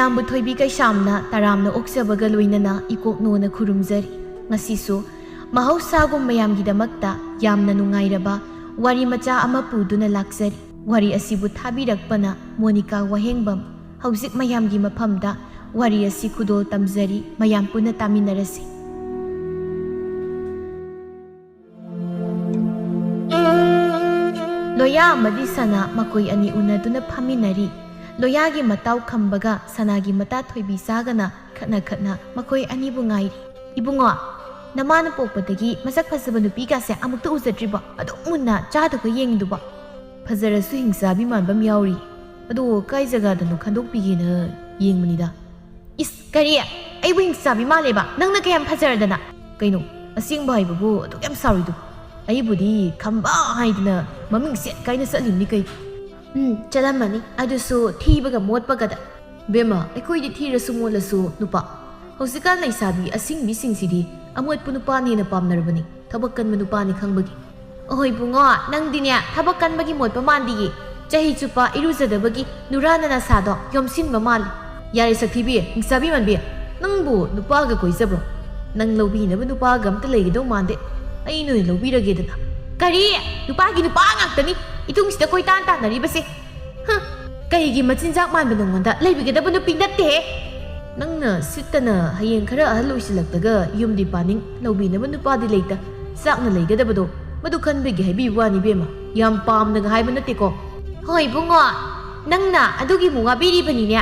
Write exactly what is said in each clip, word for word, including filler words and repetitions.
ꯃꯌꯥꯝꯕꯨ ꯊꯣꯏꯕꯤ ꯀꯩꯁꯥꯝꯅ ꯇꯔꯥꯝꯅ ꯑꯣꯛꯆꯕꯒ ꯂꯣꯏꯅꯅ ꯏꯀꯣꯛꯅꯣꯅ ꯈꯨꯔꯨꯝꯖꯔꯤ꯫ ꯉꯁꯤꯁꯨ ꯃꯍꯧꯁꯥꯒꯨꯝ ꯃꯌꯥꯝꯒꯤꯗꯃꯛꯇ ꯌꯥꯝꯅ ꯅꯨꯡꯉꯥꯏꯔꯕ ꯋꯥꯔꯤ ꯃꯆꯥ ꯑꯃ ꯄꯨꯗꯨꯅ ꯂꯥꯛꯆꯔꯤ꯫ ꯋꯥꯔꯤ ꯑꯁꯤꯕꯨ ꯊꯥꯕꯤꯔꯛꯄꯅ ꯃꯣꯅꯤꯀꯥ ꯋꯥꯍꯦꯡꯕꯝ꯫ ꯍꯧꯖꯤꯛ ꯃꯌꯥꯝꯒꯤ ꯃꯐꯝꯗ ꯋꯥꯔꯤ ꯑꯁꯤ ꯈꯨꯗꯣꯜ ꯇꯝꯖꯔꯤ, ꯃꯌꯥꯝ ꯄꯨꯟꯅ ꯇꯥꯃꯤꯟꯅꯔꯁꯤ꯫ ꯂꯣꯌꯥ ꯑꯃꯗꯤ ꯁꯅꯥ ꯃꯈꯣꯏ ꯑꯅꯤ ꯎꯅꯗꯨꯅ ꯐꯝꯃꯤꯟꯅꯔꯤ꯫ ꯂꯣꯌꯥꯒꯤ ꯃꯇꯥꯎ ꯈꯝꯕꯒ ꯁꯅꯥꯒꯤ ꯃꯇꯥ ꯊꯣꯏꯕꯤ ꯆꯥꯒꯅ ꯈꯠꯅ ꯈꯠꯅ ꯃꯈꯣꯏ ꯑꯅꯤꯕꯨ ꯉꯥꯏꯔꯤ꯫ "ꯏꯕꯨꯡꯉꯣ, ꯅꯃꯥꯅ ꯄꯣꯛꯄꯗꯒꯤ ꯃꯁꯛ ꯐꯖꯕ ꯅꯨꯄꯤꯒꯁꯦ ꯑꯃꯨꯛꯇ ꯎꯖꯗ꯭ꯔꯤꯕꯣ? ꯑꯗꯨꯛ ꯃꯨꯟꯅ ꯆꯥꯗꯨꯒ ꯌꯦꯡꯉꯤꯗꯨꯕꯣ?" "ꯐꯖꯔꯁꯨ ꯍꯤꯡꯆꯥꯕꯤ ꯃꯥꯟꯕ ꯑꯃ ꯌꯥꯎꯔꯤ꯫ ꯑꯗꯣ ꯀꯥꯏ ꯖꯒꯥꯗꯅꯣ ꯈꯟꯗꯣꯛꯄꯤꯒꯦꯅ ꯌꯦꯡꯕꯅꯤꯗ꯫" "ꯏꯁ, ꯀꯔꯤ? ꯑꯩꯕꯨ ꯍꯤꯡꯆꯥꯕꯤ ꯃꯥꯜꯂꯦꯕ? ꯅꯪꯅ ꯀꯌꯥꯝ ꯐꯖꯔꯗꯅ?" "ꯀꯩꯅꯣ, ꯑꯁꯦꯡꯕ ꯍꯥꯏꯕꯕꯨ ꯑꯗꯨꯛ ꯌꯥꯝ ꯁꯥꯎꯔꯤꯗꯨꯕꯨ? ꯑꯩꯕꯨꯗꯤ ꯈꯝꯕ ꯍꯥꯏꯗꯅ ꯃꯃꯤꯡ ꯁꯦꯠ ꯀꯥꯏꯅ ꯆꯠꯂꯤꯕꯅꯤ ꯀꯩꯅꯣ꯫" "ꯎꯝ, ꯆꯠꯂꯝꯃꯅꯤ, ꯑꯗꯨꯁꯨ ꯊꯤꯕꯒ ꯃꯣꯠꯄꯒꯗ꯫" "ꯕꯦꯝꯃ, ꯑꯩꯈꯣꯏꯗꯤ ꯊꯤꯔꯁꯨ ꯃꯣꯠꯂꯁꯨ ꯅꯨꯄꯥ꯫ ꯍꯧꯖꯤꯛꯀꯥꯟ ꯂꯩꯁꯥꯕꯤ ꯑꯁꯤꯡꯕꯤꯁꯤꯡꯁꯤꯗꯤ ꯑꯃꯣꯠꯄ ꯅꯨꯄꯥꯅ ꯍꯦꯟꯅ ꯄꯥꯝꯅꯔꯕꯅꯤ, ꯊꯕꯛ ꯀꯟꯕ ꯅꯨꯄꯥꯅꯤ ꯈꯪꯕꯒꯤ꯫" "ꯑꯍꯣꯏ ꯏꯕꯨꯡꯉꯣ, ꯅꯪꯗꯤꯅꯦ ꯊꯕꯛ ꯀꯟꯕꯒꯤ ꯃꯣꯠꯄ ꯃꯥꯟꯗꯤꯌꯦ꯫ ꯆꯍꯤ ꯆꯨꯞꯄ ꯏꯔꯨꯖꯗꯕꯒꯤ ꯅꯨꯔꯥꯅ ꯅꯁꯥꯗꯣ ꯌꯣꯝꯁꯤꯟꯕ ꯃꯥꯜꯂꯤ꯫" "ꯌꯥꯔꯦ ꯁꯛꯊꯤꯕꯤ, ꯍꯤꯡꯆꯥꯕꯤ ꯃꯥꯟꯕꯤ, ꯅꯪꯕꯨ ꯅꯨꯄꯥꯒ ꯀꯣꯏꯖꯕ꯭ꯔꯣ? ꯅꯪ ꯂꯧꯕꯤꯅꯕ ꯅꯨꯄꯥꯒ ꯑꯝꯇ ꯂꯩꯒꯗꯧ ꯃꯥꯟꯗꯦ꯫ ꯑꯩ ꯅꯣꯏ ꯂꯧꯕꯤꯔꯒꯦꯗꯅ꯫" "ꯀꯔꯤ? ꯅꯨꯄꯥꯒꯤ ꯅꯨꯄꯥ ꯉꯥꯛꯇꯅꯤ ꯏꯇꯨꯡꯁꯤꯗ ꯀꯣꯏꯇꯥꯟ ꯇꯥꯟꯅꯔꯤꯕꯁꯦ꯫ ꯍ, ꯀꯩꯒꯤ ꯃꯆꯤꯟꯖꯥꯛ ꯃꯥꯟꯕ ꯅꯉꯣꯟꯗ ꯂꯩꯕꯤꯒꯗꯕ ꯅꯨꯄꯤ ꯅꯠꯇꯦꯍꯦ꯫" "ꯅꯪꯅ ꯁꯤꯠꯇꯅ ꯍꯌꯦꯡ ꯈꯔ ꯑꯍꯜ ꯑꯣꯏꯁꯤꯜꯂꯛꯂꯒ ꯌꯨꯝꯗꯤ ꯄꯥꯅꯤꯡ, ꯂꯧꯕꯤꯅꯕ ꯅꯨꯄꯥꯗꯤ ꯂꯩꯇ, ꯆꯥꯛꯅ ꯂꯩꯒꯗꯕꯗꯣ, ꯃꯗꯨ ꯈꯟꯕꯒꯤ ꯍꯥꯏꯕꯤꯕ ꯋꯥꯅꯤ ꯏꯕꯦꯝꯃ, ꯌꯥꯝ ꯄꯥꯝꯅꯒ ꯍꯥꯏꯕ ꯅꯠꯇꯦꯀꯣ꯫" "ꯍꯣꯏ ꯏꯕꯨꯡꯉꯣ, ꯅꯪꯅ ꯑꯗꯨꯒꯤ ꯑꯃꯨꯛ ꯋꯥꯕꯤꯔꯤꯕꯅꯤꯅꯦ꯫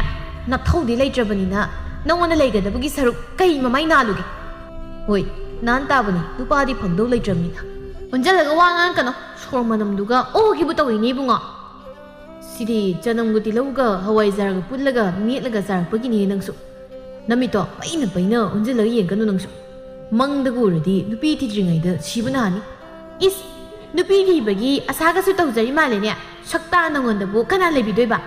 ꯅꯊꯧꯗꯤ ꯂꯩꯇ꯭ꯔꯕꯅꯤꯅ ꯅꯉꯣꯟꯗ ꯂꯩꯒꯗꯕꯒꯤ ꯁꯔꯨꯛ ꯀꯩ ꯃꯃꯥꯏ ꯅꯥꯜꯂꯨꯒꯦ?" "ꯍꯣꯏ, ꯅꯥꯟ ꯇꯥꯕꯅꯤ, ꯅꯨꯄꯥꯗꯤ ꯐꯪꯗꯧ ꯂꯩꯇ꯭ꯔꯕꯅꯤꯅ꯫" "ꯑꯣꯟꯁꯤꯜꯂꯒ ꯋꯥ ꯉꯥꯡꯀꯅꯣ, ꯁꯣꯔ ꯃꯅꯝꯗꯨꯒ ꯑꯣꯒꯤꯕꯨ ꯇꯧꯏꯅꯦ ꯏꯕꯨꯡꯉꯣ꯫ ꯁꯤꯗꯤ ꯆꯅꯝꯒ ꯇꯤꯜꯍꯧꯒ ꯍꯋꯥꯏꯖꯥꯔꯒ ꯄꯨꯜꯂꯒ ꯃꯦꯠꯂꯒ ꯆꯥꯔꯛꯄꯒꯤꯅꯦ ꯅꯪꯁꯨ꯫ ꯅꯃꯤꯠꯇꯣ ꯄꯩꯅ ꯄꯩꯅ ꯑꯣꯟꯁꯤꯜꯂꯒ ꯌꯦꯡꯒꯅꯨ ꯅꯪꯁꯨ꯫ ꯃꯪꯗꯒ ꯎꯔꯗꯤ ꯅꯨꯄꯤ ꯊꯤꯗ꯭ꯔꯤꯉꯩꯗ ꯁꯤꯕꯅ ꯍꯥꯟꯅꯤ꯫" "ꯏꯁ, ꯅꯨꯄꯤ ꯊꯤꯕꯒꯤ ꯑꯁꯥꯒꯁꯨ ꯇꯧꯖꯔꯤ ꯃꯥꯜꯂꯦꯅꯦ꯫ ꯁꯛꯇꯥ ꯅꯉꯣꯟꯗꯕꯨ ꯀꯅꯥ ꯂꯩꯕꯤꯗꯣꯏꯕ?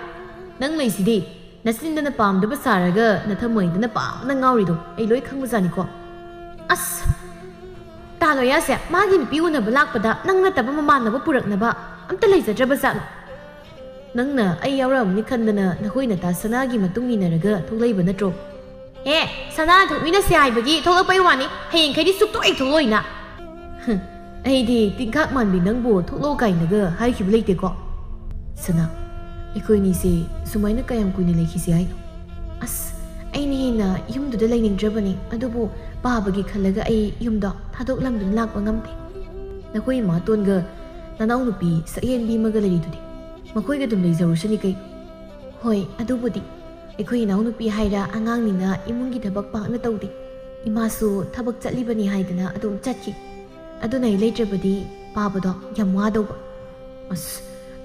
ꯅꯪ ꯂꯩꯁꯤꯗꯤ, ꯅꯆꯤꯟꯗꯅ ꯄꯥꯝꯗꯕ ꯁꯥꯔꯒ ꯅꯊꯃꯣꯏꯗꯅ ꯄꯥꯝꯅ ꯉꯥꯎꯔꯤꯗꯣ ꯑꯩ ꯂꯣꯏ ꯈꯪꯕꯖꯥꯠꯅꯤꯀꯣ꯫" "ꯑꯁ, ꯇꯥ ꯂꯣꯌꯥꯁꯦ ꯃꯥꯒꯤ ꯅꯨꯄꯤ ꯎꯅꯕ ꯂꯥꯛꯄꯗ ꯅꯪ ꯅꯠꯇꯕ ꯃꯃꯥꯟꯅꯕ ꯄꯨꯔꯛꯅꯕ ꯑꯝꯇ ꯂꯩꯖꯗ꯭ꯔꯕ ꯖꯥꯠꯂꯣ?" ꯅꯪꯅ ꯑꯩ ꯌꯥꯎꯔꯛꯑꯝꯅꯤ ꯈꯟꯗꯅ ꯅꯈꯣꯏ ꯅꯇꯥ ꯁꯅꯥꯒꯤ ꯃꯇꯨꯡ ꯏꯟꯅꯔꯒ ꯊꯣꯛꯂꯛꯏꯕ ꯅꯠꯇ꯭ꯔꯣ? ꯑꯦ, ꯁꯅꯥ ꯊꯣꯛꯃꯤꯟꯅꯁꯦ ꯍꯥꯏꯕꯒꯤ ꯊꯣꯛꯂꯛꯄꯩ ꯋꯥꯅꯤ, ꯍꯌꯦꯡꯈꯩꯗꯤ ꯁꯨꯛꯊꯣꯛ ꯍꯦꯛ ꯊꯣꯛꯂꯛꯑꯣꯏꯅ꯫ ꯍꯝ, ꯑꯩꯗꯤ ꯇꯤꯟꯈꯥꯛ ꯃꯥꯟꯕꯤ ꯅꯪꯕꯨ ꯊꯣꯛꯂꯛꯑꯣ ꯀꯥꯏꯅꯒ ꯍꯥꯏꯈꯤꯕ ꯂꯩꯇꯦꯀꯣ꯫ ꯁꯅꯥ, ꯑꯩꯈꯣꯏꯅꯤꯁꯦ ꯁꯨꯃꯥꯏꯅ ꯀꯌꯥꯝ ꯀꯨꯏꯅ ꯂꯩꯈꯤꯁꯦ ꯍꯥꯏꯅꯣ? ꯑꯁ, ꯑꯩꯅ ꯍꯦꯟꯅ ꯌꯨꯝꯗꯨꯗ ꯂꯩꯅꯤꯡꯗ꯭ꯔꯕꯅꯤ, ꯑꯗꯨꯕꯨ ꯄꯥꯕꯒꯤ ꯈꯜꯂꯒ ꯑꯩ ꯌꯨꯝꯗꯣ ꯊꯥꯗꯣꯛꯂꯝꯗꯨꯅ ꯂꯥꯛꯄ ꯉꯝꯗꯦ꯫ ꯅꯈꯣꯏ ꯏꯃꯥꯇꯣꯟꯒ ꯅꯅꯥꯎꯅꯨꯄꯤ ꯁꯛꯍꯦꯟꯕꯤ ꯑꯃꯒ ꯂꯩꯔꯤꯗꯨꯗꯤ, ꯃꯈꯣꯏꯒ ꯑꯗꯨꯝ ꯂꯩꯖꯔꯨꯁꯅꯤ ꯀꯩꯅꯣ꯫ ꯍꯣꯏ, ꯑꯗꯨꯕꯨꯗꯤ꯫ ꯑꯩꯈꯣꯏ ꯏꯅꯥꯎꯅꯨꯄꯤ ꯍꯥꯏꯔ ꯑꯉꯥꯡꯅꯤꯅ ꯏꯃꯨꯡꯒꯤ ꯊꯕꯛ ꯄꯥꯛꯅ ꯇꯧꯗꯦ꯫ ꯏꯃꯥꯁꯨ ꯊꯕꯛ ꯆꯠꯂꯤꯕꯅꯤ ꯍꯥꯏꯗꯅ ꯑꯗꯨꯝ ꯆꯠꯈꯤ꯫ ꯑꯗꯨꯅ ꯑꯩ ꯂꯩꯇ꯭ꯔꯕꯗꯤ ꯄꯥꯕꯗꯣ ꯌꯥꯝ ꯋꯥꯗꯧꯕ꯫ ꯑꯁ,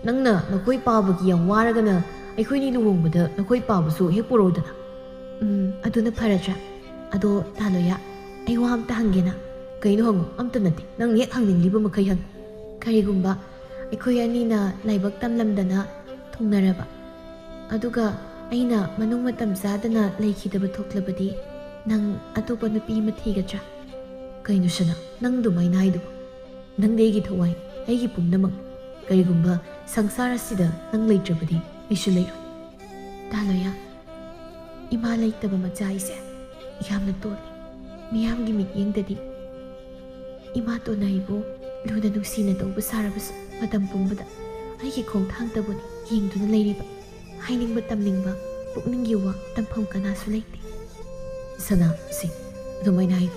ꯅꯪꯅ ꯅꯈꯣꯏ ꯄꯥꯕꯒꯤ ꯌꯥꯝ ꯋꯥꯔꯒꯅ ꯑꯩꯈꯣꯏꯅꯤ ꯂꯨꯍꯣꯡꯕꯗ ꯅꯈꯣꯏ ꯄꯥꯕꯁꯨ ꯍꯦꯛ ꯄꯨꯔꯛꯎꯗꯅ꯫ ꯎꯝ, ꯑꯗꯨꯅ ꯐꯔꯗ꯭ꯔꯥ? ꯑꯗꯣ ꯇꯥꯂꯣꯌꯥ, ꯑꯩ ꯋꯥ ꯑꯝꯇ ꯍꯪꯒꯦꯅ꯫ ꯀꯩꯅꯣ ꯍꯪꯉꯣ, ꯑꯝꯇ ꯅꯠꯇꯦ, ꯅꯪꯅ ꯍꯦꯛ ꯍꯪꯅꯤꯡꯂꯤꯕ ꯃꯈꯩ ꯍꯪꯉꯨ꯫ ꯀꯔꯤꯒꯨꯝꯕ ꯑꯩꯈꯣꯏ ꯑꯅꯤꯅ ꯂꯥꯏꯕꯛ ꯇꯝꯂꯝꯗꯅ ꯊꯨꯡꯅꯔꯕ, ꯑꯗꯨꯒ ꯑꯩꯅ ꯃꯅꯨꯡ ꯃꯇꯝ ꯆꯥꯗꯅ ꯂꯩꯈꯤꯗꯕ ꯊꯣꯛꯂꯕꯗꯤ ꯅꯪ ꯑꯇꯣꯞꯄ ꯅꯨꯄꯤ ꯑꯃ ꯊꯤꯒꯗ꯭ꯔꯥ? ꯀꯩꯅꯣ ꯁꯅꯥ, ꯅꯪ ꯑꯗꯨꯃꯥꯏꯅ ꯍꯥꯏꯗꯨꯕꯨ? ꯅꯪꯗꯤ ꯑꯩꯒꯤ ꯊꯋꯥꯏ, ꯑꯩꯒꯤ ꯄꯨꯝꯅꯃꯛ꯫ ꯀꯔꯤꯒꯨꯝꯕ ꯁꯪꯁꯥꯔ ꯑꯁꯤꯗ ꯅꯪ ꯂꯩꯇ꯭ꯔꯕꯗꯤ ꯑꯩꯁꯨ ꯂꯩꯔꯣꯏ꯫ ꯇꯥꯂꯣꯌꯥ, ꯏꯃꯥ ꯂꯩꯇꯕ ꯃꯆꯥ ꯑꯩꯁꯦ ꯌꯥꯝꯅ ꯇꯣꯜꯂꯤ꯫ ꯃꯤꯌꯥꯝꯒꯤ ꯃꯤꯠꯌꯦꯡꯗꯗꯤ ꯏꯃꯥꯇꯣꯟꯅ ꯑꯩꯕꯨ ꯂꯨꯅ ꯅꯨꯡꯁꯤꯅ ꯇꯧꯕ ꯁꯥꯔꯕꯁꯨ, ꯃꯇꯝ ꯄꯨꯝꯕꯗ ꯑꯩꯒꯤ ꯈꯣꯡꯊꯥꯡꯗꯕꯨꯅꯤ ꯌꯦꯡꯗꯨꯅ ꯂꯩꯔꯤꯕ꯫ ꯍꯥꯏꯅꯤꯡꯕ ꯇꯝꯅꯤꯡꯕ ꯄꯨꯛꯅꯤꯡꯒꯤ ꯋꯥ ꯇꯝꯐꯝ ꯀꯅꯥꯁꯨ ꯂꯩꯇꯦ꯫ ꯁꯅꯥ, ꯁꯤ ꯑꯗꯨꯃꯥꯏꯅ ꯍꯥꯏ꯫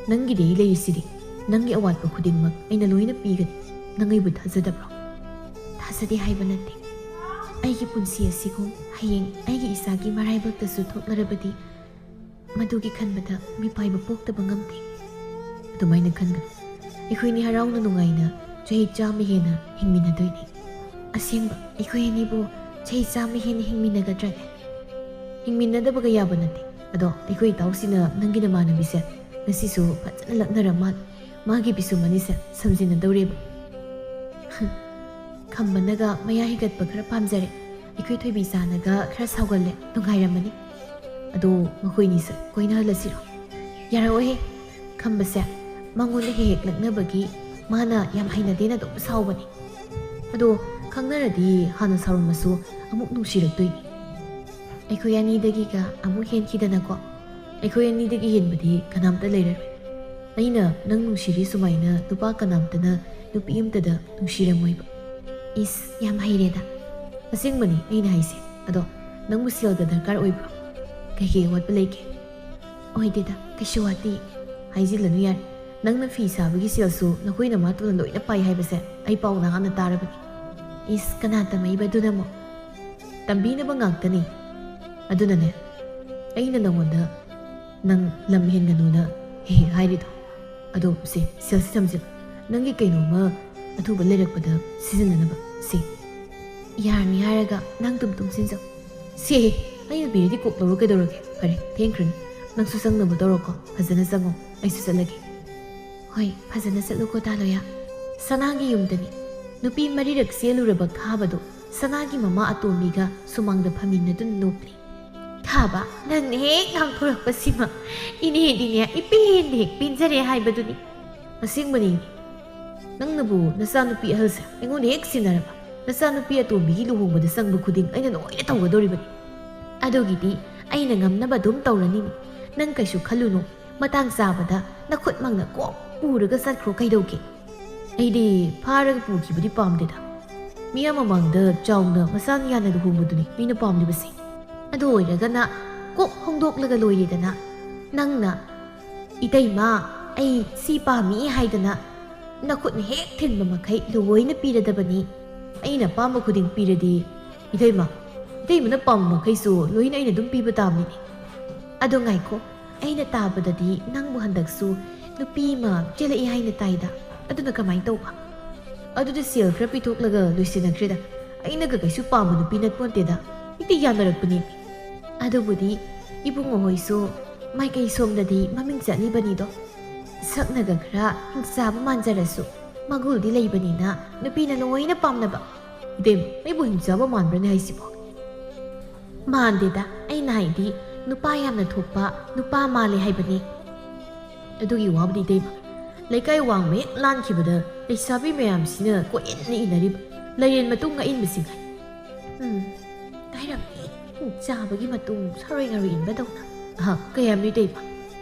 ꯅꯪꯒꯤꯗꯤ ꯑꯩ ꯂꯩꯔꯤꯁꯤꯗꯤ꯫ ꯅꯪꯒꯤ ꯑꯋꯥꯠꯄ ꯈꯨꯗꯤꯡꯃꯛ ꯑꯩꯅ ꯂꯣꯏꯅ ꯄꯤꯒꯅꯤ꯫ ꯅꯪ ꯑꯩꯕꯨ ꯊꯥꯖꯗꯕ꯭ꯔꯣ? ꯊꯥꯖꯗꯦ ꯍꯥꯏꯕ ꯅꯠꯇꯦ꯫ ꯑꯩꯒꯤ ꯄꯨꯟꯁꯤ ꯑꯁꯤꯒꯨꯝ ꯍꯌꯦꯡ ꯑꯩꯒꯤ ꯏꯆꯥꯒꯤ ꯃꯔꯥꯏꯕꯛꯇꯁꯨ ꯊꯣꯛꯂꯔꯕꯗꯤ ꯃꯗꯨꯒꯤ ꯈꯟꯕꯗ ꯃꯤꯄꯥꯏꯕ ꯄꯣꯛꯇꯕ ꯉꯝꯗꯦ꯫ ꯑꯗꯨꯃꯥꯏꯅ ꯈꯟꯒꯅꯨ꯫ ꯑꯩꯈꯣꯏꯅꯤ ꯍꯔꯥꯎꯅ ꯅꯨꯡꯉꯥꯏꯅ ꯆꯍꯤ ꯆꯥꯝꯃ ꯍꯦꯟꯅ ꯍꯤꯡꯃꯤꯟꯅꯗꯣꯏꯅꯤ꯫ ꯑꯁꯦꯡꯕ, ꯑꯩꯈꯣꯏ ꯑꯅꯤꯕꯨ ꯆꯍꯤ ꯆꯥꯝꯃ ꯍꯦꯟꯅ ꯍꯤꯡꯃꯤꯟꯅꯒꯗ꯭ꯔꯅꯦ? ꯍꯤꯡꯃꯤꯟꯅꯗꯕꯒ ꯌꯥꯕ ꯅꯠꯇꯦ꯫ ꯑꯗꯣ ꯑꯩꯈꯣꯏ ꯏꯇꯥꯎꯁꯤꯅ ꯅꯪꯒꯤ ꯅꯃꯥꯟꯅꯕꯤꯁꯦ ꯉꯁꯤꯁꯨ ꯐꯖꯅ ꯂꯛꯅꯔ ꯃꯥꯜꯂꯦ꯫ ꯃꯥꯒꯤ ꯄꯤꯁꯨꯝ ꯑꯅꯤꯁꯦ ꯁꯝꯖꯤꯟꯅꯗꯧꯔꯦꯕ꯫ ꯈꯝꯕꯅꯒ ꯃꯌꯥ ꯍꯤꯒꯠꯄ ꯈꯔ ꯄꯥꯝꯖꯔꯦ꯫ ꯑꯩꯈꯣꯏ ꯊꯣꯏꯕꯤꯆꯥꯅꯒ ꯈꯔ ꯁꯥꯎꯒꯜꯂꯦ꯫ ꯅꯨꯡꯉꯥꯏꯔꯝꯃꯅꯤ꯫ ꯑꯗꯣ ꯃꯈꯣꯏꯅꯤꯁꯦ ꯀꯣꯏꯅꯍꯜꯂꯁꯤꯔꯣ? ꯌꯥꯔꯛꯑꯣꯍꯦ꯫ ꯈꯝꯕꯁꯦ ꯃꯉꯣꯟꯗ ꯍꯦꯛ ꯍꯦꯛ ꯂꯛꯅꯕꯒꯤ ꯃꯥꯅ ꯌꯥꯝ ꯍꯩꯅꯗꯦꯅ ꯑꯗꯨꯝ ꯁꯥꯎꯕꯅꯤ꯫ ꯑꯗꯣ ꯈꯪꯅꯔꯗꯤ ꯍꯥꯟꯅ ꯁꯥꯎꯔꯝꯃꯁꯨ ꯑꯃꯨꯛ ꯅꯨꯡꯁꯤꯔꯛꯇꯣꯏꯅꯤ꯫ ꯑꯩꯈꯣꯏ ꯑꯅꯤꯗꯒꯤꯒ ꯑꯃꯨꯛ ꯍꯦꯟꯈꯤꯗꯅꯀꯣ꯫ ꯑꯩꯈꯣꯏ ꯑꯅꯤꯗꯒꯤ ꯍꯦꯟꯕꯗꯤ ꯀꯅꯥꯝꯇ ꯂꯩꯔꯔꯣꯏ꯫ ꯑꯩꯅ ꯅꯪ ꯅꯨꯡꯁꯤꯔꯤ ꯁꯨꯃꯥꯏꯅ ꯅꯨꯄꯥ ꯀꯅꯥꯝꯇꯅ ꯅꯨꯄꯤ ꯑꯃꯇꯗ ꯅꯨꯡꯁꯤꯔꯝꯃꯣꯏꯕ꯫ ꯏꯁ, ꯌꯥꯝ ꯍꯩꯔꯦꯗ꯫ ꯑꯁꯦꯡꯕꯅꯤ ꯑꯩꯅ ꯍꯥꯏꯁꯦ꯫ ꯑꯗꯣ ꯅꯪꯕꯨ ꯁꯦꯜꯒ ꯗꯔꯀꯥꯔ ꯑꯣꯏꯕ꯭ꯔꯣ? ꯀꯩꯀꯩ ꯑꯋꯥꯠꯄ ꯂꯩꯒꯦ? ꯑꯣꯏꯗꯦꯗ, ꯀꯩꯁꯨ ꯋꯥꯠꯇꯦ꯫ ꯍꯥꯏꯖꯤꯜꯂꯅꯨ ꯌꯥꯔꯦ꯫ ꯅꯪꯅ ꯐꯤ ꯁꯥꯕꯒꯤ ꯁꯦꯜꯁꯨ ꯅꯈꯣꯏ ꯅꯃꯥꯇꯣꯟꯅ ꯂꯣꯏꯅ ꯄꯥꯏ ꯍꯥꯏꯕꯁꯦ ꯑꯩ ꯄꯥꯎ ꯅꯍꯥꯟꯅ ꯇꯥꯔꯕꯅꯤ꯫ ꯏꯁ, ꯀꯅꯥ ꯇꯝꯃꯛꯏꯕ ꯑꯗꯨꯅ ꯑꯃꯨꯛ? ꯇꯝꯕꯤꯅꯕ ꯉꯥꯛꯇꯅꯤ꯫ ꯑꯗꯨꯅꯅꯦ ꯑꯩꯅ ꯅꯉꯣꯟꯗ ꯅꯪ ꯂꯝ ꯍꯦꯟꯒꯅꯨꯅ ꯍꯦꯛ ꯍꯦꯛ ꯍꯥꯏꯔꯤꯗꯣ꯫ ꯑꯗꯣ ꯁꯦ, ꯁꯦꯜꯁꯤ ꯊꯝꯖꯤꯜꯂꯨ꯫ ꯅꯪꯒꯤ ꯀꯩꯅꯣꯝꯃ ꯑꯊꯨꯕ ꯂꯩꯔꯛꯄꯗ ꯁꯤꯖꯤꯟꯅꯅꯕ꯫ ꯁꯦ, ꯌꯥꯔꯅꯤ ꯍꯥꯏꯔꯒ ꯅꯪ ꯑꯗꯨꯝ ꯇꯨꯡꯁꯤꯟꯖꯧ꯫ ꯁꯦ, ꯑꯩꯅ ꯄꯤꯔꯗꯤ ꯀꯣꯛ ꯂꯧꯔꯣ ꯀꯩꯗꯧꯔꯒꯦ? ꯐꯔꯦ, ꯊꯦꯡꯈ꯭ꯔꯅꯤ꯫ ꯅꯪꯁꯨ ꯆꯪꯅꯕ ꯇꯧꯔꯣꯀꯣ꯫ ꯐꯖꯅ ꯆꯪꯉꯣ꯫ ꯑꯩꯁꯨ ꯆꯠꯂꯒꯦ꯫ ꯍꯣꯏ, ꯐꯖꯅ ꯆꯠꯂꯨꯀꯣ ꯇꯥꯂꯣꯌꯥ꯫ ꯁꯅꯥꯒꯤ ꯌꯨꯝꯗꯅꯤ꯫ ꯅꯨꯄꯤ ꯃꯔꯤꯔꯛ ꯆꯦꯜꯂꯨꯔꯕ ꯈꯥꯕꯗꯣ ꯁꯅꯥꯒꯤ ꯃꯃꯥ ꯑꯇꯣꯝꯕꯤꯒ ꯁꯨꯃꯥꯡꯗ ꯐꯝꯃꯤꯟꯅꯗꯨꯅ ꯅꯣꯛꯂꯤ꯫ ꯈꯥꯕ, ꯅꯪꯅ ꯍꯦꯛ ꯉꯥꯡꯊꯣꯔꯛꯄꯁꯤꯃ ꯏꯅꯦꯗꯤꯅꯦ ꯏꯄꯦꯟꯗ ꯍꯦꯛ ꯄꯦꯟꯖꯔꯦ ꯍꯥꯏꯕꯗꯨꯅꯤ꯫ ꯑꯁꯦꯡꯕꯅꯤ ꯏꯅꯦ꯫ ꯅꯪꯅꯕꯨ ꯅꯆꯥꯅꯨꯄꯤ ꯑꯍꯜꯁꯦ ꯑꯩꯉꯣꯟꯗ ꯍꯦꯛ ꯁꯤꯟꯅꯔꯕ? ꯅꯆꯥꯅꯨꯄꯤ ꯑꯇꯣꯝꯕꯤꯒꯤ ꯂꯨꯍꯣꯡꯕꯗ ꯆꯪꯕ ꯈꯨꯗꯤꯡ ꯑꯩꯅ ꯂꯣꯏꯅ ꯇꯧꯒꯗꯧꯔꯤꯕꯅꯤ꯫ ꯑꯗꯨꯒꯤꯗꯤ ꯑꯩꯅ ꯉꯝꯅꯕ ꯑꯗꯨꯝ ꯇꯧꯔꯅꯤꯅꯦ꯫ ꯅꯪ ꯀꯩꯁꯨ ꯈꯜꯂꯨꯅꯨ꯫ ꯃꯇꯥꯡ ꯆꯥꯕꯗ ꯅꯈꯨꯠꯃꯛꯅ ꯀꯣꯛ ꯄꯨꯔꯒ ꯆꯠꯈ꯭ꯔꯣ ꯀꯩꯗꯧꯒꯦ? ꯑꯩꯗꯤ ꯐꯥꯔꯒ ꯄꯨꯈꯤꯕꯗꯤ ꯄꯥꯝꯗꯦꯗ꯫ ꯃꯤꯌꯥꯝ ꯃꯃꯥꯡꯗ ꯆꯥꯎꯅ ꯃꯁꯥꯅ ꯌꯥꯅ ꯂꯨꯍꯣꯡꯕꯗꯨꯅꯤ ꯃꯤꯅ ꯄꯥꯝꯂꯤꯕꯁꯦ꯫ ꯑꯗꯨ ꯑꯣꯏꯔꯒꯅ ꯀꯣꯛ ꯍꯣꯡꯗꯣꯛꯂꯒ ꯂꯣꯏꯔꯦꯗꯅ꯫ ꯅꯪꯅ, "ꯏꯇꯩꯃ, ꯑꯩ ꯁꯤ ꯄꯥꯝꯃꯤ" ꯍꯥꯏꯗꯅ ꯅꯈꯨꯠꯅ ꯍꯦꯛ ꯊꯤꯟꯕ ꯃꯈꯩ ꯂꯣꯏꯅ ꯄꯤꯔꯗꯕꯅꯤ꯫ ꯑꯩꯅ ꯑꯄꯥꯝꯕ ꯈꯨꯗꯤꯡ ꯄꯤꯔꯗꯤ, ꯏꯇꯩꯃ, ꯏꯇꯩꯃꯅ ꯄꯥꯝꯕ ꯃꯈꯩꯁꯨ ꯂꯣꯏꯅ ꯑꯩꯅ ꯑꯗꯨꯝ ꯄꯤꯕ ꯇꯥꯕꯅꯤꯅꯦ꯫ ꯑꯗꯣ ꯉꯥꯏꯈꯣ, ꯑꯩꯅ ꯇꯥꯕꯗꯗꯤ ꯅꯪꯕꯨ ꯍꯟꯗꯛꯁꯨ ꯅꯨꯄꯤ ꯑꯃ ꯆꯦꯜꯂꯛꯏ ꯍꯥꯏꯅ ꯇꯥꯏꯗ, ꯑꯗꯨꯅ ꯀꯃꯥꯏꯅ ꯇꯧꯕ? ꯑꯗꯨꯗꯤ ꯁꯦꯜ ꯈꯔ ꯄꯤꯊꯣꯛꯂꯒ ꯂꯣꯏꯁꯤꯟꯅꯈ꯭ꯔꯦꯗ꯫ ꯑꯩꯅꯒ ꯀꯩꯁꯨ ꯄꯥꯝꯕ ꯅꯨꯄꯤ ꯅꯠꯄꯣꯟꯇꯦꯗ, ꯍꯦꯛꯇ ꯌꯥꯅꯔꯛꯄꯅꯤ꯫ ꯑꯗꯨꯕꯨꯗꯤ ꯏꯕꯨꯡꯉꯣ ꯍꯣꯏꯁꯨ ꯃꯥꯏꯀꯩ ꯁꯣꯝꯗꯗꯤ ꯃꯃꯤꯡ ꯆꯠꯂꯤꯕꯅꯤꯗꯣ꯫ ꯁꯛꯅꯒ ꯈꯔ ꯍꯤꯡꯆꯥꯕ ꯃꯥꯟꯖꯔꯁꯨ ꯃꯒꯨꯜꯗꯤ ꯂꯩꯕꯅꯤꯅ ꯅꯨꯄꯤꯅ ꯂꯣꯏꯅ ꯄꯥꯝꯅꯕ꯫ ꯏꯕꯦꯝ, ꯑꯩꯕꯨ ꯍꯤꯡꯆꯥꯕ ꯃꯥꯟꯕ꯭ꯔꯅꯦ ꯍꯥꯏꯁꯤꯕꯣ? ꯃꯥꯟꯗꯦꯗ, ꯑꯩꯅ ꯍꯥꯏꯗꯤ ꯅꯨꯄꯥ ꯌꯥꯝꯅ ꯊꯣꯛꯄ ꯅꯨꯄꯥ ꯃꯥꯜꯂꯦ ꯍꯥꯏꯕꯅꯤ꯫ ꯑꯗꯨꯒꯤ ꯋꯥꯕꯨꯗꯤ ꯏꯇꯩꯃ, ꯂꯩꯀꯥꯏ ꯋꯥꯡꯃ ꯍꯦꯛ ꯂꯥꯟꯈꯤꯕꯗ ꯂꯩꯁꯥꯕꯤ ꯃꯌꯥꯝꯁꯤꯅ ꯀꯣꯏꯏꯟꯅ ꯏꯟꯅꯔꯤꯕ꯫ ꯂꯩꯔꯦꯟ ꯃꯇꯨꯡ ꯉꯛꯏꯟꯕꯁꯤꯡ ꯍꯥꯏ꯫ ꯎꯝ, ꯉꯥꯏꯔꯝꯅꯤ꯫ ꯆꯥꯕꯒꯤ ꯃꯇꯨꯡ ꯁꯥꯔꯣꯏ ꯉꯥꯔꯣꯏ ꯏꯟꯕꯗꯧꯅ꯫ ꯑꯍ, ꯀꯌꯥꯝ ꯅꯣꯏꯗꯣꯏꯕ?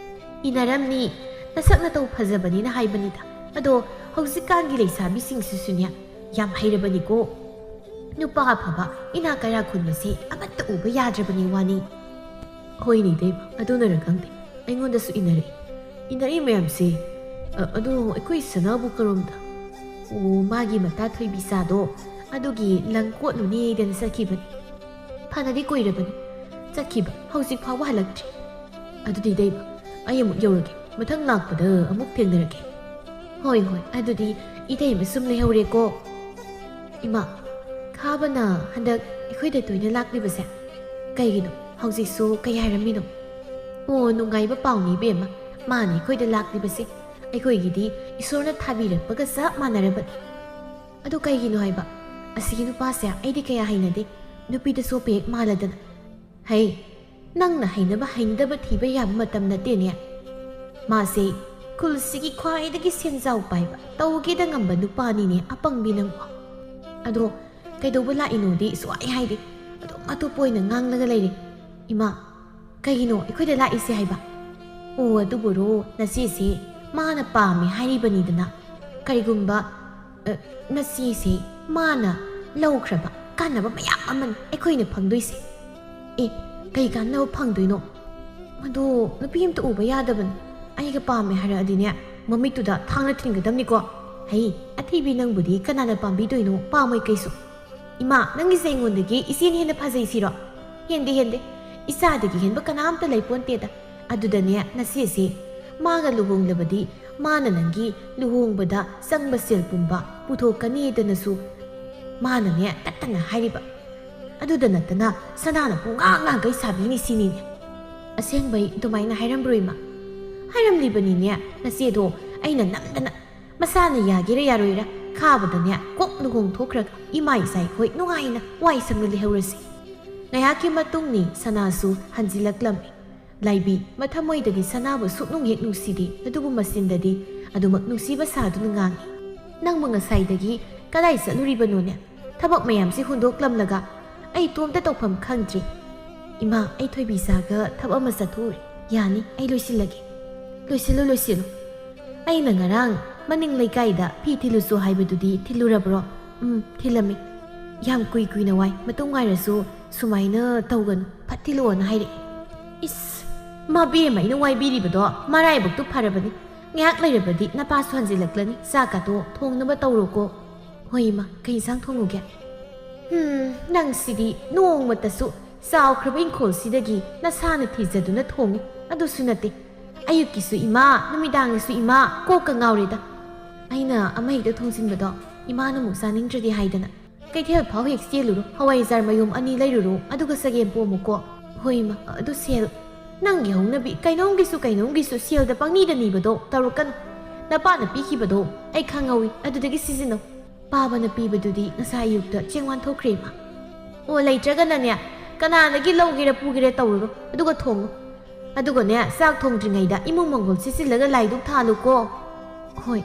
ꯏꯟꯅꯔꯝꯅꯤ꯫ ꯅꯁꯛ ꯅꯇꯧ ꯐꯖꯕꯅꯤꯅ ꯍꯥꯏꯕꯅꯤꯗ꯫ ꯑꯗꯣ ꯍꯧꯖꯤꯛꯀꯥꯟꯒꯤ ꯂꯩꯁꯥꯕꯤꯁꯤꯡꯁꯤꯁꯨꯅꯦ, ꯌꯥꯝ ꯍꯩꯔꯕꯅꯤꯀꯣ꯫ ꯅꯨꯄꯥ ꯑꯐꯕ ꯏꯅꯥꯛ ꯀꯩꯔꯥꯛ ꯈꯨꯟꯕꯁꯦ ꯑꯃꯠꯇ ꯎꯕ ꯌꯥꯗ꯭ꯔꯕꯅꯤ ꯋꯥꯅꯤ꯫ ꯍꯣꯏꯅꯦ ꯏꯇꯩꯃ, ꯑꯗꯨꯅꯔ ꯈꯪꯗꯦ, ꯑꯩꯉꯣꯟꯗꯁꯨ ꯏꯟꯅꯔꯛꯏ꯫ ꯏꯟꯅꯔꯛꯏ ꯃꯌꯥꯝꯁꯦ, ꯑ, ꯑꯗꯣ ꯑꯩꯈꯣꯏ ꯁꯅꯥꯕꯨ ꯀꯔꯣꯝꯗ? ꯑꯣ, ꯃꯥꯒꯤ ꯃꯇꯥ ꯊꯣꯏꯕꯤ ꯆꯥꯗꯣ, ꯑꯗꯨꯒꯤ ꯂꯪ ꯀꯣꯠꯂꯨꯅꯦꯗꯅ ꯆꯠꯈꯤꯕꯅꯤ꯫ ꯐꯅꯗꯤ ꯀꯨꯏꯔꯕꯅꯤ ꯆꯠꯈꯤꯕ, ꯍꯧꯖꯤꯛ ꯐꯥꯎꯕ ꯍꯜꯂꯛꯇ꯭ꯔꯤ꯫ ꯑꯗꯨꯗꯤ ꯏꯇꯩꯃ, ꯑꯩ ꯑꯃꯨꯛ ꯌꯧꯔꯒꯦ, ꯃꯊꯪ ꯂꯥꯛꯄꯗ ꯑꯃꯨꯛ ꯊꯦꯡꯅꯔꯒꯦ꯫ ꯍꯣꯏ ꯍꯣꯏ, ꯑꯗꯨꯗꯤ ꯏꯇꯩꯃ ꯁꯨꯝ ꯂꯩꯍꯧꯔꯦꯀꯣ꯫ ꯏꯃꯥ, ꯈꯥꯕꯅ ꯍꯟꯗꯛ ꯑꯩꯈꯣꯏꯗ ꯇꯣꯏꯅ ꯂꯥꯛꯂꯤꯕꯁꯦ ꯀꯩꯒꯤꯅꯣ? ꯍꯧꯖꯤꯛꯁꯨ ꯀꯩ ꯍꯥꯏꯔꯝꯃꯤꯅꯣ? ꯑꯣ, ꯅꯨꯡꯉꯥꯏꯕ ꯄꯥꯎꯅꯤ ꯏꯕꯦꯝꯃ, ꯃꯥꯅ ꯑꯩꯈꯣꯏꯗ ꯂꯥꯛꯂꯤꯕꯁꯦ꯫ ꯑꯩꯈꯣꯏꯒꯤꯗꯤ ꯏꯁꯣꯔꯅ ꯊꯥꯕꯤꯔꯛꯄꯒ ꯆꯞ ꯃꯥꯟꯅꯔꯕꯅꯤ꯫ ꯑꯗꯨ ꯀꯩꯒꯤꯅꯣ ꯍꯥꯏꯕ? ꯑꯁꯤꯒꯤ ꯅꯨꯄꯥꯁꯦ ꯑꯩꯗꯤ ꯀꯌꯥ ꯍꯩꯅꯗꯦ, ꯅꯨꯄꯤꯗ ꯆꯣꯞꯄ ꯍꯦꯛ ꯃꯥꯜꯂꯗꯅ꯫ ꯍꯩ, ꯅꯪꯅ ꯍꯩꯅꯕ ꯍꯩꯅꯗꯕ ꯊꯤꯕ ꯌꯥꯕ ꯃꯇꯝ ꯅꯠꯇꯦꯅꯦ꯫ ꯃꯥꯁꯦ ꯈꯨꯜꯁꯤꯒꯤ ꯈ꯭ꯋꯥꯏꯗꯒꯤ ꯁꯦꯟꯖꯥꯎ ꯄꯥꯏꯕ, ꯇꯧꯒꯦꯗ ꯉꯝꯕ ꯅꯨꯄꯥꯅꯤꯅꯦ, ꯑꯄꯪꯕꯤ ꯅꯪꯕꯣ꯫ ꯑꯗꯣ ꯀꯩꯗꯧꯕ ꯂꯥꯛꯏꯅꯣꯗꯤ ꯁꯨꯛꯍꯥꯏ ꯍꯥꯏꯗꯦ, ꯑꯗꯨꯝ ꯑꯇꯣꯞꯄ ꯑꯣꯏꯅ ꯉꯥꯡꯂꯒ ꯂꯩꯔꯦ꯫ ꯏꯃꯥ, ꯀꯩꯒꯤꯅꯣ ꯑꯩꯈꯣꯏꯗ ꯂꯥꯛꯏꯁꯦ ꯍꯥꯏꯕ? ꯑꯣ, ꯑꯗꯨꯕꯨꯔꯣ, ꯅꯆꯦꯁꯦ ꯃꯥꯅ ꯄꯥꯝꯃꯦ ꯍꯥꯏꯔꯤꯕꯅꯤꯗꯅ꯫ ꯀꯔꯤꯒꯨꯝꯕ, ꯑ, ꯅꯆꯦꯁꯦ ꯃꯥꯅ ꯂꯧꯈ꯭ꯔꯕ ꯀꯥꯟꯅꯕ ꯃꯌꯥꯝ ꯑꯃꯅꯤ ꯑꯩꯈꯣꯏꯅ ꯐꯪꯗꯣꯏꯁꯦ꯫ ꯑꯦ, ꯀꯩ ꯀꯥꯟꯅꯕ ꯐꯪꯗꯣꯏꯅꯣ? ꯃꯗꯨ ꯅꯨꯄꯤ ꯑꯝꯇ ꯎꯕ ꯌꯥꯗꯕꯅꯤ꯫ ꯑꯩꯒ ꯄꯥꯝꯃꯦ ꯍꯥꯏꯔꯛꯑꯗꯤꯅꯦ, ꯃꯃꯤꯠꯇꯨꯗ ꯊꯥꯡꯅ ꯊꯤꯟꯒꯗꯕꯅꯤꯀꯣ꯫ ꯍꯩ, ꯑꯊꯤꯕꯤ ꯅꯪꯕꯨꯗꯤ ꯀꯅꯥꯅ ꯄꯥꯝꯕꯤꯗꯣꯏꯅꯣ? ꯄꯥꯝꯃꯣꯏ ꯀꯩꯁꯨ꯫ ꯏꯃꯥ, ꯅꯪꯒꯤꯁꯦ ꯑꯩꯉꯣꯟꯗꯒꯤ ꯏꯆꯦꯅ ꯍꯦꯟꯅ ꯐꯖꯩ ꯁꯤꯔꯣ? ꯍꯦꯟꯗꯦ, ꯍꯦꯟꯗꯦ꯫ ꯏꯆꯥꯗꯒꯤ ꯍꯦꯟꯕ ꯀꯅꯥꯝꯇ ꯂꯩꯄꯣꯟꯇꯦꯗ꯫ ꯑꯗꯨꯗꯅꯦ, ꯅꯆꯦꯁꯦ ꯃꯥꯒ ꯂꯨꯍꯣꯡꯂꯕꯗꯤ ꯃꯥꯅ ꯅꯪꯒꯤ ꯂꯨꯍꯣꯡꯕꯗ ꯆꯪꯕ ꯁꯦꯜ ꯄꯨꯝꯕ ꯄꯨꯊꯣꯛꯀꯅꯤꯗꯅꯁꯨ ꯃꯥꯅꯅꯦ ꯇꯠꯇꯅ ꯍꯥꯏꯔꯤꯕ꯫ ꯑꯗꯨꯗ ꯅꯠꯇꯅ ꯁꯅꯥꯅ ꯄꯨꯡꯉꯥꯡ ꯉꯥꯡꯈꯩ ꯁꯥꯕꯤꯅꯤ ꯁꯤꯅꯤꯅꯦ꯫ ꯑꯁꯦꯡꯕꯩ ꯑꯗꯨꯃꯥꯏꯅ ꯍꯥꯏꯔꯝꯕ꯭ꯔꯣ ꯏꯃꯥ? ꯍꯥꯏꯔꯝꯂꯤꯕꯅꯤꯅꯦ꯫ ꯅꯆꯦꯗꯣ ꯑꯩꯅ ꯅꯝꯗꯅ, ꯃꯁꯥꯅ ꯌꯥꯒꯦꯔꯥ ꯌꯥꯔꯣꯏꯔꯥ, ꯈꯥꯕꯗꯅꯦ ꯀꯣꯛ ꯂꯨꯍꯣꯡ ꯊꯣꯛꯈ꯭ꯔꯒ ꯏꯃꯥ ꯏꯆꯥ ꯑꯩꯈꯣꯏ ꯅꯨꯡꯉꯥꯏꯅ ꯋꯥꯏ ꯁꯪꯅ ꯂꯩꯍꯧꯔꯁꯤ꯫ ꯉꯥꯏꯍꯥꯛꯀꯤ ꯃꯇꯨꯡꯅꯤ ꯁꯅꯥꯁꯨ ꯍꯟꯖꯤꯜꯂꯛꯂꯝꯃꯤ꯫ ꯂꯥꯏꯕꯤ, ꯃꯊꯃꯣꯏꯗꯗꯤ ꯁꯅꯥꯕꯨ ꯁꯨꯛꯅꯨꯡ ꯍꯦꯛ ꯅꯨꯡꯁꯤꯗꯦ, ꯑꯗꯨꯕꯨ ꯃꯆꯤꯟꯗꯗꯤ ꯑꯗꯨꯃꯛ ꯅꯨꯡꯁꯤꯕ ꯁꯥꯗꯨꯅ ꯉꯥꯡꯏ꯫ "ꯅꯪꯕꯨ ꯉꯁꯥꯏꯗꯒꯤ ꯀꯗꯥꯏ ꯆꯠꯂꯨꯔꯤꯕꯅꯣꯅꯦ? ꯊꯕꯛ ꯃꯌꯥꯝꯁꯤ ꯍꯨꯟꯗꯣꯛꯂꯝꯂꯒ ꯑꯩ ꯏꯇꯣꯝꯇ ꯇꯧꯐꯝ ꯈꯪꯗ꯭ꯔꯦ꯫ ꯏꯃꯥ, ꯑꯩ ꯊꯣꯏꯕꯤꯆꯥꯒ ꯊꯕꯛ ꯑꯃ ꯆꯠꯊꯣꯛꯎꯔꯦ꯫ ꯌꯥꯅꯤ, ꯑꯩ ꯂꯣꯏꯁꯤꯜꯂꯒꯦ꯫ ꯂꯣꯏꯁꯤꯜꯂꯨ, ꯂꯣꯏꯁꯤꯜꯂꯨ꯫ ꯑꯩꯅ ꯉꯔꯥꯡ ꯃꯅꯤꯡ ꯂꯩꯀꯥꯏꯗ ꯐꯤ ꯊꯤꯜꯂꯨꯁꯨ ꯍꯥꯏꯕꯗꯨꯗꯤ ꯊꯤꯜꯂꯨꯔꯕ꯭ꯔꯣ? ꯎꯝ, ꯊꯤꯜꯂꯝꯃꯤ꯫ ꯌꯥꯝ ꯀꯨꯏ ꯀꯨꯏꯅ ꯋꯥꯏ꯫ ꯃꯇꯨꯡ ꯉꯥꯏꯔꯁꯨ ꯁꯨꯃꯥꯏꯅ ꯇꯧꯒꯅꯨ꯫ ꯐꯠ ꯊꯤꯜꯂꯛꯑꯣꯅ ꯍꯥꯏꯔꯛꯑꯦ꯫ ꯏꯁ, ꯃꯥ ꯕꯦꯝꯃ ꯑꯩꯅ ꯋꯥꯏꯕꯤꯔꯤꯕꯗꯣ ꯃꯔꯥꯏꯕꯛꯇꯨ ꯐꯔꯕꯅꯤ꯫ ꯉꯥꯏꯍꯥꯛ ꯂꯩꯔꯕꯗꯤ ꯅꯄꯥꯁꯨ ꯍꯟꯖꯤꯜꯂꯛꯂꯅꯤ꯫ ꯆꯥꯛꯀꯥꯗꯣ ꯊꯣꯡꯅꯕ ꯇꯧꯔꯣꯀꯣ꯫ ꯍꯣꯏ ꯏꯃꯥ, ꯀꯩ ꯏꯟꯁꯥꯡ ꯊꯣꯡꯉꯨꯒꯦ? ꯍꯨꯝ, ꯅꯪꯁꯤꯗꯤ ꯅꯣꯡꯃꯇꯁꯨ ꯆꯥꯎꯈ꯭ꯔꯕ ꯏꯪꯈꯣꯜꯁꯤꯗꯒꯤ ꯅꯁꯥꯅ ꯊꯤꯖꯗꯨꯅ ꯊꯣꯡꯉꯤ꯫ ꯑꯗꯨꯁꯨ ꯅꯠꯇꯦ, ꯑꯌꯨꯛꯀꯤꯁꯨ ꯏꯃꯥ, ꯅꯨꯃꯤꯗꯥꯡꯒꯤꯁꯨ ꯏꯃꯥ, ꯀꯣꯛꯀ ꯉꯥꯎꯔꯦꯗ꯫ ꯑꯩꯅ ꯑꯃ ꯍꯦꯛꯇ ꯊꯣꯡꯖꯤꯟꯕꯗꯣ ꯏꯃꯥꯅ ꯑꯃꯨꯛ ꯆꯥꯅꯤꯡꯗ꯭ꯔꯗꯤ ꯍꯥꯏꯗꯅ꯫ ꯀꯩꯊꯦꯜ ꯐꯥꯎ ꯍꯦꯛ ꯆꯦꯜꯂꯨꯔꯣ, ꯍꯋꯥꯏꯖꯥꯔ ꯃꯌꯨꯝ ꯑꯅꯤ ꯂꯩꯔꯨꯔꯣ, ꯑꯗꯨꯒ ꯆꯒꯦꯝ ꯄꯣꯝꯃꯨꯀꯣ꯫ ꯍꯣꯏ ꯏꯃꯥ, ꯑꯗꯨ ꯁꯦꯜ, ꯅꯪꯒꯤ ꯍꯧꯅꯕꯤ ꯀꯩꯅꯣꯝꯒꯤꯁꯨ ꯀꯩꯅꯣꯝꯒꯤꯁꯨ ꯁꯦꯜꯗ ꯄꯪꯅꯤꯗ ꯅꯤꯕꯗꯣ ꯇꯧꯔꯛꯀꯅꯨ꯫ ꯅꯄꯥꯅ ꯄꯤꯈꯤꯕꯗꯣ ꯑꯩ ꯈꯪꯍꯧꯏ, ꯑꯗꯨꯗꯒꯤ ꯁꯤꯖꯤꯟꯅꯧ꯫ ꯄꯥꯕꯅ ꯄꯤꯕꯗꯨꯗꯤ ꯉꯁꯥꯏ ꯑꯌꯨꯛꯇ ꯆꯦꯡ ꯋꯥꯟꯊꯣꯛꯈ꯭ꯔꯦ ꯏꯃꯥ꯫ ꯑꯣ, ꯂꯩꯇ꯭ꯔꯒꯅꯅꯦ, ꯀꯅꯥꯗꯒꯤ ꯂꯧꯒꯦꯔꯥ ꯄꯨꯒꯦꯔꯥ ꯇꯧꯔꯨꯔꯣ, ꯑꯗꯨꯒ ꯊꯣꯡꯉꯨ꯫ ꯑꯗꯨꯒꯅꯦ, ꯆꯥꯛ ꯊꯣꯡꯗ꯭ꯔꯤꯉꯩꯗ ꯏꯃꯨꯡ ꯃꯪꯒꯣꯜ ꯁꯤꯠꯆꯤꯜꯂꯒ ꯂꯥꯏꯗꯨꯛ ꯊꯥꯜꯂꯨꯀꯣ꯫ ꯍꯣꯏ꯫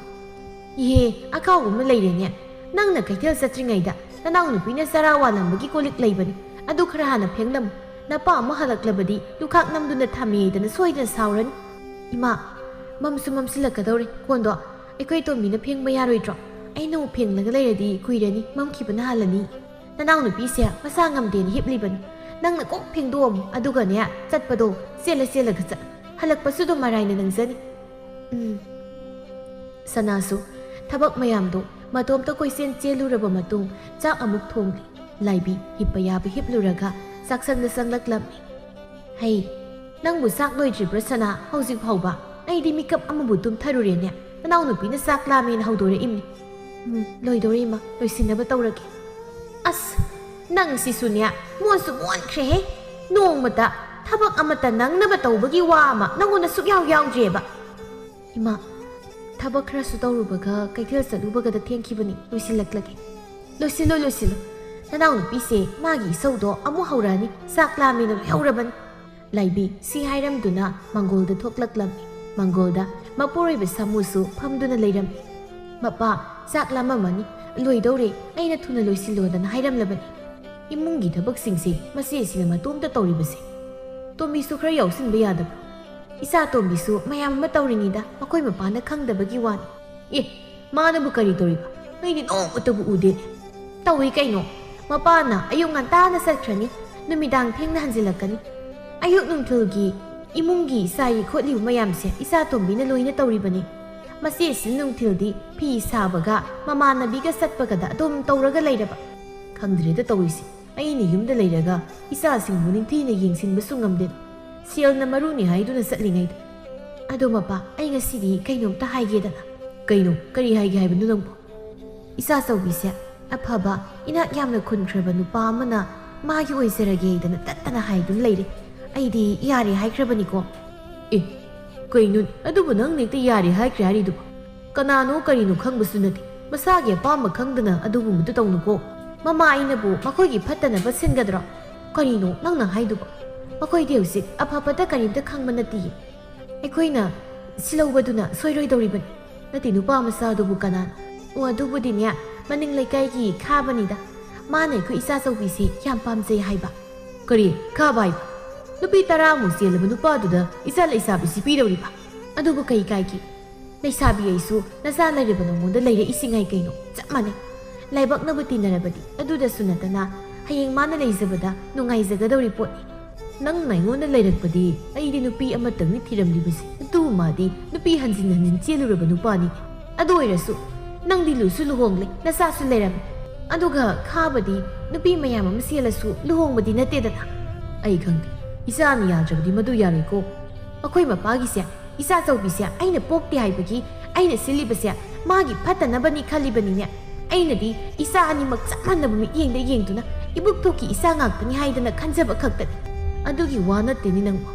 ꯏꯍꯦ, ꯑꯀꯥꯎꯕ ꯑꯃ ꯂꯩꯔꯦꯅꯦ꯫ ꯅꯪꯅ ꯀꯩꯊꯦꯜ ꯆꯠꯇ꯭ꯔꯤꯉꯩꯗ ꯅꯅꯥꯎꯅꯨꯄꯤꯅ ꯆꯔꯥ ꯋꯥꯜꯂꯝꯕꯒꯤ ꯀꯣꯜꯂꯤꯛ ꯂꯩꯕꯅꯤ, ꯑꯗꯨ ꯈꯔ ꯍꯥꯟꯅ ꯐꯦꯡꯂꯝꯃꯨ꯫ ꯅꯄꯥ ꯑꯃꯨꯛ ꯍꯜꯂꯛꯂꯕꯗꯤ ꯂꯨꯈꯥꯛ ꯅꯝꯗꯨꯅ ꯊꯝꯃꯦꯗꯅ ꯁꯣꯏꯗꯅ ꯁꯥꯎꯔꯅꯤ꯫ ꯏꯃꯥ, ꯃꯝꯁꯨ ꯃꯝꯁꯤꯜꯂꯛꯀꯗꯧꯔꯦ꯫ ꯀꯣꯟꯗꯣ ꯑꯩꯈꯣꯏ ꯇꯣꯝꯕꯤꯅ ꯐꯦꯡꯕ ꯌꯥꯔꯣꯏꯗ꯭ꯔꯣ? ꯑꯩꯅ ꯑꯃꯨꯛ ꯐꯦꯡꯂꯒ ꯂꯩꯔꯗꯤ ꯀꯨꯏꯔꯅꯤ, ꯃꯝꯈꯤꯕꯅ ꯍꯥꯜꯂꯅꯤ꯫ ꯅꯅꯥꯎꯅꯨꯄꯤꯁꯦ ꯃꯁꯥ ꯉꯝꯗꯦꯅ ꯍꯤꯞꯂꯤꯕꯅꯤ꯫ ꯅꯪꯅ ꯀꯣꯛ ꯐꯦꯡꯗꯣꯛꯑꯝꯃꯨ, ꯑꯗꯨꯒꯅꯦ, ꯆꯠꯄꯗꯣ ꯆꯦꯜꯂ ꯆꯦꯜꯂꯒ ꯆꯠ꯫ ꯍꯜꯂꯛꯄꯁꯨ ꯑꯗꯨꯝ ꯃꯔꯥꯏꯅ ꯅꯪꯖꯅꯤ꯫ ꯎꯝ꯫ ꯁꯅꯥꯁꯨ ꯊꯕꯛ ꯃꯌꯥꯝꯗꯣ ꯃꯇꯣꯝꯇ ꯀꯣꯏꯆꯦꯟ ꯆꯦꯜꯂꯨꯔꯕ ꯃꯇꯨꯡ ꯆꯥꯛ ꯑꯃꯨꯛ ꯊꯣꯡꯂꯤ꯫ ꯂꯥꯏꯕꯤ ꯍꯤꯞꯄ ꯌꯥꯕ ꯍꯤꯞꯂꯨꯔꯒ ꯆꯥꯛꯁꯪꯗ ꯆꯪꯂꯛꯂꯝꯃꯤ꯫ ꯍꯩ, ꯅꯪꯕꯨ ꯆꯥꯛ ꯂꯣꯏꯗ꯭ꯔꯤꯕ꯭ꯔꯥ ꯁꯅꯥ, ꯍꯧꯖꯤꯛ ꯐꯥꯎꯕ? ꯑꯩꯗꯤ ꯃꯤꯀꯞ ꯑꯃꯕꯨ ꯇꯨꯝꯊꯔꯨꯔꯦꯅꯦ꯫ ꯅꯅꯥꯎꯅꯨꯄꯤꯅ ꯆꯥꯛ ꯂꯥꯝꯃꯦꯅ ꯍꯧꯗꯣꯔꯛꯏꯝꯅꯤ꯫ ꯎꯝ, ꯂꯣꯏꯗꯧꯔꯦ ꯏꯃꯥ, ꯂꯣꯏꯁꯤꯟꯅꯕ ꯇꯧꯔꯒꯦ꯫ ꯑꯁ, ꯅꯪꯁꯤꯁꯨꯅꯦ, ꯃꯣꯟꯁꯨ ꯃꯣꯟꯈ꯭ꯔꯦꯍꯦ꯫ ꯅꯣꯡꯃꯇ ꯊꯕꯛ ꯑꯃꯠꯇ ꯅꯪꯅꯕ ꯇꯧꯕꯒꯤ ꯋꯥ ꯑꯃ ꯅꯪꯉꯣꯟꯗ ꯁꯨꯛꯌꯥꯎ ꯌꯥꯎꯗ꯭ꯔꯦꯕ꯫ ꯏꯃꯥ, ꯊꯕꯛ ꯈꯔꯁꯨ ꯇꯧꯔꯨꯕꯒ ꯀꯩꯊꯦꯜ ꯆꯠꯂꯨꯕꯒꯗ ꯊꯦꯡꯈꯤꯕꯅꯤ, ꯂꯣꯏꯁꯤꯜꯂꯛꯂꯒꯦ꯫ ꯂꯣꯏꯁꯤꯜꯂꯣ, ꯂꯣꯏꯁꯤꯜꯂꯣ꯫ ꯅꯅꯥꯎꯅꯨꯄꯤꯁꯦ ꯃꯥꯒꯤ ꯏꯁꯧꯗꯣ ꯑꯃꯨꯛ ꯍꯧꯔꯛꯑꯅꯤ, ꯆꯥꯛ ꯂꯥꯝꯃꯦꯅ ꯂꯣꯏꯍꯧꯔꯕꯅꯤ꯫ ꯂꯥꯏꯕꯤ ꯁꯤ ꯍꯥꯏꯔꯝꯗꯨꯅ ꯃꯪꯒꯣꯜꯗ ꯊꯣꯛꯂꯛꯂꯝꯃꯤ꯫ ꯃꯪꯒꯣꯜꯗ ꯃꯄꯨꯔꯣꯏꯕ ꯁꯥꯃꯨꯁꯨ ꯐꯝꯗꯨꯅ ꯂꯩꯔꯝꯃꯤ꯫ ꯃꯄꯥ, ꯆꯥꯛ ꯂꯥꯝꯃꯝꯃꯅꯤ, "ꯂꯣꯏꯗꯧꯔꯦ, ꯑꯩꯅ ꯊꯨꯅ ꯂꯣꯏꯁꯤꯜꯂꯣꯗꯅ ꯍꯥꯏꯔꯝꯂꯕꯅꯤ꯫ ꯏꯃꯨꯡꯒꯤ ꯊꯕꯛꯁꯤꯡꯁꯦ ꯃꯆꯦꯁꯤꯅ ꯃꯇꯣꯝꯇ ꯇꯧꯔꯤꯕꯁꯦ꯫ ꯇꯣꯝꯕꯤꯁꯨ ꯈꯔ ꯌꯥꯎꯁꯤꯟꯕ ꯌꯥꯗꯕ꯭ꯔꯣ? ꯏꯆꯥ ꯇꯣꯝꯕꯤꯁꯨ ꯃꯌꯥꯝ ꯑꯃ ꯇꯧꯔꯤꯉꯩꯗ ꯃꯈꯣꯏ ꯃꯄꯥꯅ ꯈꯪꯗꯕꯒꯤ ꯋꯥꯅꯤ꯫" "ꯑꯦ, ꯃꯥꯅꯕꯨ ꯀꯔꯤ ꯇꯧꯔꯤꯕ? ꯅꯣꯏꯗꯤ ꯅꯣꯡꯃꯇꯕꯨ ꯎꯗꯦ꯫" "ꯇꯧꯏ ꯀꯩꯅꯣ꯫ ꯃꯄꯥꯅ ꯑꯌꯨꯛ ꯉꯟꯇꯥꯅ ꯆꯠꯈ꯭ꯔꯅꯤ, ꯅꯨꯃꯤꯗꯥꯡ ꯊꯦꯡꯅ ꯍꯟꯖꯤꯜꯂꯛꯀꯅꯤ꯫ ꯑꯌꯨꯛ ꯅꯨꯡꯊꯤꯜꯒꯤ ꯏꯃꯨꯡꯒꯤ ꯆꯥꯏꯔꯤ ꯈꯣꯠꯂꯤꯕ ꯃꯌꯥꯝꯁꯦ ꯏꯆꯥ ꯇꯣꯝꯕꯤꯅ ꯂꯣꯏꯅ ꯇꯧꯔꯤꯕꯅꯤ꯫ ꯃꯆꯦꯁꯤ ꯅꯨꯡꯊꯤꯜꯗꯤ ꯐꯤ ꯁꯥꯕꯒ ꯃꯃꯥꯟꯅꯕꯤꯒ ꯆꯠꯄꯒꯗ ꯑꯗꯨꯝ ꯇꯧꯔꯒ ꯂꯩꯔꯕ꯫ ꯈꯪꯗ꯭ꯔꯦꯗ ꯇꯧꯔꯤꯁꯤ꯫ ꯑꯩꯅ ꯌꯨꯝꯗ ꯂꯩꯔꯒ ꯏꯆꯥꯁꯤꯡꯕꯨ ꯅꯤꯡꯊꯤꯅ ꯌꯦꯡꯁꯤꯟꯕꯁꯨ ꯉꯝꯗꯦ꯫ ꯁꯦꯜꯅ ꯃꯔꯨꯅꯤ ꯍꯥꯏꯗꯨꯅ ꯆꯠꯂꯤꯉꯩꯗ꯫ ꯑꯗꯣ ꯃꯄꯥ, ꯑꯩ ꯉꯁꯤꯗꯤ ꯀꯩꯅꯣꯝꯇ ꯍꯥꯏꯒꯦꯗꯅ꯫" "ꯀꯩꯅꯣ? ꯀꯔꯤ ꯍꯥꯏꯒꯦ ꯍꯥꯏꯕꯅꯣ ꯅꯪꯕꯨ?" "ꯏꯆꯥꯆꯧꯕꯤꯁꯦ ꯑꯐꯕ, ꯏꯅꯥꯛ ꯌꯥꯝꯅ ꯈꯨꯟꯈ꯭ꯔꯕ ꯅꯨꯄꯥ ꯑꯃꯅ ꯃꯥꯒꯤ ꯑꯣꯏꯖꯔꯒꯦꯗꯅ ꯇꯠꯇꯅ ꯍꯥꯏꯗꯨꯅ ꯂꯩꯔꯦ꯫ ꯑꯩꯗꯤ ꯌꯥꯔꯦ ꯍꯥꯏꯈ꯭ꯔꯕꯅꯤꯀꯣ꯫" "ꯑꯦ, ꯀꯩꯅꯣ? ꯑꯗꯨꯕꯨ ꯅꯪꯅ ꯍꯦꯛꯇ ꯌꯥꯔꯦ ꯍꯥꯏꯈ꯭ꯔꯦ ꯍꯥꯏꯔꯤꯗꯨꯕꯨ? ꯀꯅꯥꯅꯣ ꯀꯔꯤꯅꯣ ꯈꯪꯕꯁꯨ ꯅꯠꯇꯦ꯫ ꯃꯁꯥꯒꯤ ꯑꯄꯥꯝꯕ ꯈꯪꯗꯅ ꯑꯗꯨꯒꯨꯝꯕꯗꯨ ꯇꯧꯅꯨꯀꯣ꯫ ꯃꯃꯥ ꯑꯩꯅꯕꯨ ꯃꯈꯣꯏꯒꯤ ꯐꯠꯇꯅꯕ ꯁꯤꯟꯒꯗ꯭ꯔꯣ? ꯀꯔꯤꯅꯣ ꯅꯪꯅ ꯍꯥꯏꯗꯨꯕꯣ? ꯃꯈꯣꯏꯗꯤ ꯍꯧꯖꯤꯛ ꯑꯐ ꯐꯠꯇ ꯀꯔꯤꯝꯇ ꯈꯪꯕ ꯅꯠꯇꯤꯌꯦ꯫ ꯑꯩꯈꯣꯏꯅ ꯁꯤꯜꯍꯧꯕꯗꯨꯅ ꯁꯣꯏꯔꯣꯏꯗꯧꯔꯤꯕꯅꯤ꯫ ꯅꯠꯇꯦ, ꯅꯨꯄꯥ ꯃꯆꯥꯗꯨꯕꯨ ꯀꯅꯥꯅꯣ?" "ꯑꯣ, ꯑꯗꯨꯕꯨꯗꯤꯅꯦ, ꯃꯅꯤꯡ ꯂꯩꯀꯥꯏꯒꯤ ꯈꯥꯕꯅꯤꯗ꯫ ꯃꯥꯅ ꯑꯩꯈꯣꯏ ꯏꯆꯥꯆꯧꯕꯤꯁꯦ ꯌꯥꯝ ꯄꯥꯝꯖꯩ ꯍꯥꯏꯕ꯫" "ꯀꯔꯤ? ꯈꯥꯕ ꯍꯥꯏꯕ? ꯅꯨꯄꯤ ꯇꯔꯥꯃꯨꯛ ꯆꯦꯜꯂꯕ ꯅꯨꯄꯥꯗꯨꯗ ꯏꯆꯥ ꯂꯩꯁꯥꯕꯤꯁꯤ ꯄꯤꯗꯧꯔꯤꯕ? ꯑꯗꯨꯕꯨ ꯀꯩ ꯀꯥꯏꯒꯦ? ꯂꯩꯁꯥꯕꯤ ꯑꯩꯁꯨ ꯅꯆꯥ ꯂꯩꯔꯕ ꯅꯉꯣꯟꯗ ꯂꯩꯔꯛꯏꯁꯤ ꯉꯥꯏ ꯀꯩꯅꯣ? ꯆꯞ ꯃꯥꯟꯅꯩ꯫ ꯂꯥꯏꯕꯛꯅꯕꯨ ꯇꯤꯟꯅꯔꯕꯗꯤ ꯑꯗꯨꯗꯁꯨ ꯅꯠꯇꯅ ꯍꯌꯦꯡ ꯃꯥꯅ ꯂꯩꯖꯕꯗ ꯅꯨꯡꯉꯥꯏꯖꯒꯗꯧꯔꯤ ꯄꯣꯠꯅꯤ꯫ ꯅꯪꯅ ꯑꯩꯉꯣꯟꯗ ꯂꯩꯔꯛꯄꯗꯤ ꯑꯩꯗꯤ ꯅꯨꯄꯤ ꯑꯃꯇꯪꯅꯤ ꯊꯤꯔꯝꯂꯤꯕꯁꯦ꯫ ꯑꯗꯨ ꯃꯥꯗꯤ ꯅꯨꯄꯤ ꯍꯟꯖꯤꯟ ꯍꯟꯖꯤꯟ ꯆꯦꯜꯂꯨꯔꯕ ꯅꯨꯄꯥꯅꯤ꯫ ꯑꯗꯨ ꯑꯣꯏꯔꯁꯨ ꯅꯪꯗꯤ ꯂꯨꯁꯨ ꯂꯨꯍꯣꯡꯂꯦ, ꯅꯆꯥꯁꯨ ꯂꯩꯔꯝꯃꯦ꯫ ꯑꯗꯨꯒ ꯈꯥꯕꯗꯤ ꯅꯨꯄꯤ ꯃꯌꯥꯝ ꯑꯃ ꯆꯦꯜꯂꯁꯨ ꯂꯨꯍꯣꯡꯕꯗꯤ ꯅꯠꯇꯦꯗꯅ꯫" "ꯑꯩ ꯈꯪꯗꯦ, ꯏꯆꯥꯅ ꯌꯥꯗ꯭ꯔꯕꯗꯤ ꯃꯗꯨ ꯌꯥꯔꯣꯏꯀꯣ꯫ ꯑꯩꯈꯣꯏ ꯃꯄꯥꯒꯤꯁꯦ, ꯏꯆꯥꯆꯧꯕꯤꯁꯦ ꯑꯩꯅ ꯄꯣꯛꯇꯦ ꯍꯥꯏꯕꯒꯤ ꯑꯩꯅ ꯁꯤꯜꯂꯤꯕꯁꯦ ꯃꯥꯒꯤ ꯐꯠꯇꯅꯕꯅꯤ ꯈꯜꯂꯤꯕꯅꯤꯅꯦ꯫ ꯑꯩꯅꯗꯤ ꯏꯆꯥ ꯑꯅꯤꯃꯛ ꯆꯞ ꯃꯥꯟꯅꯕ ꯃꯤꯠꯌꯦꯡꯗ ꯌꯦꯡꯗꯨꯅ ꯏꯕꯨꯛꯊꯣꯛꯀꯤ ꯏꯆꯥ ꯉꯥꯛꯇꯅꯤ ꯍꯥꯏꯗꯅ ꯈꯟꯖꯕ ꯈꯛꯇꯅꯤ꯫" "ꯑꯗꯨꯒꯤ ꯋꯥ ꯅꯠꯇꯦꯅꯦ ꯅꯪꯕꯣ꯫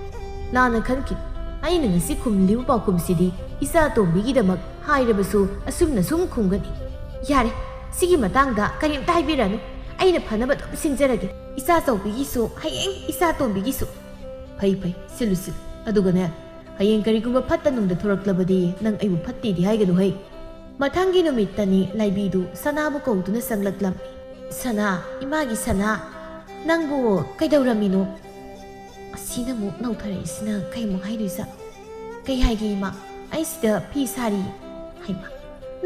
ꯂꯥꯟꯅ ꯈꯟꯈꯤꯅꯨ꯫ ꯑꯩꯅ ꯉꯁꯤ ꯈꯨꯝꯂꯤꯕ ꯄꯥꯎꯈꯨꯝꯁꯤꯗꯤ ꯏꯆꯥ ꯇꯣꯝꯕꯤꯒꯤꯗꯃꯛ ꯍꯥꯏꯔꯕꯁꯨ ꯑꯁꯨꯝꯅ ꯁꯨꯝ ꯈꯨꯝꯒꯅꯤ꯫" "ꯌꯥꯔꯦ, ꯁꯤꯒꯤ ꯃꯇꯥꯡꯗ ꯀꯔꯤꯝꯇ ꯍꯥꯏꯕꯤꯔꯅꯨ꯫ ꯑꯩꯅ ꯐꯅꯕ ꯑꯗꯨꯝ ꯁꯤꯟꯖꯔꯒꯦ꯫ ꯏꯆꯥꯆꯧꯕꯤꯒꯤꯁꯨ, ꯍꯌꯦꯡ ꯏꯆꯥ ꯇꯣꯝꯕꯤꯒꯤꯁꯨ꯫" "ꯐꯩ, ꯐꯩ, ꯁꯤꯜꯂꯨ, ꯁꯤꯜꯂꯨ꯫ ꯑꯗꯨꯒꯅꯦ, ꯍꯌꯦꯡ ꯀꯔꯤꯒꯨꯝꯕ ꯐꯠꯇ ꯅꯨꯡꯗ ꯊꯣꯔꯛꯂꯕꯗꯤ ꯅꯪ ꯑꯩꯕꯨ ꯐꯠꯇꯦꯗꯤ ꯍꯥꯏꯒꯅꯨ ꯍꯩ꯫" ꯃꯊꯪꯒꯤ ꯅꯨꯃꯤꯠꯇꯅꯤ ꯂꯥꯏꯕꯤꯗꯨ ꯁꯅꯥꯕꯨ ꯀꯧꯗꯨꯅ ꯆꯪꯂꯛꯂꯝꯃꯤ꯫ "ꯁꯅꯥ, ꯏꯃꯥꯒꯤ ꯁꯅꯥ, ꯅꯪꯕꯨ ꯀꯩꯗꯧꯔꯝꯃꯤꯅꯣ? ꯑꯁꯤꯅ ꯑꯃꯨꯛ ꯅꯧꯊꯔꯛꯏꯁꯤꯅ ꯀꯩꯃꯨꯛ ꯍꯥꯏꯗꯣꯏꯖꯥꯠꯅꯣ?" "ꯀꯩ ꯍꯥꯏꯒꯦ ꯏꯃꯥ? ꯑꯩ ꯁꯤꯗ ꯐꯤ ꯁꯥꯔꯤ꯫" "ꯍꯩꯃꯥ,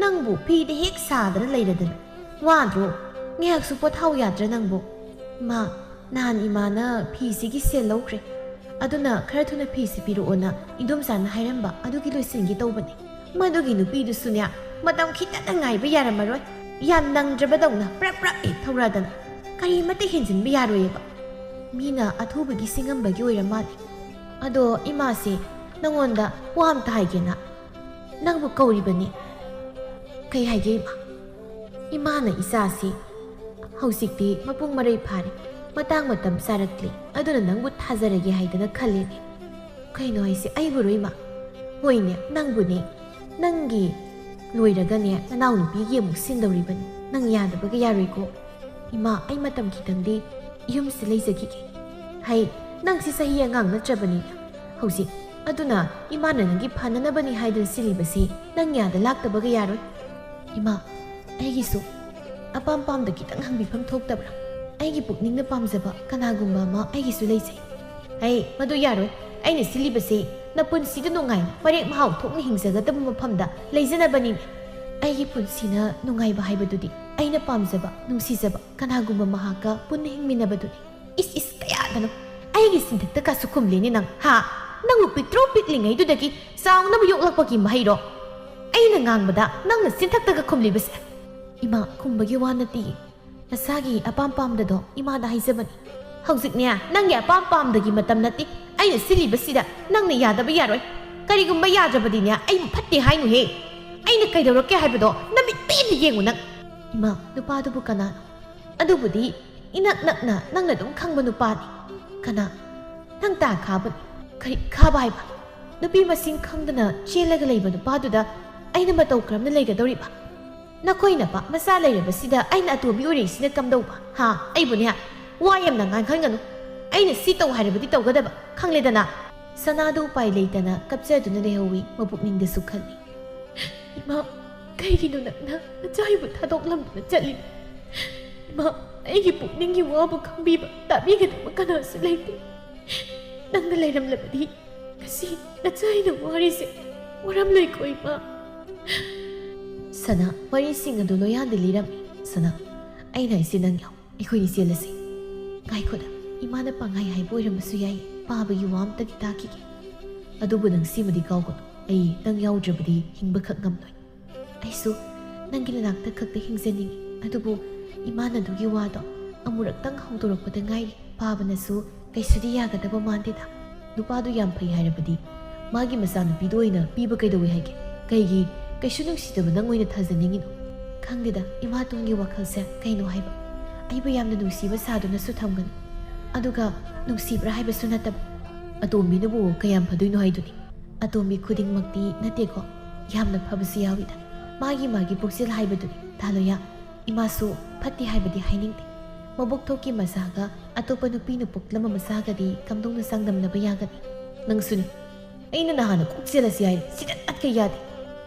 ꯅꯪꯕꯨ ꯐꯤꯗ ꯍꯦꯛ ꯁꯥꯗꯅ ꯂꯩꯔꯗꯅ ꯋꯥꯗ꯭ꯔꯣ? ꯉꯥꯏꯍꯥꯛꯁꯨ ꯄꯣꯊꯥꯎ ꯌꯥꯗ꯭ꯔꯥ ꯅꯪꯕꯨ?" "ꯏꯃꯥ, ꯅꯍꯥꯟ ꯏꯃꯥꯅ ꯐꯤꯁꯤꯒꯤ ꯁꯦꯜ ꯂꯧꯈ꯭ꯔꯦ, ꯑꯗꯨꯅ ꯈꯔ ꯊꯨꯅ ꯐꯤꯁꯤ ꯄꯤꯔꯛꯑꯣꯅ ꯏꯗꯣꯝꯆꯥꯅ ꯍꯥꯏꯔꯝꯕ, ꯑꯗꯨꯒꯤ ꯂꯣꯏꯁꯤꯟꯒꯦ ꯇꯧꯕꯅꯦ꯫" ꯃꯗꯨꯒꯤ ꯅꯨꯄꯤꯗꯨꯁꯨꯅꯦ, ꯃꯇꯝ ꯈꯤꯇꯗ ꯉꯥꯏꯕ ꯌꯥꯔꯝꯃꯔꯣꯏ꯫ ꯌꯥꯝ ꯅꯪꯗ꯭ꯔꯕꯗꯧꯅ ꯄ꯭ꯔꯞ ꯄ꯭ꯔꯞ ꯍꯦꯛ ꯊꯧꯔꯛꯑꯗꯅ ꯀꯔꯤꯃꯠꯇ ꯍꯦꯟꯖꯤꯟꯕ ꯌꯥꯔꯣꯏꯑꯕ꯫ ꯃꯤꯅ ꯑꯊꯨꯕꯒꯤ ꯁꯤꯡꯉꯝꯕꯒꯤ ꯑꯣꯏꯔ ꯃꯥꯜꯂꯦ꯫ ꯑꯗꯣ ꯏꯃꯥꯁꯦ ꯅꯉꯣꯟꯗ ꯋꯥ ꯑꯝꯇ ꯍꯥꯏꯒꯦꯅ ꯅꯪꯕꯨ ꯀꯧꯔꯤꯕꯅꯤ꯫ ꯀꯩ ꯍꯥꯏꯒꯦ ꯏꯃꯥ? ꯏꯃꯥꯅ ꯏꯆꯥꯁꯤ ꯍꯧꯖꯤꯛꯇꯤ ꯃꯄꯨꯡ ꯃꯔꯩ ꯐꯥꯔꯦ, ꯃꯇꯥꯡ ꯃꯇꯝ ꯆꯥꯔꯛꯂꯦ, ꯑꯗꯨꯅ ꯅꯪꯕꯨ ꯊꯥꯖꯔꯒꯦ ꯍꯥꯏꯗꯅ ꯈꯜꯂꯦꯅꯦ꯫ ꯀꯩꯅꯣ ꯍꯥꯏꯁꯦ? ꯑꯩꯕꯨꯔꯣ ꯏꯃꯥ? ꯍꯣꯏꯅꯦ, ꯅꯪꯕꯨꯅꯦ꯫ ꯅꯪꯒꯤ ꯂꯣꯏꯔꯒꯅꯦ ꯅꯅꯥꯎꯅꯨꯄꯤꯒꯤ ꯑꯃꯨꯛ ꯁꯤꯟꯗꯧꯔꯤꯕꯅꯤ꯫ ꯅꯪ ꯌꯥꯗꯕꯒ ꯌꯥꯔꯣꯏꯀꯣ꯫ ꯏꯃꯥ, ꯑꯩ ꯃꯇꯝ ꯈꯤꯇꯪꯗꯤ ꯌꯨꯝꯁꯤ ꯂꯩꯖꯈꯤꯒꯦ꯫ ꯍꯩ, ꯅꯪꯁꯤ ꯆꯍꯤ ꯑꯉꯥꯡ ꯅꯠꯇ꯭ꯔꯕꯅꯤꯅ꯫ ꯍꯧꯖꯤꯛ ꯑꯗꯨꯅ ꯏꯃꯥꯅ ꯅꯪꯒꯤ ꯐꯅꯅꯕꯅꯤ ꯍꯥꯏꯗꯨꯅ ꯁꯤꯜꯂꯤꯕꯁꯤ ꯅꯪ ꯌꯥꯗ ꯂꯥꯛꯇꯕꯒ ꯌꯥꯔꯣꯏ꯫ ꯏꯃꯥ, ꯑꯩꯒꯤꯁꯨ ꯑꯄꯥꯝ ꯄꯥꯝꯗ ꯈꯤꯇꯪ ꯍꯪꯕꯤꯐꯝ ꯊꯣꯛꯇꯕ꯭ꯔꯥ? ꯑꯩꯒꯤ ꯄꯨꯛꯅꯤꯡꯅ ꯄꯥꯝꯖꯕ ꯀꯅꯥꯒꯨꯝꯕ ꯑꯃ ꯑꯩꯒꯤꯁꯨ ꯂꯩꯖꯩ꯫ ꯍꯩ, ꯃꯗꯨ ꯌꯥꯔꯣꯏ꯫ ꯑꯩꯅ ꯁꯤꯜꯂꯤꯕꯁꯤ ꯅꯄꯨꯟꯁꯤꯗ ꯅꯨꯡꯉꯥꯏꯅ ꯃꯔꯦꯛ ꯃꯍꯥꯎ ꯊꯣꯛꯅ ꯍꯤꯡꯖꯒꯗꯕ ꯃꯐꯝꯗ ꯂꯩꯖꯅꯕꯅꯤꯅꯦ꯫ ꯑꯩꯒꯤ ꯄꯨꯟꯁꯤꯅ ꯅꯨꯡꯉꯥꯏꯕ ꯍꯥꯏꯕꯗꯨꯗꯤ ꯑꯩꯅ ꯄꯥꯝꯖꯕ, ꯅꯨꯡꯁꯤꯖꯕ ꯀꯅꯥꯒꯨꯝꯕ ꯃꯍꯥꯛꯀ ꯄꯨꯟꯅ ꯍꯤꯡꯃꯤꯟꯅꯕꯗꯨꯅꯤ꯫ ꯏꯁ, ꯏꯁ, ꯀꯌꯥꯗꯅꯣ? ꯑꯩꯒꯤ ꯁꯤꯟꯊꯛꯇ ꯀꯥꯁꯨ ꯈꯨꯝꯂꯦꯅꯦ ꯅꯪ, ꯍꯥ? ꯅꯪꯕꯨ ꯄꯤꯛꯇ꯭ꯔꯨ ꯄꯤꯛꯂꯤꯉꯩꯗꯨꯗꯒꯤ ꯆꯥꯎꯅꯕ ꯌꯣꯛꯂꯛꯄꯒꯤ ꯃꯍꯩꯔꯣ? ꯑꯩꯅ ꯉꯥꯡꯕꯗ ꯅꯪꯅ ꯁꯤꯟꯊꯛꯇꯒ ꯈꯨꯝꯂꯤꯕꯁꯦ? ꯏꯃꯥ, ꯈꯨꯝꯕꯒꯤ ꯋꯥ ꯅꯠꯇꯦ꯫ ꯅꯁꯥꯒꯤ ꯑꯄꯥꯝ ꯄꯥꯝꯗꯗꯣ ꯏꯃꯥꯗ ꯍꯥꯏꯖꯕꯅꯤ꯫ ꯍꯧꯖꯤꯛꯅꯦ, ꯅꯪꯒꯤ ꯑꯄꯥꯝ ꯄꯥꯝꯗꯒꯤ ꯃꯇꯝ ꯅꯠꯇꯦ꯫ ꯑꯩꯅ ꯁꯤꯜꯂꯤꯕꯁꯤꯗ ꯅꯪꯅ ꯌꯥꯗꯕ ꯌꯥꯔꯣꯏ꯫ ꯀꯔꯤꯒꯨꯝꯕ ꯌꯥꯗ꯭ꯔꯕꯗꯤꯅꯦ, ꯑꯩꯕꯨ ꯐꯠꯇꯦ ꯍꯥꯏꯅꯨꯍꯦ꯫ ꯑꯩꯅ ꯀꯩꯗꯧꯔꯛꯀꯦ ꯍꯥꯏꯕꯗꯣ ꯅꯃꯤꯠ ꯄꯦꯟꯅ ꯌꯦꯡꯉꯨ ꯅꯪ꯫ ꯏꯃꯥ, ꯅꯨꯄꯥꯗꯨꯕꯨ ꯀꯅꯥꯅꯣ? ꯑꯗꯨꯕꯨꯗꯤ ꯏꯅꯛ ꯅꯛꯅ ꯅꯪꯅ ꯑꯗꯨꯝ ꯈꯪꯕ ꯅꯨꯄꯥꯅꯤ꯫ ꯀꯅꯥ? ꯅꯪ ꯇꯥ ꯈꯥꯕꯅꯤ꯫ ꯀꯔꯤ ꯈꯥꯕ ꯍꯥꯏꯕ? ꯅꯨꯄꯤ ꯃꯁꯤꯡ ꯈꯪꯗꯅ ꯆꯦꯜꯂꯒ ꯂꯩꯕ ꯅꯨꯄꯥꯗꯨꯗ ꯑꯩꯅ ꯃꯇꯧ ꯀꯔꯝꯅ ꯂꯩꯒꯗꯧꯔꯤꯕ? ꯅꯈꯣꯏ ꯅꯄꯥ ꯃꯆꯥ ꯂꯩꯔꯕꯁꯤꯗ ꯑꯩꯅ ꯑꯇꯣꯝꯕꯤ ꯑꯣꯏꯔꯛꯏꯁꯤꯅ ꯀꯝꯗꯧꯕ? ꯍꯥ? ꯑꯩꯕꯨꯅꯦ, ꯋꯥ ꯌꯥꯝꯅ ꯉꯥꯡꯍꯟꯒꯅꯨ꯫ ꯑꯩꯅ ꯁꯤ ꯇꯧ ꯍꯥꯏꯔꯕꯗꯤ ꯇꯧꯒꯗꯕ, ꯈꯪꯂꯦꯗꯅ? ꯁꯅꯥꯗꯨ ꯎꯄꯥꯏ ꯂꯩꯇꯅ ꯀꯞꯆꯗꯨꯅ ꯂꯩꯍꯧꯋꯤ, ꯃꯄꯨꯛꯅꯤꯡꯗꯁꯨ ꯈꯜꯂꯤ꯫ ꯏꯃꯥ, ꯀꯩꯒꯤꯅꯣ ꯅꯪꯅ ꯅꯆꯥ ꯑꯩꯕꯨ ꯊꯥꯗꯣꯛꯂꯝꯗꯨꯅ ꯆꯠꯂꯤꯕ? ꯏꯃꯥ, ꯑꯩꯒꯤ ꯄꯨꯛꯅꯤꯡꯒꯤ ꯋꯥꯕꯨ ꯈꯪꯕꯤꯕ, ꯇꯥꯕꯤꯒꯗꯕ ꯀꯅꯥꯁꯨ ꯂꯩꯇꯦ꯫ ꯅꯪꯅ ꯂꯩꯔꯝꯂꯕꯗꯤ ꯉꯁꯤ ꯅꯆꯥ ꯑꯩꯅ ꯋꯥꯔꯤꯁꯦ ꯋꯥꯔꯝꯂꯣꯏꯀꯣ, ꯏꯃꯥ꯫ ꯁꯅꯥ ꯋꯥꯔꯤꯁꯤꯡ ꯑꯗꯨ ꯂꯣꯌꯥꯗ ꯂꯤꯔꯝꯃꯤ꯫ "ꯁꯅꯥ, ꯑꯩꯅ ꯍꯥꯏꯁꯦ ꯅꯪ ꯌꯥꯎ꯫ ꯑꯩꯈꯣꯏꯅꯤ ꯆꯦꯜꯂꯁꯤ꯫" "ꯉꯥꯏꯈꯣꯗ, ꯏꯃꯥꯅ ꯄꯪꯍꯥꯏ ꯍꯥꯏꯕ ꯑꯣꯏꯔꯝꯕꯁꯨ ꯌꯥꯏ꯫ ꯄꯥꯕꯒꯤ ꯋꯥ ꯑꯝꯇꯗꯤ ꯇꯥꯈꯤꯒꯦ꯫ ꯑꯗꯨꯕꯨ ꯅꯪ ꯁꯤꯃꯗꯤ ꯀꯥꯎꯒꯅꯨ, ꯑꯩ ꯅꯪ ꯌꯥꯎꯗ꯭ꯔꯕꯗꯤ ꯍꯤꯡꯕꯈꯛ ꯉꯝꯂꯣꯏ꯫ ꯑꯩꯁꯨ ꯅꯪꯒꯤ ꯅꯅꯥꯛꯇ ꯈꯛꯇ ꯍꯤꯡꯖꯅꯤꯡꯏ꯫ ꯑꯗꯨꯕꯨ ꯏꯃꯥꯅ ꯑꯗꯨꯒꯤ ꯋꯥꯗꯣ ꯑꯃꯨꯔꯛꯇꯪ ꯍꯧꯗꯣꯔꯛꯄꯗ ꯉꯥꯏꯔꯤ꯫ ꯄꯥꯕꯅꯁꯨ ꯀꯩꯁꯨꯗꯤ ꯌꯥꯒꯗꯕ ꯃꯥꯟꯗꯦꯗ꯫ ꯅꯨꯄꯥꯗꯨ ꯌꯥꯝ ꯐꯩ ꯍꯥꯏꯔꯕꯗꯤ ꯃꯥꯒꯤ ꯃꯆꯥꯅꯨꯄꯤꯗꯨ ꯑꯣꯏꯅ ꯄꯤꯕ ꯀꯩꯗꯧꯏ ꯍꯥꯏꯒꯦ? ꯀꯩꯒꯤ ꯀꯩꯁꯨ ꯅꯨꯡꯁꯤꯗꯕ ꯅꯪ ꯑꯣꯏꯅ ꯊꯥꯖꯅꯤꯡꯉꯤꯅꯣ?" "ꯈꯪꯗꯦꯗ, ꯏꯃꯥꯇꯣꯟꯒꯤ ꯋꯥꯈꯜꯁꯦ ꯀꯩꯅꯣ ꯍꯥꯏꯕ꯫ ꯑꯩꯕꯨ ꯌꯥꯝꯅ ꯅꯨꯡꯁꯤꯕ ꯁꯥꯗꯨꯅꯁꯨ ꯊꯝꯒꯅꯤ꯫ ꯑꯗꯨꯒ ꯅꯨꯡꯁꯤꯕ꯭ꯔꯥ ꯍꯥꯏꯕꯁꯨ ꯅꯠꯇꯕ꯫ ꯑꯇꯣꯝꯕꯤꯅꯕꯨ ꯀꯌꯥꯝ ꯐꯗꯣꯏꯅꯣ ꯍꯥꯏꯗꯨꯅꯤ꯫ ꯑꯇꯣꯝꯕꯤ ꯈꯨꯗꯤꯡꯃꯛꯇꯤ ꯅꯠꯇꯦꯀꯣ, ꯌꯥꯝꯅ ꯐꯕꯁꯨ ꯌꯥꯎꯏꯗ꯫ ꯃꯥꯒꯤ ꯃꯥꯒꯤ ꯄꯨꯛꯆꯦꯜ ꯍꯥꯏꯕꯗꯨꯅꯤ꯫ ꯇꯥꯂꯣꯌꯥ, ꯏꯃꯥꯁꯨ ꯐꯠꯇꯦ ꯍꯥꯏꯕꯗꯤ ꯍꯥꯏꯅꯤꯡꯗꯦ꯫ ꯃꯕꯣꯛꯊꯣꯛꯀꯤ ꯃꯆꯥꯒ ꯑꯇꯣꯞꯄ ꯅꯨꯄꯤꯅ ꯄꯣꯛꯂꯝꯕ ꯃꯆꯥꯒꯗꯤ ꯀꯝꯗꯧꯅ ꯆꯥꯡꯗꯝꯅꯕ ꯌꯥꯒꯅꯤ?" "ꯅꯪꯁꯨꯅꯤ꯫ ꯑꯩꯅ ꯅꯍꯥꯟꯅ ꯀꯣꯛ ꯆꯦꯜꯂꯁꯤ ꯍꯥꯏꯔꯦ, ꯁꯤꯗ ꯇꯠꯀ ꯌꯥꯗꯦ꯫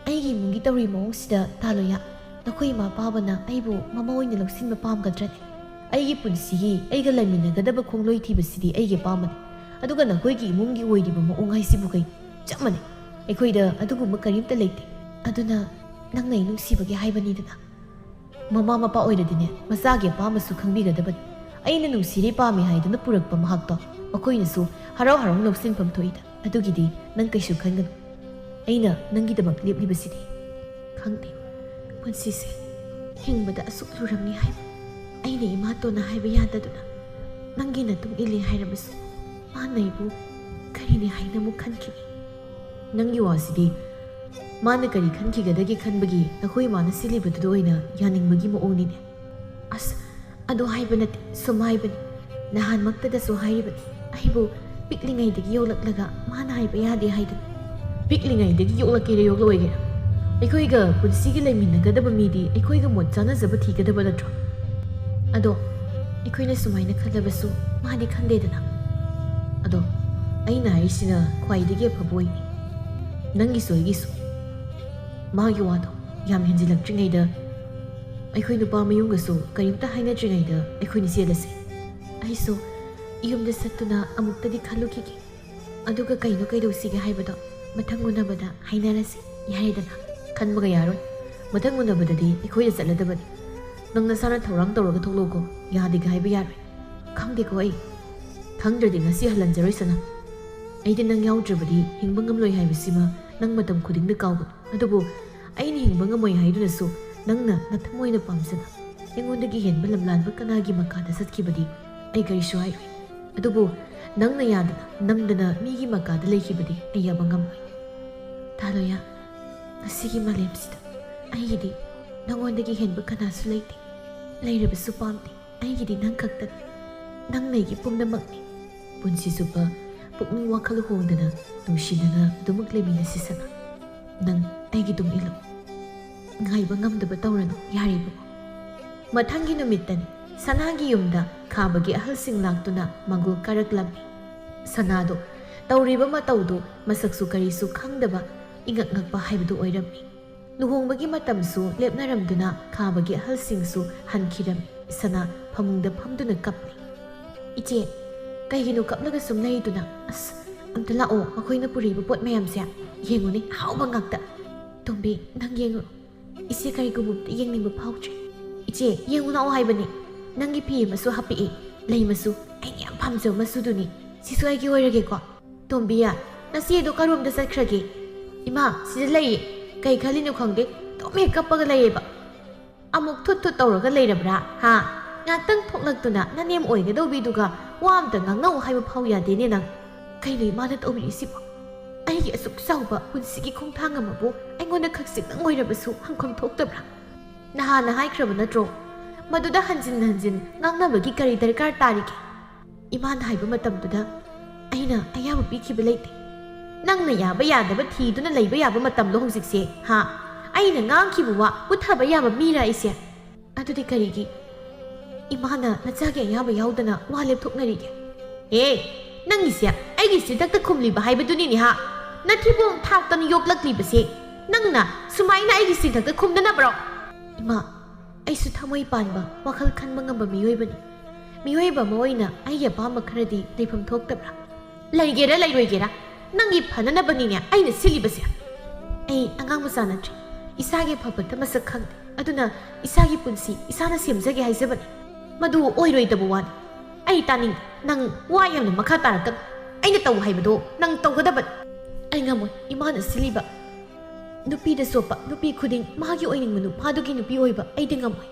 ꯑꯩꯒꯤ ꯏꯃꯨꯡꯒꯤ ꯇꯧꯔꯤ ꯃꯑꯣꯡꯁꯤꯗ, ꯇꯥꯂꯣꯌꯥ, ꯅꯈꯣꯏ ꯏꯃꯥ ꯄꯥꯕꯅ ꯑꯩꯕꯨ ꯃꯃꯧ ꯑꯣꯏꯅ ꯂꯧꯁꯤꯟꯕ ꯄꯥꯝꯒꯗ꯭ꯔꯅꯦ? ꯑꯩꯒꯤ ꯄꯨꯟꯁꯤꯒꯤ ꯑꯩꯒ ꯂꯩꯃꯤꯟꯅꯒꯗꯕ ꯈꯣꯡꯂꯣꯏ ꯊꯤꯕꯁꯤꯗꯤ ꯑꯩꯒꯤ ꯑꯄꯥꯝꯕꯅꯤ꯫ ꯑꯗꯨꯒ ꯅꯈꯣꯏꯒꯤ ꯏꯃꯨꯡꯒꯤ ꯑꯣꯏꯔꯤꯕ ꯃꯑꯣꯡ ꯍꯥꯏꯁꯤꯕꯨ ꯀꯩꯅꯣ? ꯆꯞ ꯃꯥꯟꯅꯩ꯫ ꯑꯩꯈꯣꯏꯗ ꯑꯗꯨꯒꯨꯝꯕ ꯀꯔꯤꯝꯇ ꯂꯩꯇꯦ꯫ ꯑꯗꯨꯅ ꯅꯪꯅ ꯑꯩ ꯅꯨꯡꯁꯤꯕꯒꯤ ꯍꯥꯏꯕꯅꯤꯗꯅ꯫ ꯃꯃꯥ ꯃꯄꯥ ꯑꯣꯏꯔꯗꯤꯅꯦ, ꯃꯆꯥꯒꯤ ꯑꯄꯥꯝꯕꯁꯨ ꯈꯪꯕꯤꯒꯗꯕꯅꯤ꯫ ꯑꯩꯅ ꯅꯨꯡꯁꯤꯔꯦ ꯄꯥꯝꯃꯦ ꯍꯥꯏꯗꯨꯅ ꯄꯨꯔꯛꯄ ꯃꯍꯥꯛꯇꯣ ꯃꯈꯣꯏꯅꯁꯨ ꯍꯔꯥꯎ ꯍꯔꯥꯎ ꯂꯧꯁꯤꯟꯐꯝ ꯊꯣꯛꯏꯗ꯫ ꯑꯗꯨꯒꯤꯗꯤ ꯅꯪ ꯀꯩꯁꯨ ꯈꯟꯒꯅꯨ꯫ ꯑꯩꯅ ꯅꯪꯒꯤꯗꯃꯛ ꯂꯦꯞꯂꯤꯕꯁꯤꯗꯤ꯫ ꯈꯪꯗꯦ, ꯄꯨꯟꯁꯤꯁꯦ ꯍꯤꯡꯕꯗ ꯑꯁꯨꯛ ꯂꯨꯔꯝꯃꯤ ꯍꯥꯏꯕ꯫ ꯑꯩꯅ ꯏꯃꯥꯇꯣꯟꯅ ꯍꯥꯏꯕ ꯌꯥꯗꯗꯨꯅ ꯅꯪꯒꯤ ꯅꯇꯨꯡ ꯏꯜꯂꯤ ꯍꯥꯏꯔꯕꯁꯨ, ꯃꯥꯅ ꯑꯩꯕꯨ ꯀꯔꯤꯅꯤ ꯍꯥꯏꯅ ꯑꯃꯨꯛ ꯈꯟꯈꯤꯅꯤ?" "ꯅꯪꯒꯤ ꯋꯥꯁꯤꯗꯤ ꯃꯥꯅ ꯀꯔꯤ ꯈꯟꯈꯤꯒꯗꯒꯦ ꯈꯟꯕꯒꯤ ꯅꯈꯣꯏ ꯏꯃꯥꯅ ꯁꯤꯜꯂꯤꯕꯗꯨꯗ ꯑꯣꯏꯅ ꯌꯥꯅꯤꯡꯕꯒꯤ ꯃꯑꯣꯡꯅꯤꯅꯦ?" "ꯑꯁ, ꯑꯗꯨ ꯍꯥꯏꯕ ꯅꯠꯇꯦ, ꯁꯨꯝ ꯍꯥꯏꯕꯅꯤ꯫ ꯅꯍꯥꯟꯃꯛꯇꯗꯁꯨ ꯍꯥꯏꯔꯤꯕꯅꯤ, ꯑꯩꯕꯨ ꯄꯤꯛꯂꯤꯉꯩꯗꯒꯤ ꯌꯣꯛꯂꯛꯂꯒ ꯃꯥꯅ ꯍꯥꯏꯕ ꯌꯥꯗꯦ ꯍꯥꯏꯗꯅ꯫" "ꯄꯤꯛꯂꯤꯉꯩꯗꯒꯤ ꯌꯣꯛꯂꯛꯀꯦꯔꯥ ꯌꯣꯛꯂꯛꯑꯣꯏꯒꯦꯔꯥ, ꯑꯩꯈꯣꯏꯒ ꯄꯨꯟꯁꯤꯒꯤ ꯂꯩꯃꯤꯟꯅꯒꯗꯕ ꯃꯤꯗꯤ ꯑꯩꯈꯣꯏꯒ ꯃꯣꯠ ꯆꯥꯅꯖꯕ ꯊꯤꯒꯗꯕ ꯅꯠꯇ꯭ꯔꯣ? ꯑꯗꯣ ꯑꯩꯈꯣꯏꯅ ꯁꯨꯃꯥꯏꯅ ꯈꯜꯂꯕꯁꯨ ꯃꯥꯗꯤ ꯈꯟꯗꯦꯗꯅ꯫ ꯑꯗꯣ ꯑꯩꯅ ꯍꯥꯏꯔꯤꯁꯤꯅ ꯈ꯭ꯋꯥꯏꯗꯒꯤ ꯑꯐꯕ ꯑꯣꯏꯅꯤ, ꯅꯪꯒꯤꯁꯨ ꯑꯩꯒꯤꯁꯨ꯫ ꯃꯥꯒꯤ ꯋꯥꯗꯣ ꯌꯥꯝ ꯍꯦꯟꯖꯤꯜꯂꯛꯇ꯭ꯔꯤꯉꯩꯗ, ꯑꯩꯈꯣꯏ ꯅꯨꯄꯥ ꯃꯌꯨꯝꯒꯁꯨ ꯀꯔꯤꯝꯇ ꯍꯥꯏꯅꯗ꯭ꯔꯤꯉꯩꯗ ꯑꯩꯈꯣꯏꯅꯤ ꯆꯦꯜꯂꯁꯤ꯫ ꯑꯩꯁꯨ ꯌꯨꯝꯗ ꯆꯠꯇꯨꯅ ꯑꯃꯨꯛꯇꯗꯤ ꯈꯜꯂꯨꯈꯤꯒꯦ꯫ ꯑꯗꯨꯒ ꯀꯩꯅꯣ ꯀꯩꯗꯧꯁꯤꯒꯦ ꯍꯥꯏꯕꯗꯣ ꯃꯊꯪ ꯎꯅꯕꯗ ꯍꯥꯏꯅꯔꯁꯤ꯫ ꯌꯥꯔꯦꯗꯅ? ꯈꯟꯕꯒ ꯌꯥꯔꯣꯏ꯫ ꯃꯊꯪ ꯎꯅꯕꯗꯗꯤ ꯑꯩꯈꯣꯏꯗ ꯆꯠꯂꯗꯕꯅꯤ꯫ ꯅꯪ ꯅꯁꯥꯅ ꯊꯧꯔꯥꯡ ꯇꯧꯔꯒ ꯊꯣꯛꯂꯛꯎꯀꯣ꯫ ꯌꯥꯗꯦꯒ ꯍꯥꯏꯕ ꯌꯥꯔꯣꯏ꯫ ꯈꯪꯗꯦꯀꯣ ꯑꯩ꯫ ꯈꯪꯗ꯭ꯔꯗꯤ ꯉꯁꯤ ꯍꯜꯍꯟꯖꯔꯣꯏ ꯁꯅꯥ꯫ ꯑꯩꯗꯤ ꯅꯪ ꯌꯥꯎꯗ꯭ꯔꯕꯗꯤ ꯍꯤꯡꯕ ꯉꯝꯂꯣꯏ ꯍꯥꯏꯕꯁꯤꯃ ꯅꯪ ꯃꯇꯝ ꯈꯨꯗꯤꯡꯗ ꯀꯥꯎꯒꯅꯨ꯫ ꯑꯗꯨꯕꯨ ꯑꯩꯅ ꯍꯤꯡꯕ ꯉꯝꯃꯣꯏ ꯍꯥꯏꯗꯨꯅꯁꯨ ꯅꯪꯅ ꯅꯊꯃꯣꯏꯅ ꯄꯥꯝꯖꯅ ꯑꯩꯉꯣꯟꯗꯒꯤ ꯍꯦꯟꯕ ꯂꯝꯂꯥꯟꯕ ꯀꯅꯥꯒꯤ ꯃꯈꯥꯗ ꯆꯠꯈꯤꯕꯗꯤ ꯑꯩ ꯀꯔꯤꯁꯨ ꯍꯥꯏꯔꯣꯏ꯫ ꯑꯗꯨꯕꯨ ꯅꯪꯅ ꯌꯥꯗꯅ ꯅꯝꯗꯅ ꯃꯤꯒꯤ ꯃꯈꯥꯗ ꯂꯩꯈꯤꯕꯗꯤ ꯑꯩ ꯌꯥꯕ ꯉꯝꯃꯣꯏ꯫ ꯊꯥꯂꯣꯌꯥ, ꯉꯁꯤꯒꯤ ꯃꯥꯂꯦꯝꯁꯤꯗ ꯑꯩꯒꯤꯗꯤ ꯅꯉꯣꯟꯗꯒꯤ ꯍꯦꯟꯕ ꯀꯅꯥꯁꯨ ꯂꯩꯇꯦ꯫ ꯂꯩꯔꯕꯁꯨ ꯄꯥꯝꯗꯦ꯫ ꯑꯩꯒꯤꯗꯤ ꯅꯪ ꯈꯛꯇꯅꯤ꯫ ꯅꯪꯅ ꯑꯩꯒꯤ ꯄꯨꯝꯅꯃꯛꯅꯤ꯫ ꯄꯨꯟꯁꯤ ꯆꯨꯞꯄ ꯄꯨꯛꯅꯤꯡ ꯋꯥꯈꯜ ꯍꯣꯡꯗꯅ ꯅꯨꯡꯁꯤꯅꯅ ꯑꯗꯨꯃꯛ ꯂꯩꯃꯤꯟꯅꯁꯤ ꯁꯅꯥ꯫ ꯅꯪ ꯑꯩꯒꯤ ꯇꯨꯡ ꯏꯜꯂꯨ꯫ ꯉꯥꯏꯕ ꯉꯝꯗꯕ ꯇꯧꯔꯅꯨ, ꯌꯥꯔꯦ ꯏꯕꯨꯡꯉꯣ꯫ ꯃꯊꯪꯒꯤ ꯅꯨꯃꯤꯠꯇꯅꯤ꯫ ꯁꯅꯥꯒꯤ ꯌꯨꯝꯗ ꯈꯥꯕꯒꯤ ꯑꯍꯜꯁꯤꯡ ꯂꯥꯛꯇꯨꯅ ꯃꯪꯒꯣꯜ ꯀꯥꯔꯛꯂꯝꯃꯤ꯫ ꯁꯅꯥꯗꯣ ꯇꯧꯔꯤꯕ ꯃꯇꯧꯗꯨ ꯃꯁꯛꯁꯨ ꯀꯔꯤꯁꯨ ꯈꯪꯗꯕ ꯏꯉꯛ ꯉꯛꯄ ꯍꯥꯏꯕꯗꯨ ꯑꯣꯏꯔꯝꯃꯤ꯫ ꯂꯨꯍꯣꯡꯕꯒꯤ ꯃꯇꯝꯁꯨ ꯂꯦꯞꯅꯔꯝꯗꯨꯅ ꯈꯥꯕꯒꯤ ꯑꯍꯜꯁꯤꯡꯁꯨ ꯍꯟꯈꯤꯔꯝꯃꯤ꯫ ꯁꯅꯥ ꯐꯃꯨꯡꯗ ꯐꯝꯗꯨꯅ ꯀꯞꯂꯤ꯫ "ꯏꯆꯦ, ꯀꯩꯒꯤꯅꯣ ꯀꯞꯂꯒ ꯁꯨꯝ ꯂꯩꯗꯨꯅ? ꯑꯁ, ꯑꯝꯇ ꯂꯥꯛꯑꯣ, ꯃꯈꯣꯏꯅ ꯄꯨꯔꯛꯏꯕ ꯄꯣꯠ ꯃꯌꯥꯝꯁꯦ ꯌꯦꯡꯉꯨꯅꯦ, ꯑꯍꯥꯎꯕ ꯉꯥꯛꯇ꯫ ꯇꯣꯝꯕꯤ, ꯅꯪ ꯌꯦꯡꯉꯨ꯫ ꯏꯆꯦ ꯀꯔꯤꯒꯨꯝꯕ ꯑꯝꯇ ꯌꯦꯡꯅꯤꯡꯕ ꯐꯥꯎꯗ꯭ꯔꯦ꯫ ꯏꯆꯦ, ꯌꯦꯡꯉꯨ ꯂꯥꯛꯑꯣ ꯍꯥꯏꯕꯅꯤ꯫ ꯅꯪꯒꯤ ꯐꯤ ꯑꯃꯁꯨ ꯍꯥꯞꯄꯛꯏ, ꯂꯩ ꯃꯆꯨ, ꯑꯩꯅ ꯌꯥꯝ ꯄꯥꯝꯖꯕ ꯃꯆꯨꯗꯨꯅꯤ꯫ ꯁꯤꯁꯨ ꯑꯩꯒꯤ ꯑꯣꯏꯔꯒꯦꯀꯣ꯫ ꯇꯣꯝꯕꯤꯌꯥ, ꯅꯆꯦꯗꯣ ꯀꯔꯣꯝꯗ ꯆꯠꯈ꯭ꯔꯒꯦ?" "ꯏꯃꯥ, ꯁꯤꯗ ꯂꯩꯌꯦ꯫ ꯀꯩ ꯈꯜꯂꯤꯅꯣ ꯈꯪꯗꯦ, ꯑꯗꯨꯝ ꯍꯦꯛ ꯀꯞꯄꯒ ꯂꯩꯌꯦꯕ꯫ ꯑꯃꯨꯛ ꯊꯨꯠ ꯊꯨꯠ ꯇꯧꯔꯒ ꯂꯩꯔꯕ꯭ꯔꯥ, ꯍꯥ? ꯉꯥꯛꯇꯪ ꯊꯣꯛꯂꯛꯇꯨꯅ ꯅꯅꯦꯝ ꯑꯣꯏꯒꯗꯧꯕꯤꯗꯨꯒ ꯋꯥ ꯑꯝꯇ ꯉꯥꯡꯅꯧ ꯍꯥꯏꯕ ꯐꯥꯎ ꯌꯥꯗꯦꯅꯦ ꯅꯪ꯫ ꯀꯩꯅꯣ ꯏꯃꯥꯅ ꯇꯧꯕꯤꯔꯤꯁꯤꯕꯣ? ꯑꯩꯒꯤ ꯑꯁꯨꯛ ꯆꯥꯎꯕ ꯄꯨꯟꯁꯤꯒꯤ ꯈꯣꯡꯊꯥꯡ ꯑꯃꯕꯨ ꯑꯩꯉꯣꯟꯗ ꯈꯛꯆꯤꯡꯗꯪ ꯑꯣꯏꯔꯕꯁꯨ ꯍꯪꯐꯝ ꯊꯣꯛꯇꯕ꯭ꯔꯥ? ꯅꯍꯥꯟꯅ ꯍꯥꯏꯈ꯭ꯔꯕ ꯅꯠꯇ꯭ꯔꯣ? ꯃꯗꯨꯗ ꯍꯟꯖꯤꯟ ꯍꯟꯖꯤꯟ ꯉꯥꯡꯅꯕꯒꯤ ꯀꯔꯤ ꯗꯔꯀꯥꯔ ꯇꯥꯔꯤꯒꯦ?" ꯏꯃꯥꯅ ꯍꯥꯏꯕ ꯃꯇꯝꯗꯨꯗ ꯑꯩꯅ ꯑꯌꯥꯕ ꯄꯤꯈꯤꯕ ꯂꯩꯇꯦ꯫ ꯅꯪꯅ ꯌꯥꯕ ꯌꯥꯗꯕ ꯊꯤꯗꯨꯅ ꯂꯩꯕ ꯌꯥꯕ ꯃꯇꯝꯂꯣ ꯍꯧꯖꯤꯛꯁꯦ, ꯍꯥ? ꯑꯩꯅ ꯉꯥꯡꯈꯤꯕ ꯋꯥ ꯄꯨꯊꯕ ꯌꯥꯕ ꯃꯤꯔ ꯑꯩꯁꯦ? ꯑꯗꯨꯗꯤ ꯀꯔꯤꯒꯤ ꯏꯃꯥꯅ ꯅꯆꯥꯒꯤ ꯑꯌꯥꯕ ꯌꯥꯎꯗꯅ ꯋꯥ ꯂꯦꯞꯊꯣꯛꯅꯔꯤꯒꯦ? ꯑꯦ, ꯅꯪꯒꯤꯁꯦ ꯑꯩꯒꯤ ꯆꯤꯟꯊꯛꯇ ꯈꯨꯝꯂꯤꯕ ꯍꯥꯏꯕꯗꯨꯅꯤꯅꯦ, ꯍꯥ? ꯅꯊꯤꯕꯣꯡ ꯊꯥꯛꯇꯅ ꯌꯣꯛꯂꯛꯂꯤꯕꯁꯦ꯫ ꯅꯪꯅ ꯁꯨꯃꯥꯏꯅ ꯑꯩꯒꯤ ꯆꯤꯟꯊꯛꯇ ꯈꯨꯝꯅꯅꯕ꯭ꯔꯣ? ꯏꯃꯥ, ꯑꯩꯁꯨ ꯊꯃꯣꯏ ꯄꯥꯟꯕ, ꯋꯥꯈꯜ ꯈꯟꯕ ꯉꯝꯕ ꯃꯤꯑꯣꯏꯕꯅꯤ꯫ ꯃꯤꯑꯣꯏꯕ ꯑꯃ ꯑꯣꯏꯅ ꯑꯩꯒꯤ ꯑꯄꯥꯝꯕ ꯈꯔꯗꯤ ꯂꯩꯐꯝ ꯊꯣꯛꯇꯕ꯭ꯔꯥ? ꯂꯩꯒꯦꯔꯥ ꯂꯩꯔꯣꯏꯒꯦꯔꯥ, ꯅꯪꯒꯤ ꯐꯅꯅꯕꯅꯤꯅꯦ ꯑꯩꯅ ꯁꯤꯜꯂꯤꯕꯁꯦ꯫ ꯑꯩ ꯑꯉꯥꯡ ꯃꯆꯥ ꯅꯠꯇ꯭ꯔꯦ, ꯏꯁꯥꯒꯤ ꯐꯕꯇ ꯃꯁꯛ ꯈꯪꯗꯦ꯫ ꯑꯗꯨꯅ ꯏꯁꯥꯒꯤ ꯄꯨꯟꯁꯤ ꯏꯁꯥꯅ ꯁꯦꯝꯖꯒꯦ ꯍꯥꯏꯖꯕꯅꯤ꯫ ꯃꯗꯨ ꯑꯣꯏꯔꯣꯏꯗꯕ ꯋꯥꯅꯤ꯫ ꯑꯩ ꯇꯥꯅꯤꯡꯗꯦ꯫ ꯅꯪ ꯋꯥ ꯌꯥꯝꯅ ꯃꯈꯥ ꯇꯥꯔꯛꯀꯅꯨ꯫ ꯑꯩꯅ ꯇꯧ ꯍꯥꯏꯕꯗꯣ ꯅꯪ ꯇꯧꯒꯗꯕꯅꯤ꯫ ꯑꯩ ꯉꯝꯃꯣꯏ꯫ ꯏꯃꯥꯅ ꯁꯤꯜꯂꯤꯕ ꯅꯨꯄꯤꯗ ꯆꯣꯞꯄ ꯅꯨꯄꯤ ꯈꯨꯗꯤꯡ ꯃꯥꯒꯤ ꯑꯣꯏꯅꯤꯡꯕ ꯅꯨꯄꯥꯗꯨꯒꯤ ꯅꯨꯄꯤ ꯑꯣꯏꯕ ꯑꯩꯗꯤ ꯉꯝꯃꯣꯏ꯫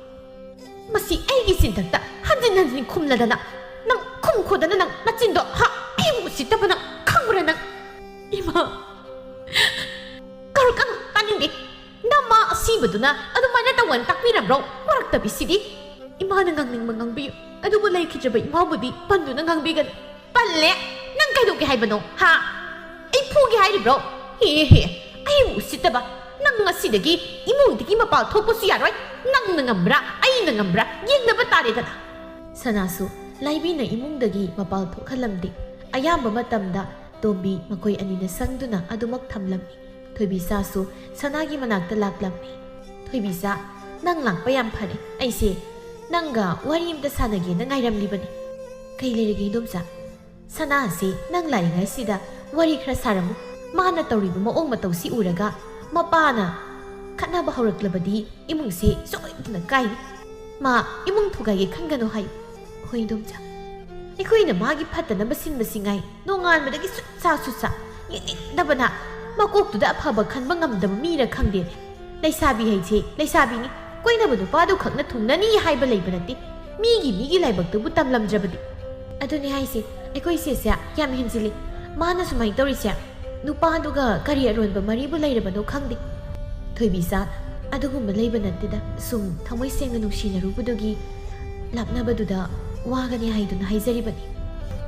ꯃꯁꯤ ꯑꯩꯒꯤ ꯆꯤꯟꯊꯛꯇ ꯍꯟꯖꯤꯟ ꯍꯟꯖꯤꯟ ꯈꯨꯝꯂꯗꯅ, ꯅꯪ ꯈꯨꯝ ꯈꯣꯗꯅ ꯅꯪ ꯅꯆꯤꯟꯗꯣ ꯍꯥ, ꯑꯩꯕꯨ ꯎꯁꯤꯠꯇꯕ ꯅꯪ ꯈꯪꯕ꯭ꯔꯥ ꯅꯪ? ꯏꯃꯥ, ꯀꯔꯛꯀꯅꯨ, ꯇꯥꯅꯤꯡꯗꯦ꯫ ꯅꯃꯥ ꯑꯁꯤꯕꯗꯨꯅ ꯑꯗꯨꯃꯥꯏꯅ ꯇꯧꯋꯅ ꯇꯥꯛꯄꯤꯔꯕ꯭ꯔꯣ? ꯋꯥꯔꯛꯇꯕꯤꯁꯤꯗꯤ꯫ ꯏꯃꯥꯅ ꯉꯥꯡꯅꯤꯡꯕ ꯉꯥꯡꯕꯤꯌꯨ, ꯑꯗꯨꯕꯨ ꯂꯩꯈꯤꯗ꯭ꯔꯕ ꯏꯃꯥꯕꯨꯗꯤ ꯄꯟꯗꯨꯅ ꯉꯥꯡꯕꯤꯒꯅꯨ꯫ ꯄꯜꯂꯦ? ꯅꯪ ꯀꯩꯗꯧꯒꯦ ꯍꯥꯏꯕꯅꯣ? ꯍꯥ? ꯑꯩ ꯐꯨꯒꯦ ꯍꯥꯏꯔꯤꯕ꯭ꯔꯣ? ꯍꯦ ꯍꯦ, ꯑꯩꯕꯨ ꯎꯁꯤꯠꯇꯕ꯫ ꯅꯪ ꯉꯁꯤꯗꯒꯤ ꯏꯃꯨꯡꯗꯒꯤ ꯃꯄꯥꯜ ꯊꯣꯛꯄꯁꯨ ꯌꯥꯔꯣꯏ꯫ ꯅꯪꯅ ꯉꯝꯕ꯭ꯔꯥ, ꯑꯩꯅ ꯉꯝꯕ꯭ꯔꯥ ꯌꯦꯡꯅꯕ ꯇꯥꯔꯦꯗꯅ꯫ ꯁꯅꯥꯁꯨ ꯂꯥꯏꯕꯤꯅ ꯏꯃꯨꯡꯗꯒꯤ ꯃꯄꯥꯜ ꯊꯣꯛꯍꯜꯂꯝꯗꯦ꯫ ꯑꯌꯥꯝꯕ ꯃꯇꯝꯗ ꯇꯣꯝꯕꯤ ꯃꯈꯣꯏ ꯑꯅꯤꯅ ꯁꯪꯗꯨꯅ ꯑꯗꯨꯃꯛ ꯊꯝꯂꯝꯃꯤ꯫ ꯊꯣꯏꯕꯤꯆꯥꯁꯨ ꯁꯅꯥꯒꯤ ꯃꯅꯥꯛꯇ ꯂꯥꯛꯂꯝꯃꯤ꯫ "ꯊꯣꯏꯕꯤꯆꯥ, ꯅꯪ ꯂꯥꯛꯄ ꯌꯥꯝ ꯐꯔꯦ꯫ ꯑꯩꯁꯦ ꯅꯪꯒ ꯋꯥꯔꯤ ꯑꯝꯇ ꯁꯥꯟꯅꯒꯦꯅ ꯉꯥꯏꯔꯝꯂꯤꯕꯅꯤ꯫" "ꯀꯩ ꯂꯩꯔꯒꯦ, ꯏꯗꯣꯝꯆꯥ?" "ꯁꯅꯥꯁꯦ ꯅꯪ ꯂꯥꯛꯏꯉꯩꯁꯤꯗ ꯋꯥꯔꯤ ꯈꯔ ꯁꯥꯔꯝꯃꯨ꯫ ꯃꯥꯅ ꯇꯧꯔꯤꯕ ꯃꯑꯣꯡ ꯃꯇꯧꯁꯤ ꯎꯔꯒ ꯃꯄꯥꯅ ꯈꯠꯅꯕ ꯍꯧꯔꯛꯂꯕꯗꯤ ꯏꯃꯨꯡꯁꯦ ꯁꯣꯏꯗꯅ ꯀꯥꯏꯅꯤ꯫ ꯃꯥ ꯏꯃꯨꯡ ꯊꯨꯒꯥꯏꯒꯦ ꯈꯟꯒꯅꯨ ꯍꯥꯏꯌꯨ꯫" "ꯍꯣꯏ, ꯏꯗꯣꯝꯆꯥ꯫ ꯑꯩꯈꯣꯏꯅ ꯃꯥꯒꯤ ꯐꯠꯇꯅꯕ ꯁꯤꯟꯕꯁꯤ ꯉꯥꯏ꯫ ꯅꯣꯡꯉꯥꯟꯕꯗꯒꯤ ꯁꯨꯠ ꯁꯥ ꯁꯨꯠ ꯁꯥ꯫ ꯌꯦꯡꯅꯤꯡꯗꯕꯅ꯫ ꯃꯀꯣꯛꯇꯨꯗ ꯑꯐꯕ ꯈꯟꯕ ꯉꯝꯗꯕ ꯃꯤꯔ ꯈꯪꯗꯦꯅꯦ꯫ ꯂꯩꯁꯥꯕꯤ ꯍꯥꯏꯁꯦ ꯂꯩꯁꯥꯕꯤꯅꯤ꯫ ꯀꯣꯏꯅꯕ ꯅꯨꯄꯥꯗꯨ ꯈꯛꯅ ꯊꯨꯡꯅꯅꯤ ꯍꯥꯏꯕ ꯂꯩꯕ ꯅꯠꯇꯦ꯫ ꯃꯤꯒꯤ ꯃꯤꯒꯤ ꯂꯥꯏꯕꯛꯇꯨꯕꯨ ꯇꯝꯂꯝꯗ꯭ꯔꯕꯗꯤ꯫" "ꯑꯗꯨꯅꯤ ꯍꯥꯏꯁꯦ, ꯑꯩꯈꯣꯏ ꯆꯦꯁꯦ ꯌꯥꯝ ꯍꯦꯟꯖꯤꯜꯂꯤ꯫ ꯃꯥꯅ ꯁꯨꯃꯥꯏꯅ ꯇꯧꯔꯤꯁꯦ ꯅꯨꯄꯥꯗꯨꯒ ꯀꯔꯤ ꯑꯔꯣꯟꯕ ꯃꯔꯤꯕꯨ ꯂꯩꯔꯕꯅꯣ ꯈꯪꯗꯦ꯫" "ꯊꯣꯏꯕꯤꯆꯥ, ꯑꯗꯨꯒꯨꯝꯕ ꯂꯩꯕ ꯅꯠꯇꯦꯗ꯫ ꯁꯨꯝ ꯊꯃꯣꯏ ꯁꯦꯡꯅ ꯅꯨꯡꯁꯤꯅꯔꯨꯕꯗꯨꯒꯤ ꯂꯥꯞꯅꯕꯗꯨꯗ ꯋꯥꯒꯅꯤ ꯍꯥꯏꯗꯨꯅ ꯍꯥꯏꯖꯔꯤꯕꯅꯤ꯫"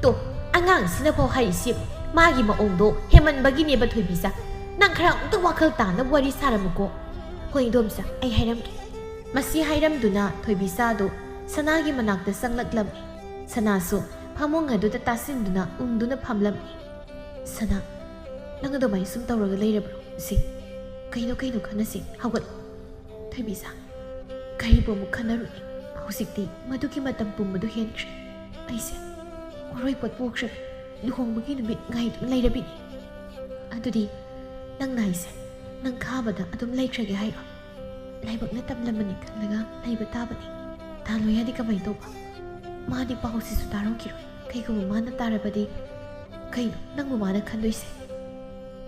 "ꯇꯣ, ꯑꯉꯥꯡꯁꯤꯅꯐꯥꯎ ꯍꯥꯏꯔꯤꯁꯤ ꯃꯥꯒꯤ ꯃꯑꯣꯡꯗꯣ ꯍꯦꯃꯟꯕꯒꯤꯅꯦꯕ ꯊꯣꯏꯕꯤꯆꯥ꯫ ꯅꯪ ꯈꯔ ꯑꯃꯨꯛꯇ ꯋꯥꯈꯜ ꯇꯥꯅ ꯋꯥꯔꯤ ꯁꯥꯔꯝꯃꯨꯀꯣ꯫" "ꯍꯣꯏ, ꯏꯗꯣꯝꯆꯥ, ꯑꯩ ꯍꯥꯏꯔꯝꯒꯦ꯫" ꯃꯁꯤ ꯍꯥꯏꯔꯝꯗꯨꯅ ꯊꯣꯏꯕꯤꯆꯥꯗꯨ ꯁꯅꯥꯒꯤ ꯃꯅꯥꯛꯇ ꯆꯪꯂꯛꯂꯝꯃꯤ꯫ ꯁꯅꯥꯁꯨ ꯐꯃꯨꯡ ꯑꯗꯨꯗ ꯇꯥꯁꯤꯟꯗꯨꯅ ꯎꯪꯗꯨꯅ ꯐꯝꯂꯝꯃꯤ꯫ "ꯁꯅꯥ, ꯅꯪ ꯑꯗꯨꯃꯥꯏꯅ ꯁꯨꯝ ꯇꯧꯔꯒ ꯂꯩꯔꯕ꯭ꯔꯣ ꯍꯧꯖꯤꯛ?" "ꯀꯩꯅꯣ, ꯀꯩꯅꯣ, ꯈꯟꯅꯁꯤ, ꯍꯧꯒꯠꯂꯣ꯫ ꯊꯣꯏꯕꯤꯁꯥ, ꯀꯔꯤꯕꯨ ꯑꯃꯨꯛ ꯈꯟꯅꯔꯨꯅꯤ? ꯍꯧꯖꯤꯛꯇꯤ ꯃꯗꯨꯒꯤ ꯃꯇꯝ ꯄꯨꯝꯕꯗꯨ ꯍꯦꯟꯈ꯭ꯔꯦ꯫ ꯑꯩꯁꯦ ꯎꯔꯣꯏꯄꯣꯠ ꯄꯣꯛꯈ꯭ꯔꯦ, ꯂꯨꯍꯣꯡꯕꯒꯤ ꯅꯨꯃꯤꯠ ꯉꯥꯏꯗꯨꯅ ꯂꯩꯔꯕꯤꯅꯤ꯫ ꯑꯗꯨꯗꯤ ꯅꯪꯅ ꯑꯩꯁꯦ ꯅꯪ ꯈꯥꯕꯗ ꯑꯗꯨꯝ ꯂꯩꯈ꯭ꯔꯒꯦ ꯍꯥꯏꯔꯣ? ꯂꯥꯏꯕꯛꯅ ꯇꯝꯂꯝꯕꯅꯤ ꯈꯜꯂꯒ ꯂꯩꯕ ꯇꯥꯕꯅꯤ꯫ ꯗꯥ ꯂꯣꯌꯥꯗꯤ ꯀꯃꯥꯏꯅ ꯇꯧꯕ? ꯃꯥꯗꯤ ꯄꯥꯎꯁꯤꯁꯨ ꯇꯥꯔꯝꯈꯤꯔꯣꯏ꯫ ꯀꯩꯒꯨꯝꯕ ꯃꯥꯅ ꯇꯥꯔꯕꯗꯤ ꯀꯩꯅꯣ ꯅꯪꯕꯨ ꯃꯥꯅ ꯈꯟꯗꯣꯏꯁꯦ?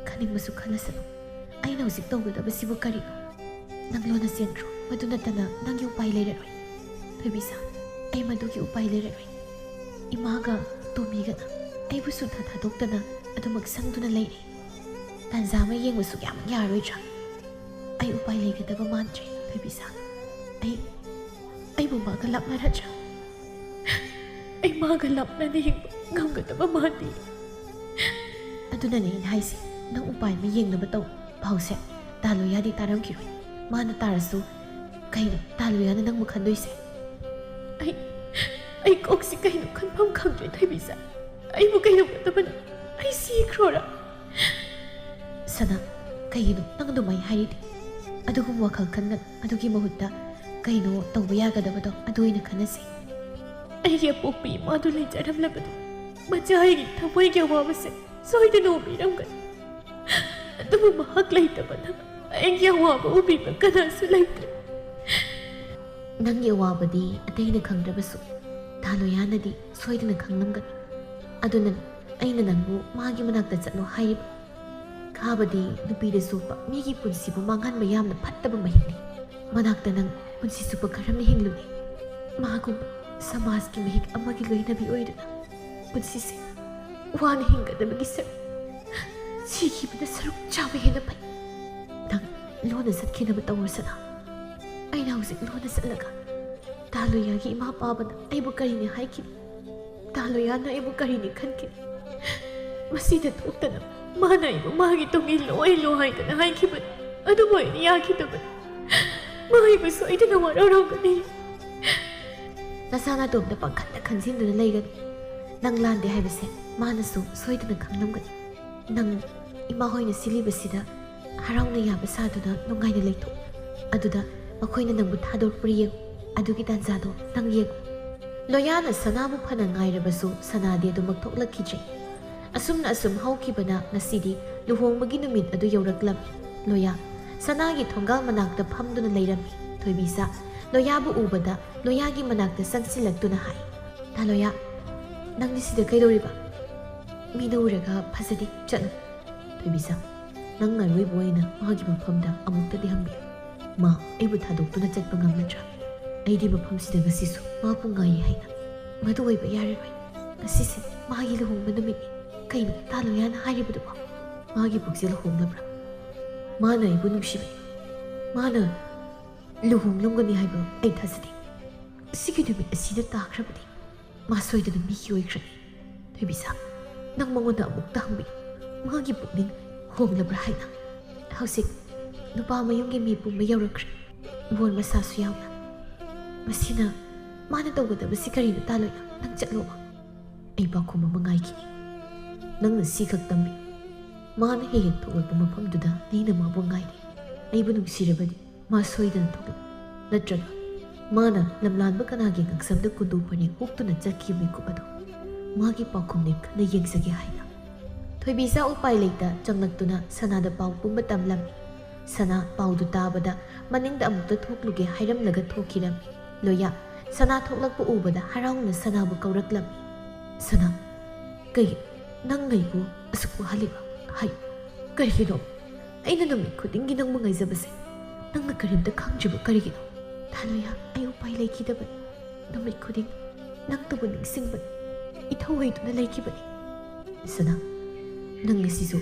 ꯈꯟꯅꯤꯡꯕꯁꯨ ꯈꯜꯂꯁꯅꯨ꯫ ꯑꯩꯅ ꯍꯧꯖꯤꯛ ꯇꯧꯒꯗꯕꯁꯤꯕꯨ ꯀꯔꯤꯅꯣ? ꯅꯪ ꯂꯣꯟꯅ ꯆꯦꯟꯈ꯭ꯔꯣ꯫ ꯃꯗꯨ ꯅꯠꯇꯅ ꯅꯪꯒꯤ ꯎꯄꯥꯏ ꯂꯩꯔꯔꯣꯏ꯫ ꯊꯣꯏꯕꯤꯁꯥ, ꯑꯩ ꯃꯗꯨꯒꯤ ꯎꯄꯥꯏ ꯂꯩꯔꯔꯣꯏ꯫ ꯏꯃꯥꯒ ꯇꯣꯝꯕꯤꯒꯅ ꯑꯩꯕꯨ ꯁꯨꯛꯊꯥ ꯊꯥꯗꯣꯛꯇꯅ ꯑꯗꯨꯃꯛ ꯁꯪꯗꯨꯅ ꯂꯩꯔꯦ꯫ ꯇꯥꯟꯖꯥ ꯑꯃ ꯌꯦꯡꯕꯁꯨ ꯌꯥꯝ ꯌꯥꯔꯣꯏꯗ꯭ꯔꯥ? ꯑꯩ ꯎꯄꯥꯏ ꯂꯩꯒꯗꯕ ꯃꯥꯟꯗ꯭ꯔꯦ, ꯊꯣꯏꯕꯤꯁꯥ꯫ ꯑꯩ, ꯑꯩꯕꯨ ꯃꯥꯒ ꯂꯥꯞꯅꯔꯗ꯭ꯔꯥ? ꯑꯩ ꯃꯥꯒ ꯂꯥꯞꯅꯅ ꯍꯤꯡꯕ ꯉꯝꯒꯗꯕ ꯃꯥꯟꯗꯦ꯫ ꯑꯗꯨꯅꯅꯦ ꯑꯩꯅ ꯍꯥꯏꯁꯦ, ꯅꯪ ꯎꯄꯥꯏ ꯑꯃ ꯌꯦꯡꯅꯕ ꯇꯧ꯫ ꯄꯥꯎꯁꯦ ꯗꯥ ꯂꯣꯌꯥꯗꯤ ꯇꯥꯔꯝꯈꯤꯔꯣꯏ꯫ ꯃꯥꯅ ꯇꯥꯔꯁꯨ ꯀꯩꯅꯣ ꯗꯥ ꯂꯣꯌꯥꯅ ꯅꯪꯕꯨ ꯈꯟꯗꯣꯏꯁꯦ? ꯑꯩ, ꯑꯩ ꯀꯣꯛꯁꯤ ꯀꯩꯅꯣ ꯈꯟꯐꯝ ꯈꯪꯗ꯭ꯔꯦ, ꯊꯣꯏꯕꯤꯁꯥ꯫ ꯑꯩꯕꯨ ꯀꯩꯗꯧꯒꯗꯕꯅꯣ? ꯑꯩ ꯁꯤꯈ꯭ꯔꯣꯔꯥ? ꯁꯅꯥ, ꯀꯩꯒꯤꯅꯣ ꯅꯪ ꯑꯗꯨꯃꯥꯏꯅ ꯍꯥꯏꯔꯤꯗꯤ? ꯑꯗꯨꯒꯨꯝꯕ ꯋꯥꯈꯜ ꯈꯟꯒꯅꯨ꯫ ꯑꯗꯨꯒꯤ ꯃꯍꯨꯠꯇ ꯀꯩꯅꯣ ꯇꯧꯕ ꯌꯥꯒꯗꯕꯗꯣ ꯑꯗꯨ ꯑꯣꯏꯅ ꯈꯟꯅꯁꯤ꯫ ꯑꯩꯒꯤ ꯑꯄꯣꯛꯄꯤ ꯏꯃꯥꯗꯨ ꯂꯩꯖꯔꯝꯂꯕꯗꯤ ꯃꯆꯥ ꯑꯩꯒꯤ ꯊꯃꯣꯏꯒꯤ ꯑꯋꯥꯕꯁꯦ ꯁꯣꯏꯗꯅ ꯎꯕꯤꯔꯝꯒꯅꯤ꯫ ꯑꯗꯨꯕꯨ ꯃꯍꯥꯛ ꯂꯩꯇꯕꯅ ꯑꯩꯒꯤ ꯑꯋꯥꯕ ꯎꯕꯤꯕ ꯀꯅꯥꯁꯨ ꯂꯩꯇ꯭ꯔꯦ꯫ ꯅꯪꯒꯤ ꯑꯋꯥꯕꯗꯤ ꯑꯇꯩꯅ ꯈꯪꯗ꯭ꯔꯕꯁꯨ ꯗꯥ ꯂꯣꯌꯥꯅꯗꯤ ꯁꯣꯏꯗꯅ ꯈꯪꯂꯝꯒꯅꯤ꯫ ꯑꯗꯨꯅ ꯑꯩꯅ ꯅꯪꯕꯨ ꯃꯥꯒꯤ ꯃꯅꯥꯛꯇ ꯆꯠꯂꯣ ꯍꯥꯏꯔꯤꯕ꯫ ꯈꯥꯕꯗꯤ ꯅꯨꯄꯤꯗ ꯆꯣꯞꯄ, ꯃꯤꯒꯤ ꯄꯨꯟꯁꯤꯕꯨ ꯃꯥꯡꯍꯟꯕ ꯌꯥꯝꯅ ꯐꯠꯇꯕ ꯃꯍꯤꯛꯅꯤ꯫ ꯃꯅꯥꯛꯇ ꯅꯪ ꯄꯨꯟꯁꯤ ꯆꯨꯞꯄ ꯀꯔꯝꯅ ꯍꯤꯡꯂꯨꯅꯤ? ꯃꯥꯒꯨꯝꯕ ꯁꯃꯥꯖꯀꯤ ꯃꯍꯤꯛ ꯑꯃꯒꯤ ꯂꯣꯏꯅꯕꯤ ꯑꯣꯏꯗꯨꯅ ꯄꯨꯟꯁꯤꯁꯦ ꯋꯥꯅ ꯍꯤꯡꯒꯗꯕꯒꯤ ꯁꯔꯨꯛ, ꯁꯤꯈꯤꯕꯅ ꯁꯔꯨꯛ ꯆꯥꯝꯃ ꯍꯦꯟꯅ ꯐꯩ꯫ ꯅꯪ ꯂꯣꯟꯅ ꯆꯠꯈꯤꯅꯕ ꯇꯧꯔꯣ, ꯁꯅꯥ꯫ ꯑꯩꯅ ꯍꯧꯖꯤꯛ ꯂꯣꯟꯅ ꯆꯠꯂꯒ ꯗꯥ ꯂꯣꯌꯥꯒꯤ ꯏꯃꯥ ꯄꯥꯕꯅ ꯑꯩꯕꯨ ꯀꯔꯤꯅꯤ ꯍꯥꯏꯈꯤꯅꯤ? ꯗꯥ ꯂꯣꯌꯥꯅ ꯑꯩꯕꯨ ꯀꯔꯤꯅꯤ ꯈꯟꯈꯤꯅꯤ? ꯃꯁꯤꯗ ꯊꯣꯛꯇꯅ ꯃꯥꯅ ꯑꯩꯕꯨ ꯃꯥꯒꯤ ꯇꯨꯡ ꯏꯜꯂꯣ, ꯏꯜꯂꯣ ꯍꯥꯏꯗꯅ ꯍꯥꯏꯈꯤꯕꯅꯤ꯫ ꯑꯗꯨꯕꯨ ꯑꯩꯅ ꯌꯥꯈꯤꯗꯕꯅꯤ꯫ ꯃꯥ ꯑꯩꯕꯨ ꯁꯣꯏꯗꯅ ꯋꯥꯔꯧꯔꯝꯒꯅꯤ꯫ ꯅꯁꯥ ꯅꯇꯣꯝꯇ ꯄꯪꯈꯟꯗ ꯈꯟꯖꯤꯟꯗꯨꯅ ꯂꯩꯒꯅꯨ꯫ ꯅꯪ ꯂꯥꯟꯗꯦ ꯍꯥꯏꯕꯁꯦ ꯃꯥꯅꯁꯨ ꯁꯣꯏꯗꯅ ꯈꯪꯂꯝꯒꯅꯤ꯫ ꯅꯪ ꯏꯃꯥ ꯍꯣꯏꯅ ꯁꯤꯜꯂꯤꯕꯁꯤꯗ ꯍꯔꯥꯎꯅ ꯌꯥꯕ ꯁꯥꯗꯨꯅ ꯅꯨꯡꯉꯥꯏꯅ ꯂꯩꯊꯣꯛꯎ꯫ ꯑꯗꯨꯗ ꯃꯈꯣꯏꯅ ꯅꯪꯕꯨ ꯊꯥꯗꯣꯔꯛꯄ꯭ꯔꯥ ꯌꯦꯡꯉꯨ꯫ ꯑꯗꯨꯒꯤ ꯇꯥꯟꯖꯥꯗꯣ ꯅꯪ ꯌꯦꯡꯉꯨ꯫ ꯂꯣꯌꯥꯅ ꯁꯅꯥꯕꯨ ꯐꯅ ꯉꯥꯏꯔꯕꯁꯨ ꯁꯅꯥꯗꯤ ꯑꯗꯨꯃꯛ ꯊꯣꯛꯂꯛꯈꯤꯗ꯭ꯔꯦ꯫ ꯑꯁꯨꯝꯅ ꯑꯁꯨꯝ ꯍꯧꯈꯤꯕꯅ ꯉꯁꯤꯗꯤ ꯂꯨꯍꯣꯡꯕꯒꯤ ꯅꯨꯃꯤꯠ ꯑꯗꯨ ꯌꯧꯔꯛꯂꯝꯃꯤ꯫ ꯂꯣꯌꯥ ꯁꯅꯥꯒꯤ ꯊꯣꯡꯒꯥꯜ ꯃꯅꯥꯛꯇ ꯐꯝꯗꯨꯅ ꯂꯩꯔꯝꯃꯤ꯫ ꯊꯣꯏꯕꯤꯁꯥ ꯂꯣꯌꯥꯕꯨ ꯎꯕꯗ ꯂꯣꯌꯥꯒꯤ ꯃꯅꯥꯛꯇ ꯆꯪꯁꯤꯜꯂꯛꯇꯨꯅ ꯍꯥꯏ, "ꯇꯥ ꯂꯣꯌꯥ, ꯅꯪꯗꯤ ꯁꯤꯗ ꯀꯩꯗꯧꯔꯤꯕ? ꯃꯤꯅ ꯎꯔꯒ ꯐꯖꯗꯦ, ꯆꯠꯂꯨ꯫" ꯊꯣꯏꯕꯤꯁꯥ, ꯅꯪꯅ ꯑꯔꯣꯏꯕ ꯑꯣꯏꯅ ꯃꯥꯒꯤ ꯃꯐꯝꯗ ꯑꯃꯨꯛꯇꯗꯤ ꯍꯪꯕꯤꯌꯨ꯫ ꯃꯥ ꯑꯩꯕꯨ ꯊꯥꯗꯣꯛꯇꯨꯅ ꯆꯠꯄ ꯉꯝꯂꯗ꯭ꯔꯥ? ꯑꯩꯗꯤ ꯃꯐꯝꯁꯤꯗ ꯉꯁꯤꯁꯨ ꯃꯥꯕꯨ ꯉꯥꯏꯌꯦ ꯍꯥꯏꯅ꯫ ꯃꯗꯨ ꯑꯣꯏꯕ ꯌꯥꯔꯔꯣꯏ꯫ ꯉꯁꯤꯁꯦ ꯃꯥꯒꯤ ꯂꯨꯍꯣꯡꯕ ꯅꯨꯃꯤꯠꯅꯤ꯫ ꯀꯩꯅꯣ ꯇꯥ ꯂꯣꯌꯥꯅ ꯍꯥꯏꯔꯤꯕꯗꯨꯕꯣ? ꯃꯥꯒꯤ ꯄꯨꯛꯆꯦꯜ ꯍꯣꯡꯂꯕ꯭ꯔꯥ? ꯃꯥꯅ ꯑꯩꯕꯨ ꯅꯨꯡꯁꯤꯕꯅꯤ꯫ ꯃꯥꯅ ꯂꯨꯍꯣꯡꯂꯝꯒꯅꯤ ꯍꯥꯏꯕ ꯑꯩ ꯊꯥꯖꯗꯦ꯫ ꯁꯤꯒꯤ ꯅꯨꯃꯤꯠ ꯑꯁꯤꯗ ꯇꯥꯈ꯭ꯔꯕꯗꯤ ꯃꯥ ꯁꯣꯏꯗꯅ ꯃꯤꯒꯤ ꯑꯣꯏꯈ꯭ꯔꯅꯤ꯫ ꯊꯣꯏꯕꯤꯁꯥ, ꯅꯪ ꯃꯉꯣꯟꯗ ꯑꯃꯨꯛꯇ ꯍꯪꯕꯤꯌꯨ, ꯃꯥꯒꯤ ꯄꯨꯛꯅꯤꯡ ꯍꯣꯡꯂꯕ꯭ꯔꯥ ꯍꯥꯏꯅ꯫ ꯍꯧꯖꯤꯛ ꯅꯨꯄꯥ ꯃꯌꯨꯝꯒꯤ ꯃꯤ ꯄꯨꯝꯕ ꯌꯧꯔꯛꯈ꯭ꯔꯦ, ꯕꯣꯔ ꯃꯁꯥꯁꯨ ꯌꯥꯎꯅ꯫ ꯃꯁꯤꯅ ꯃꯥꯅ ꯇꯧꯒꯗꯕꯁꯤ ꯀꯔꯤꯅꯣ ꯇꯥ ꯂꯣꯌꯥ? ꯅꯪ ꯆꯠꯂꯣꯕ꯫ ꯑꯩ ꯄꯥꯎꯈꯨꯝ ꯑꯃ ꯉꯥꯏꯈꯤꯅꯤ꯫ ꯅꯪꯅ ꯁꯤꯈꯛ ꯇꯝꯕꯤꯌꯨ꯫ ꯃꯥꯅ ꯍꯦꯛ ꯍꯦꯛ ꯊꯣꯛꯂꯛꯄ ꯃꯐꯝꯗꯨꯗ ꯅꯪꯅ ꯃꯥꯕꯨ ꯉꯥꯏꯔꯤ꯫ ꯑꯩꯕꯨ ꯅꯨꯡꯁꯤꯔꯕꯗꯤ ꯃꯥ ꯁꯣꯏꯗꯅ ꯊꯣꯛꯂꯛꯎ꯫ ꯅꯠꯇ꯭ꯔꯒ ꯃꯥꯅ ꯂꯝꯂꯥꯟꯕ ꯀꯅꯥꯒꯤ ꯉꯛꯁꯝꯗ ꯀꯨꯟꯗꯨ ꯐꯅꯦꯛ ꯍꯨꯛꯇꯨꯅ ꯆꯠꯈꯤꯕ ꯃꯤꯀꯨꯞ ꯑꯗꯣ ꯃꯥꯒꯤ ꯄꯥꯎꯈꯨꯝꯅꯤ ꯈꯟꯅ ꯌꯦꯡꯖꯒꯦ ꯍꯥꯏꯅ꯫ ꯊꯣꯏꯕꯤꯁꯥ ꯎꯄꯥꯏ ꯂꯩꯇ ꯆꯪꯂꯛꯇꯨꯅ ꯁꯅꯥꯗ ꯄꯥꯎ ꯄꯨꯝꯕ ꯇꯝꯂꯝꯃꯤ꯫ ꯁꯅꯥ ꯄꯥꯎꯗꯨ ꯇꯥꯕꯗ ꯃꯅꯤꯡꯗ ꯑꯃꯨꯛꯇ ꯊꯣꯛꯂꯨꯒꯦ ꯍꯥꯏꯔꯝꯂꯒ ꯊꯣꯛꯈꯤꯔꯝꯃꯤ꯫ ꯂꯣꯌꯥ ꯁꯅꯥ ꯊꯣꯛꯂꯛꯄ ꯎꯕꯗ ꯍꯔꯥꯎꯅ ꯁꯅꯥꯕꯨ ꯀꯧꯔꯛꯂꯝꯃꯤ꯫ "ꯁꯅꯥ, ꯀꯩ ꯅꯪꯅ ꯑꯩꯕꯨ ꯑꯁꯨꯛ ꯋꯥꯍꯜꯂꯤꯕ? ꯍꯥꯏ, ꯀꯔꯤꯒꯤꯅꯣ? ꯑꯩꯅ ꯅꯨꯃꯤꯠ ꯈꯨꯗꯤꯡꯒꯤ ꯅꯪꯕꯨ ꯉꯥꯏꯖꯕꯁꯦ ꯅꯪꯅ ꯀꯔꯤꯝꯇ ꯈꯪꯗ꯭ꯔꯤꯕ ꯀꯔꯤꯒꯤꯅꯣ?" "ꯇꯥ ꯂꯣꯌꯥ, ꯑꯩ ꯎꯄꯥꯏ ꯂꯩꯈꯤꯗꯕꯅꯤ꯫ ꯅꯨꯃꯤꯠ ꯈꯨꯗꯤꯡ ꯅꯪꯇꯕꯨ ꯅꯤꯡꯁꯤꯡꯕꯅꯤ꯫ ꯏꯊꯧ ꯍꯩꯗꯨꯅ ꯂꯩꯈꯤꯕꯅꯤ꯫" "ꯁꯅꯥ, ꯅꯪ ꯉꯁꯤꯁꯨ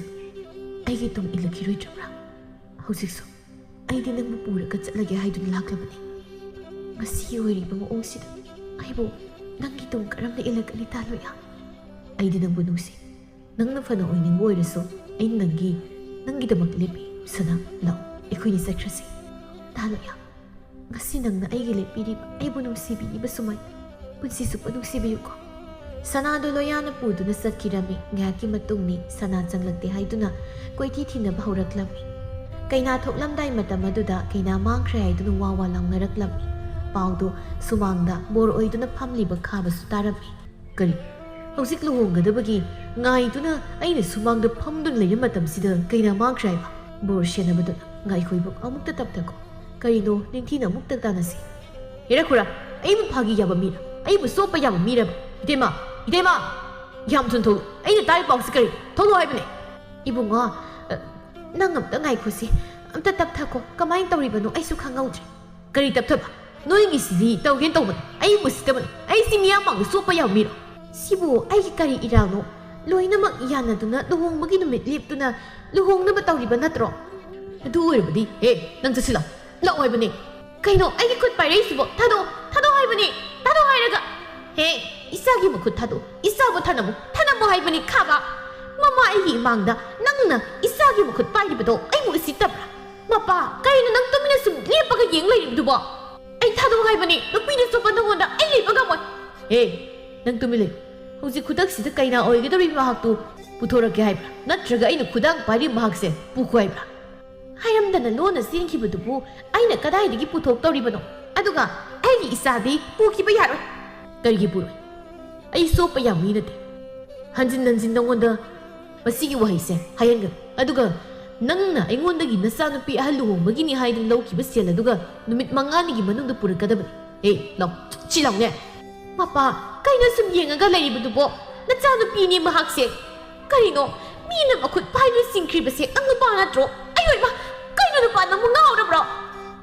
ꯑꯩꯒꯤ ꯇꯨꯡ ꯏꯜꯂꯛꯈꯤꯔꯣꯏꯗ꯭ꯔꯕ꯭ꯔꯥ? ꯍꯧꯖꯤꯛꯁꯨ ꯑꯩꯗꯤ ꯅꯪꯕꯨ ꯄꯨꯔꯒ ꯆꯠꯂꯒꯦ ꯍꯥꯏꯗꯨꯅ ꯂꯥꯛꯂꯕꯅꯤ꯫ ꯉꯁꯤꯒꯤ ꯑꯣꯏꯔꯤꯕ ꯃꯑꯣꯡꯁꯤꯗ ꯑꯩꯕꯨ ꯅꯪꯒꯤ ꯇꯨꯡ ꯀꯔꯝꯅ ꯏꯜꯂꯛꯀꯅꯤ, ꯇꯥ ꯂꯣꯌꯥ? ꯑꯩꯗꯤ ꯅꯪꯕꯨ ꯅꯨꯡꯁꯤ꯫ ꯅꯪꯅ ꯐꯅ ꯑꯣꯏꯅꯤꯡꯕ ꯑꯣꯏꯔꯁꯨ ꯑꯩꯅ ꯅꯪꯒꯤ, ꯅꯪꯒꯤꯗꯃꯛ ꯂꯦꯞꯄꯤ꯫ ꯁꯅꯥ, ꯂꯥꯛꯑꯣ, ꯑꯩꯈꯣꯏꯅꯤ ꯆꯠꯈ꯭ꯔꯁꯤ꯫" "ꯇꯥ ꯂꯣꯌꯥ, ꯉꯁꯤ ꯅꯪꯅ ꯑꯩꯒꯤ ꯂꯦꯞꯄꯤꯔꯤꯕ, ꯑꯩꯕꯨ ꯅꯨꯡꯁꯤꯕꯤꯔꯤꯕ ꯁꯨꯃꯥꯏꯅ ꯄꯨꯟꯁꯤ ꯆꯨꯞꯄ ꯅꯨꯡꯁꯤꯕꯤꯌꯨꯀꯣ꯫" ꯁꯅꯥꯗꯨ ꯂꯣꯌꯥꯅ ꯄꯨꯗꯨꯅ ꯆꯠꯈꯤꯔꯝꯃꯤ꯫ ꯉꯥꯏꯍꯥꯛꯀꯤ ꯃꯇꯨꯡꯅꯤ ꯁꯅꯥ ꯆꯪꯂꯛꯇꯦ ꯍꯥꯏꯗꯨꯅ ꯀꯣꯏꯊꯤ ꯊꯤꯅꯕ ꯍꯧꯔꯛꯂꯝꯃꯤ꯫ ꯀꯩꯅꯥ ꯊꯣꯛꯂꯝꯗꯥꯏ ꯃꯇꯝ ꯑꯗꯨꯗ ꯀꯩꯅꯥ ꯃꯥꯡꯈ꯭ꯔꯦ ꯍꯥꯏꯗꯨꯅ ꯋꯥ ꯋꯥ ꯂꯥꯎꯅꯔꯛꯂꯝꯃꯤ꯫ ꯄꯥꯎꯗꯨ ꯁꯨꯃꯥꯡꯗ ꯕꯣꯔ ꯑꯣꯏꯗꯨꯅ ꯐꯝꯂꯤꯕ ꯈꯥꯕꯁꯨ ꯇꯥꯔꯝꯃꯤ꯫ "ꯀꯔꯤ? ꯍꯧꯖꯤꯛ ꯂꯨꯍꯣꯡꯒꯗꯕꯒꯤ ꯉꯥꯏꯗꯨꯅ ꯑꯩꯅ ꯁꯨꯃꯥꯡꯗ ꯐꯝꯗꯨꯅ ꯂꯩꯔ ꯃꯇꯝꯁꯤꯗ ꯀꯩꯅꯥ ꯃꯥꯡꯈ꯭ꯔꯦ ꯍꯥꯏꯕ?" ꯕꯣꯔ ꯁꯦꯟꯅꯕꯗꯨꯅ, "ꯉꯥꯏꯈꯣ ꯏꯕꯨꯡ, ꯑꯃꯨꯛꯇ ꯇꯞꯊꯈꯣ꯫ ꯀꯔꯤꯅꯣ, ꯅꯤꯡꯊꯤꯅ ꯑꯃꯨꯛꯇ ꯇꯥꯟꯅꯁꯤ꯫ ꯍꯦꯔꯥ ꯈꯨꯔꯥ, ꯑꯩꯕꯨ ꯐꯥꯒꯤ ꯌꯥꯕ ꯃꯤꯔ? ꯑꯩꯕꯨ ꯆꯣꯞꯄ ꯌꯥꯕ ꯃꯤꯔꯕ? ꯏꯇꯩꯃ, ꯏꯇꯩꯃ! ꯌꯥꯝ ꯊꯨꯅ ꯊꯣꯛꯂꯛꯎ꯫ ꯑꯩꯅ ꯇꯥꯔꯤ ꯄꯥꯎꯁꯤ ꯀꯔꯤ? ꯊꯣꯛꯂꯛꯑꯣ ꯍꯥꯏꯕꯅꯦ!" "ꯏꯕꯨꯡꯉꯣ, ꯑ, ꯅꯪ ꯑꯝꯇ ꯉꯥꯏꯈꯣꯁꯤ꯫ ꯑꯝꯇ ꯇꯞꯊꯈꯣ꯫ ꯀꯃꯥꯏꯅ ꯇꯧꯔꯤꯕꯅꯣ ꯑꯩꯁꯨ ꯈꯪꯍꯧꯗ꯭ꯔꯦ꯫" "ꯀꯔꯤ ꯇꯞꯊꯕ? ꯅꯣꯏꯒꯤꯁꯤꯗꯤ ꯇꯧꯒꯦꯅ ꯇꯧꯕꯅꯤ꯫ ꯑꯩ ꯎꯁꯤꯠꯇꯕꯅꯤ꯫ ꯑꯩꯁꯤ ꯃꯤꯌꯥꯝ ꯃꯥꯡꯗ ꯆꯣꯞꯄ ꯌꯥꯕ ꯃꯤꯔꯣ?" "ꯁꯤꯕꯨ ꯑꯩꯒꯤ ꯀꯔꯤ ꯏꯔꯥꯜꯅꯣ? ꯂꯣꯏꯅꯃꯛ ꯌꯥꯅꯗꯨꯅ ꯂꯨꯍꯣꯡꯕꯒꯤ ꯅꯨꯃꯤꯠ ꯂꯦꯞꯇꯨꯅ ꯂꯨꯍꯣꯡꯅꯕ ꯇꯧꯔꯤꯕ ꯅꯠꯇ꯭ꯔꯣ?" "ꯑꯗꯨ ꯑꯣꯏꯔꯕꯗꯤ, ꯍꯦ, ꯅꯪ ꯆꯠꯁꯤꯜꯂꯣ꯫ ꯂꯥꯛꯑꯣ ꯍꯥꯏꯕꯅꯦ!" "ꯀꯩꯅꯣ, ꯑꯩꯒꯤ ꯈꯨꯠ ꯄꯥꯏꯔꯛꯏꯁꯤꯕꯣ? ꯊꯥꯗꯣꯛꯑꯣ, ꯊꯥꯗꯣꯛꯑꯣ ꯍꯥꯏꯕꯅꯦ! ꯊꯥꯗꯣꯛꯑꯣ ꯍꯥꯏꯔꯒ!" "ꯍꯦ, ꯏꯆꯥꯒꯤ ꯃꯈꯨꯠ ꯊꯥꯗꯣꯛꯑꯣ꯫ ꯏꯆꯥꯕꯨ ꯊꯅꯝꯃꯨ, ꯊꯅꯝꯃꯨ ꯍꯥꯏꯕꯅꯤ, ꯈꯥꯕ! ꯃꯃꯥ ꯑꯩꯒꯤ ꯏꯃꯥꯡꯗ ꯅꯪꯅ ꯏꯆꯥꯒꯤ ꯃꯈꯨꯠ ꯄꯥꯏꯔꯤꯕꯗꯣ ꯑꯩꯕꯨ ꯎꯁꯤꯠꯇꯕ꯭ꯔꯥ? ꯃꯄꯥ, ꯀꯔꯤꯅꯣ ꯅꯪ ꯇꯨꯃꯤꯟꯅ ꯁꯨꯝ ꯂꯦꯞꯄꯒ ꯌꯦꯡ ꯂꯩꯔꯤꯕꯗꯨꯕꯣ? ꯑꯩ ꯊꯥꯗꯣꯛꯑꯣ ꯍꯥꯏꯕꯅꯤ, ꯅꯨꯄꯤꯅ ꯆꯣꯞꯄ ꯅꯉꯣꯟꯗ ꯑꯩ ꯂꯩꯕ ꯉꯝꯃꯣꯏ!" "ꯍꯦ, ꯅꯪ ꯇꯨꯃꯤꯟ ꯂꯩꯌꯨ꯫ ꯍꯧꯖꯤꯛ ꯈꯨꯗꯛꯁꯤꯗ ꯀꯩꯅꯥ ꯑꯣꯏꯒꯗꯧꯔꯤꯕ ꯃꯍꯥꯛꯇꯨ ꯄꯨꯊꯣꯔꯛꯀꯦ ꯍꯥꯏꯕ꯭ꯔꯥ? ꯅꯠꯇ꯭ꯔꯒ ꯑꯩꯅ ꯈꯨꯗꯥꯡ ꯄꯥꯏꯔꯤꯕ ꯃꯍꯥꯛꯁꯦ ꯄꯨꯈꯣ ꯍꯥꯏꯕ꯭ꯔꯥ?" ꯍꯥꯏꯔꯝꯗꯅ ꯂꯣꯟꯅ ꯆꯦꯟꯈꯤꯕꯗꯨꯕꯨ ꯑꯩꯅ ꯀꯗꯥꯏꯗꯒꯤ ꯄꯨꯊꯣꯛꯇꯧꯔꯤꯕꯅꯣ? ꯑꯗꯨꯒ ꯑꯩꯒꯤ ꯏꯆꯥꯗꯤ ꯄꯨꯈꯤꯕ ꯌꯥꯔꯣꯏ꯫ ꯀꯔꯤꯒꯤ ꯄꯨꯔꯣꯏ? ꯑꯩ ꯆꯣꯞꯄ ꯌꯥꯕ ꯃꯤ ꯅꯠꯇꯦ꯫ ꯍꯟꯖꯤꯟ ꯍꯟꯖꯤꯟ ꯅꯉꯣꯟꯗ ꯃꯁꯤꯒꯤ ꯋꯥꯍꯩꯁꯦ ꯍꯥꯏꯍꯟꯒꯅꯨ꯫ ꯑꯗꯨꯒ ꯅꯪꯅ ꯑꯩꯉꯣꯟꯗꯒꯤ ꯅꯆꯥꯅꯨꯄꯤ ꯑꯍꯜ ꯂꯨꯍꯣꯡꯕꯒꯤꯅꯤ ꯍꯥꯏꯗꯨꯅ ꯂꯧꯈꯤꯕ ꯁꯦꯜ ꯑꯗꯨꯒ ꯅꯨꯃꯤꯠ ꯃꯉꯥꯅꯤꯒꯤ ꯃꯅꯨꯡꯗ ꯄꯨꯔꯛꯀꯗꯕꯅꯤ꯫ ꯑꯦ, ꯂꯥꯎ, ꯁꯤ ꯂꯥꯎꯅꯦ꯫ ꯃꯄꯥ, ꯀꯩꯅꯣ ꯁꯨꯝ ꯌꯦꯡꯉꯒ ꯂꯩꯔꯤꯕꯗꯨꯕꯣ? ꯅꯆꯥꯅꯨꯄꯤꯅꯦ ꯃꯍꯥꯛꯁꯦ꯫ ꯀꯔꯤꯅꯣ? ꯃꯤꯅ ꯃꯈꯨꯠ ꯄꯥꯏꯗꯨꯅ ꯆꯤꯡꯈ꯭ꯔꯤꯕꯁꯦ ꯅꯪ ꯅꯨꯄꯥ ꯅꯠꯇ꯭ꯔꯣ? ꯑꯌꯣ ꯏꯃꯥ! ꯀꯩꯅꯣ ꯅꯨꯄꯥ, ꯅꯪꯕꯨ ꯉꯥꯎꯔꯕ꯭ꯔꯣ?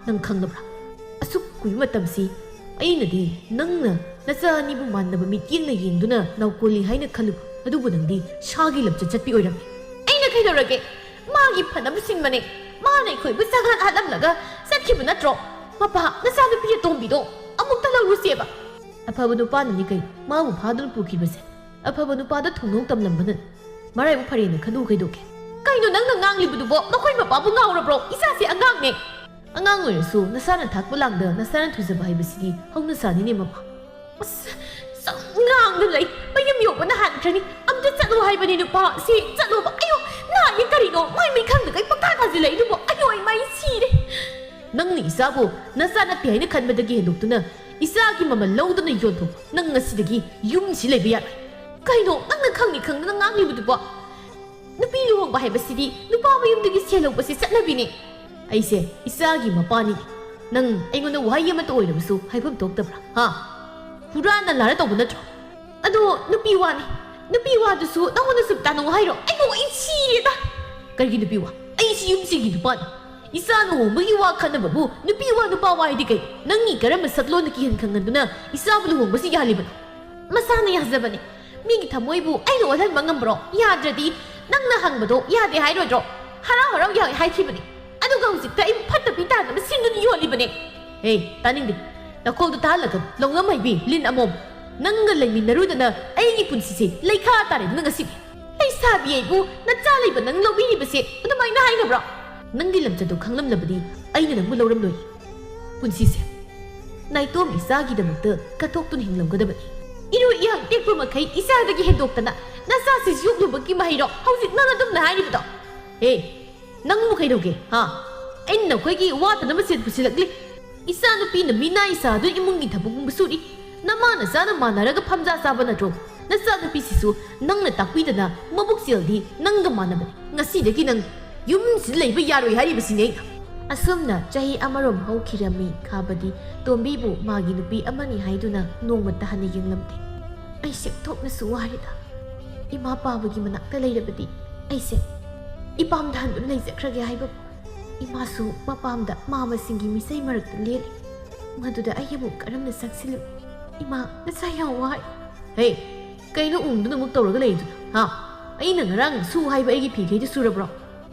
ꯅꯪ ꯈꯪꯗꯕ꯭ꯔꯥ? ꯑꯁꯨꯛ ꯀꯨꯏꯕ ꯃꯇꯝꯁꯤ ꯑꯩꯅꯗꯤ ꯅꯪꯅ ꯅꯆꯥ ꯑꯅꯤꯕꯨ ꯃꯥꯟꯅꯕ ꯃꯤꯠꯌꯦꯡꯅ ꯌꯦꯡꯗꯨꯅ ꯅꯥꯎꯀꯣꯜꯂꯤ ꯍꯥꯏꯅ ꯈꯜꯂꯨꯕ, ꯑꯗꯨꯕꯨ ꯅꯪꯗꯤ ꯁꯥꯒꯤ ꯂꯝꯆꯠ ꯆꯠꯄꯤ ꯑꯣꯏꯔꯝꯃꯤ꯫ ꯑꯩꯅ ꯀꯩꯗꯧꯔꯒꯦ? ꯃꯥꯒꯤ ꯐꯅꯕ ꯁꯤꯟꯕꯅꯦ꯫ ꯃꯥꯅ ꯑꯩꯈꯣꯏꯕꯨ ꯆꯒꯥꯟ ꯍꯥꯠꯂꯝꯂꯒ ꯆꯠꯈꯤꯕ ꯅꯠꯇ꯭ꯔꯣ? ꯃꯄꯥ, ꯅꯆꯥꯅꯨꯄꯤ ꯑꯇꯣꯝꯕꯤꯗꯣ ꯑꯃꯨꯛꯇ ꯂꯧꯔꯨꯁꯦꯕ꯫ ꯑꯐꯕ ꯅꯨꯄꯥꯅꯅꯤ ꯀꯩꯅꯣ ꯃꯥꯕꯨ ꯐꯥꯗꯨꯅ ꯄꯨꯈꯤꯕꯁꯦ꯫ ꯑꯐꯕ ꯅꯨꯄꯥꯗ ꯊꯣꯡꯅꯧ ꯇꯝꯂꯝꯕꯅ ꯃꯔꯥꯏꯕꯛ ꯐꯔꯦꯅ ꯈꯜꯂꯨ ꯀꯩꯗꯧꯒꯦ? ꯀꯩꯅꯣ ꯅꯪꯅ ꯉꯥꯡꯂꯤꯕꯗꯨꯕꯣ? ꯃꯈꯣꯏ ꯃꯄꯥꯕꯨ ꯉꯥꯎꯔꯕ꯭ꯔꯣ? ꯏꯆꯥꯁꯦ ꯑꯉꯥꯡꯅꯦ꯫ ꯑꯉꯥꯡ ꯑꯣꯏꯔꯁꯨ ꯅꯁꯥꯅ ꯊꯥꯛꯄ ꯂꯥꯡꯗ ꯅꯁꯥꯅ ꯊꯨꯖꯕ ꯍꯥꯏꯕꯁꯤꯗꯤ ꯍꯧꯅꯁꯥꯅꯤꯅꯦ, ꯃꯄꯥ꯫ ꯑꯁ, ꯁꯨꯝ ꯉꯥꯡꯗ ꯂꯩ꯫ ꯃꯌꯨꯝ ꯌꯧꯕꯅ ꯍꯥꯟꯈ꯭ꯔꯅꯤ꯫ ꯑꯝꯇ ꯆꯠꯂꯣ ꯍꯥꯏꯕꯅꯤ, ꯅꯨꯄꯥ꯫ ꯁꯤ ꯆꯠꯂꯣꯕ꯫ ꯑꯌꯣ, ꯂꯥꯛꯑꯦ ꯀꯔꯤꯅꯣ? ꯃꯥꯏ ꯃꯤꯠ ꯈꯪꯗꯈꯩ ꯄꯪꯇꯥ ꯇꯥꯁꯤꯜꯂꯛꯏꯗꯨꯕꯣ꯫ ꯑꯌꯣ, ꯅꯪꯅ ꯏꯆꯥꯕꯨ ꯅꯆꯥ ꯅꯠꯇꯦ ꯍꯥꯏꯅ ꯈꯟꯕꯗꯒꯤ ꯍꯦꯟꯗꯣꯛꯇꯨꯅ ꯏꯆꯥꯒꯤ ꯃꯃꯜ ꯂꯧꯗꯨꯅ ꯌꯣꯟꯊꯣꯛ꯫ ꯅꯪ ꯉꯁꯤꯗꯒꯤ ꯌꯨꯝꯁꯤ ꯂꯩꯕ ꯌꯥꯔꯣꯏ꯫ ꯀꯩꯅꯣ ꯅꯪꯅ ꯈꯪꯅꯤ ꯈꯪꯗꯅ ꯉꯥꯡꯂꯤꯕꯗꯨꯕꯣ? ꯅꯨꯄꯤ ꯂꯨꯍꯣꯡꯕ ꯍꯥꯏꯕꯁꯤꯗꯤ ꯅꯨꯄꯥ ꯃꯌꯨꯝꯗꯒꯤ ꯁꯦꯜ ꯂꯧꯕꯁꯤ ꯆꯠꯅꯕꯤꯅꯤ꯫ ꯑꯩꯁꯦ ꯏꯆꯥꯒꯤ ꯃꯄꯥꯅꯤ꯫ ꯅꯪ ꯑꯩꯉꯣꯟꯗ ꯋꯥꯍꯩ ꯑꯃꯇ ꯑꯣꯏꯔꯕꯁꯨ ꯍꯥꯏꯐꯝ ꯊꯣꯛꯇꯕ꯭ꯔꯥ? ꯍꯥ? ꯍꯨꯔꯥꯟꯅ ꯂꯥꯔ ꯇꯧꯕ ꯅꯠꯇ꯭ꯔꯣ? ꯑꯗꯣ ꯅꯨꯄꯤ ꯋꯥꯅꯤ꯫ ꯅꯨꯄꯤ ꯋꯥꯗꯨꯁꯨ ꯅꯉꯣꯟꯗ ꯁꯨꯝ ꯇꯥꯅꯧ ꯍꯥꯏꯔꯣ? ꯑꯩꯕꯨ ꯑꯩ ꯁꯤꯔꯦꯗ꯫ ꯀꯔꯤꯒꯤ ꯅꯨꯄꯤ ꯋꯥ? ꯑꯩꯁꯤ ꯌꯨꯝꯁꯤꯒꯤ ꯅꯨꯄꯥꯅꯤ꯫ ꯏꯆꯥ ꯂꯨꯍꯣꯡꯕꯒꯤ ꯋꯥ ꯈꯟꯅꯕꯕꯨ ꯅꯨꯄꯤ ꯋꯥ ꯅꯨꯄꯥ ꯋꯥ ꯍꯥꯏꯗꯤ ꯀꯩ? ꯅꯪꯒꯤ ꯀꯔꯝꯕ ꯁꯛꯂꯣꯟꯅ ꯀꯤꯍꯟ ꯈꯪꯍꯟꯗꯨꯅ ꯏꯆꯥꯕꯨ ꯂꯨꯍꯣꯡꯕꯁꯤ ꯌꯥꯍꯜꯂꯤꯕꯅꯣ? ꯃꯁꯥꯅ ꯌꯥꯖꯕꯅꯤ꯫ ꯃꯤꯒꯤ ꯊꯃꯣꯏꯕꯨ ꯑꯩꯅ ꯑꯣꯜꯍꯟꯕ ꯉꯝꯕ꯭ꯔꯣ? ꯌꯥꯗ꯭ꯔꯗꯤ ꯅꯪꯅ ꯍꯪꯕꯗꯣ ꯌꯥꯗꯦ ꯍꯥꯏꯔꯣꯏꯗ꯭ꯔꯣ? ꯍꯔꯥꯎ ꯍꯔꯥꯎ ꯌꯥꯎꯏ ꯍꯥꯏꯈꯤꯕꯅꯤ꯫ ꯑꯗꯨꯒ ꯍꯧꯖꯤꯛꯇ ꯑꯩꯕꯨ ꯐꯠꯇꯕꯤ ꯇꯥꯗꯅ ꯁꯤꯟꯗꯨꯅ ꯌꯣꯜꯂꯤꯕꯅꯦ꯫ ꯍꯦ, ꯇꯥꯅꯤꯡꯗꯦ꯫ ꯅꯈꯣꯜꯗꯨ ꯇꯥꯍꯜꯂꯒ ꯂꯧꯅꯝ ꯍꯩꯕꯤ ꯂꯤꯟ ꯑꯃꯣꯝ꯫ ꯅꯪꯒ ꯂꯩꯃꯤꯟꯅꯔꯨꯗꯅ ꯑꯩꯒꯤ ꯄꯨꯟꯁꯤꯁꯦ ꯂꯩꯈꯥ ꯇꯥꯔꯦꯗꯅ ꯉꯁꯤꯗꯤ꯫ ꯂꯩꯁꯥꯕꯤ ꯑꯩꯕꯨ ꯅꯆꯥ ꯂꯩꯕ ꯅꯪ ꯂꯧꯕꯤꯔꯤꯕꯁꯦ ꯑꯗꯨꯃꯥꯏꯅ ꯍꯥꯏꯅꯕ꯭ꯔꯣ? ꯅꯪꯒꯤ ꯂꯝꯆꯠꯇꯣ ꯈꯪꯂꯝꯂꯕꯗꯤ ꯑꯩꯅ ꯅꯪꯕꯨ ꯂꯧꯔꯝꯂꯣꯏ꯫ ꯄꯨꯟꯁꯤꯁꯦ ꯅꯥꯏꯇꯣꯝ ꯏꯆꯥꯒꯤꯗꯃꯛꯇ ꯀꯠꯊꯣꯛꯇꯨꯅ ꯍꯤꯡꯂꯝꯒꯗꯕꯅꯤ꯫ ꯏꯔꯨ ꯏꯌꯥꯡ ꯇꯦꯛꯄ ꯃꯈꯩ ꯏꯆꯥꯗꯒꯤ ꯍꯦꯟꯗꯣꯛꯇꯅ ꯅꯆꯥꯁꯤ ꯌꯣꯛꯂꯨꯕꯒꯤ ꯃꯍꯩꯔꯣ ꯍꯧꯖꯤꯛ ꯅꯪ ꯑꯗꯨꯝꯅ ꯍꯥꯏꯔꯤꯕꯗꯣ? ꯍꯦ, ꯅꯪꯕꯨ ꯀꯩꯗꯧꯒꯦ, ꯍꯥ? ꯑꯩꯅ ꯅꯈꯣꯏꯒꯤ ꯋꯥꯠꯇꯅꯕ ꯁꯦꯜ ꯄꯨꯁꯤꯜꯂꯛꯂꯤ꯫ ꯏꯆꯥꯅꯨꯄꯤꯅ ꯃꯤꯅꯥꯏ ꯁꯥꯗꯨꯅ ꯏꯃꯨꯡꯒꯤ ꯊꯕꯛ ꯄꯨꯝꯕ ꯁꯨꯔꯤ꯫ ꯅꯃꯥ ꯅꯆꯥꯅ ꯃꯥꯟꯅꯔꯒ ꯐꯝꯖꯥ ꯆꯥꯕ ꯅꯠꯇ꯭ꯔꯣ? ꯅꯆꯥꯅꯨꯄꯤꯁꯤꯁꯨ ꯅꯪꯅ ꯇꯥꯛꯄꯤꯗꯅ ꯃꯕꯨꯛ ꯆꯦꯜꯗꯤ ꯅꯪꯒ ꯃꯥꯟꯅꯕꯅꯤ꯫ ꯉꯁꯤꯗꯒꯤ ꯅꯪ ꯌꯨꯝꯁꯤꯗ ꯂꯩꯕ ꯌꯥꯔꯣꯏ ꯍꯥꯏꯔꯤꯕꯁꯤꯅꯦ ꯑꯩꯅ꯫ ꯑꯁꯨꯝꯅ ꯆꯍꯤ ꯑꯃꯔꯣꯝ ꯍꯧꯈꯤꯔꯝꯃꯤ꯫ ꯈꯥꯕꯗꯤ ꯇꯣꯝꯕꯤꯕꯨ ꯃꯥꯒꯤ ꯅꯨꯄꯤ ꯑꯃꯅꯤ ꯍꯥꯏꯗꯨꯅ ꯅꯣꯡꯃꯇ ꯍꯟꯅ ꯌꯦꯡꯂꯝꯗꯦ꯫ ꯑꯩ ꯁꯦꯛꯊꯣꯛꯅꯁꯨ ꯋꯥꯔꯦꯗ꯫ ꯏꯃꯥ ꯄꯥꯕꯒꯤ ꯃꯅꯥꯛꯇ ꯂꯩꯔꯕꯗꯤ ꯑꯩꯁꯦ ꯏꯄꯥꯝꯗ ꯍꯟꯗꯨꯅ ꯂꯩꯖꯈ꯭ꯔꯒꯦ ꯍꯥꯏꯕꯕꯨ ꯏꯃꯥꯁꯨ ꯃꯄꯥꯝꯗ ꯃꯥ ꯃꯁꯤꯡꯒꯤ ꯃꯤꯁꯩ ꯃꯔꯛꯇ ꯂꯦꯜꯂꯤ꯫ ꯃꯗꯨꯗ ꯑꯩ ꯑꯃꯨꯛ ꯀꯔꯝꯅ ꯆꯪꯁꯤꯜꯂꯨ? ꯏꯃꯥ, ꯅꯆꯥ ꯌꯥꯝ ꯋꯥꯏ꯫ ꯍꯦ, ꯀꯩꯅꯣ ꯎꯪꯗꯨꯅ ꯑꯃꯨꯛ ꯇꯧꯔꯒ ꯂꯩꯔꯤꯗꯨꯅ, ꯍꯥ? ꯑꯩꯅ ꯉꯔꯥꯡ ꯁꯨ ꯍꯥꯏꯕ ꯑꯩꯒꯤ ꯐꯤꯈꯩꯗꯨ ꯁꯨꯔꯕ꯭ꯔꯣ?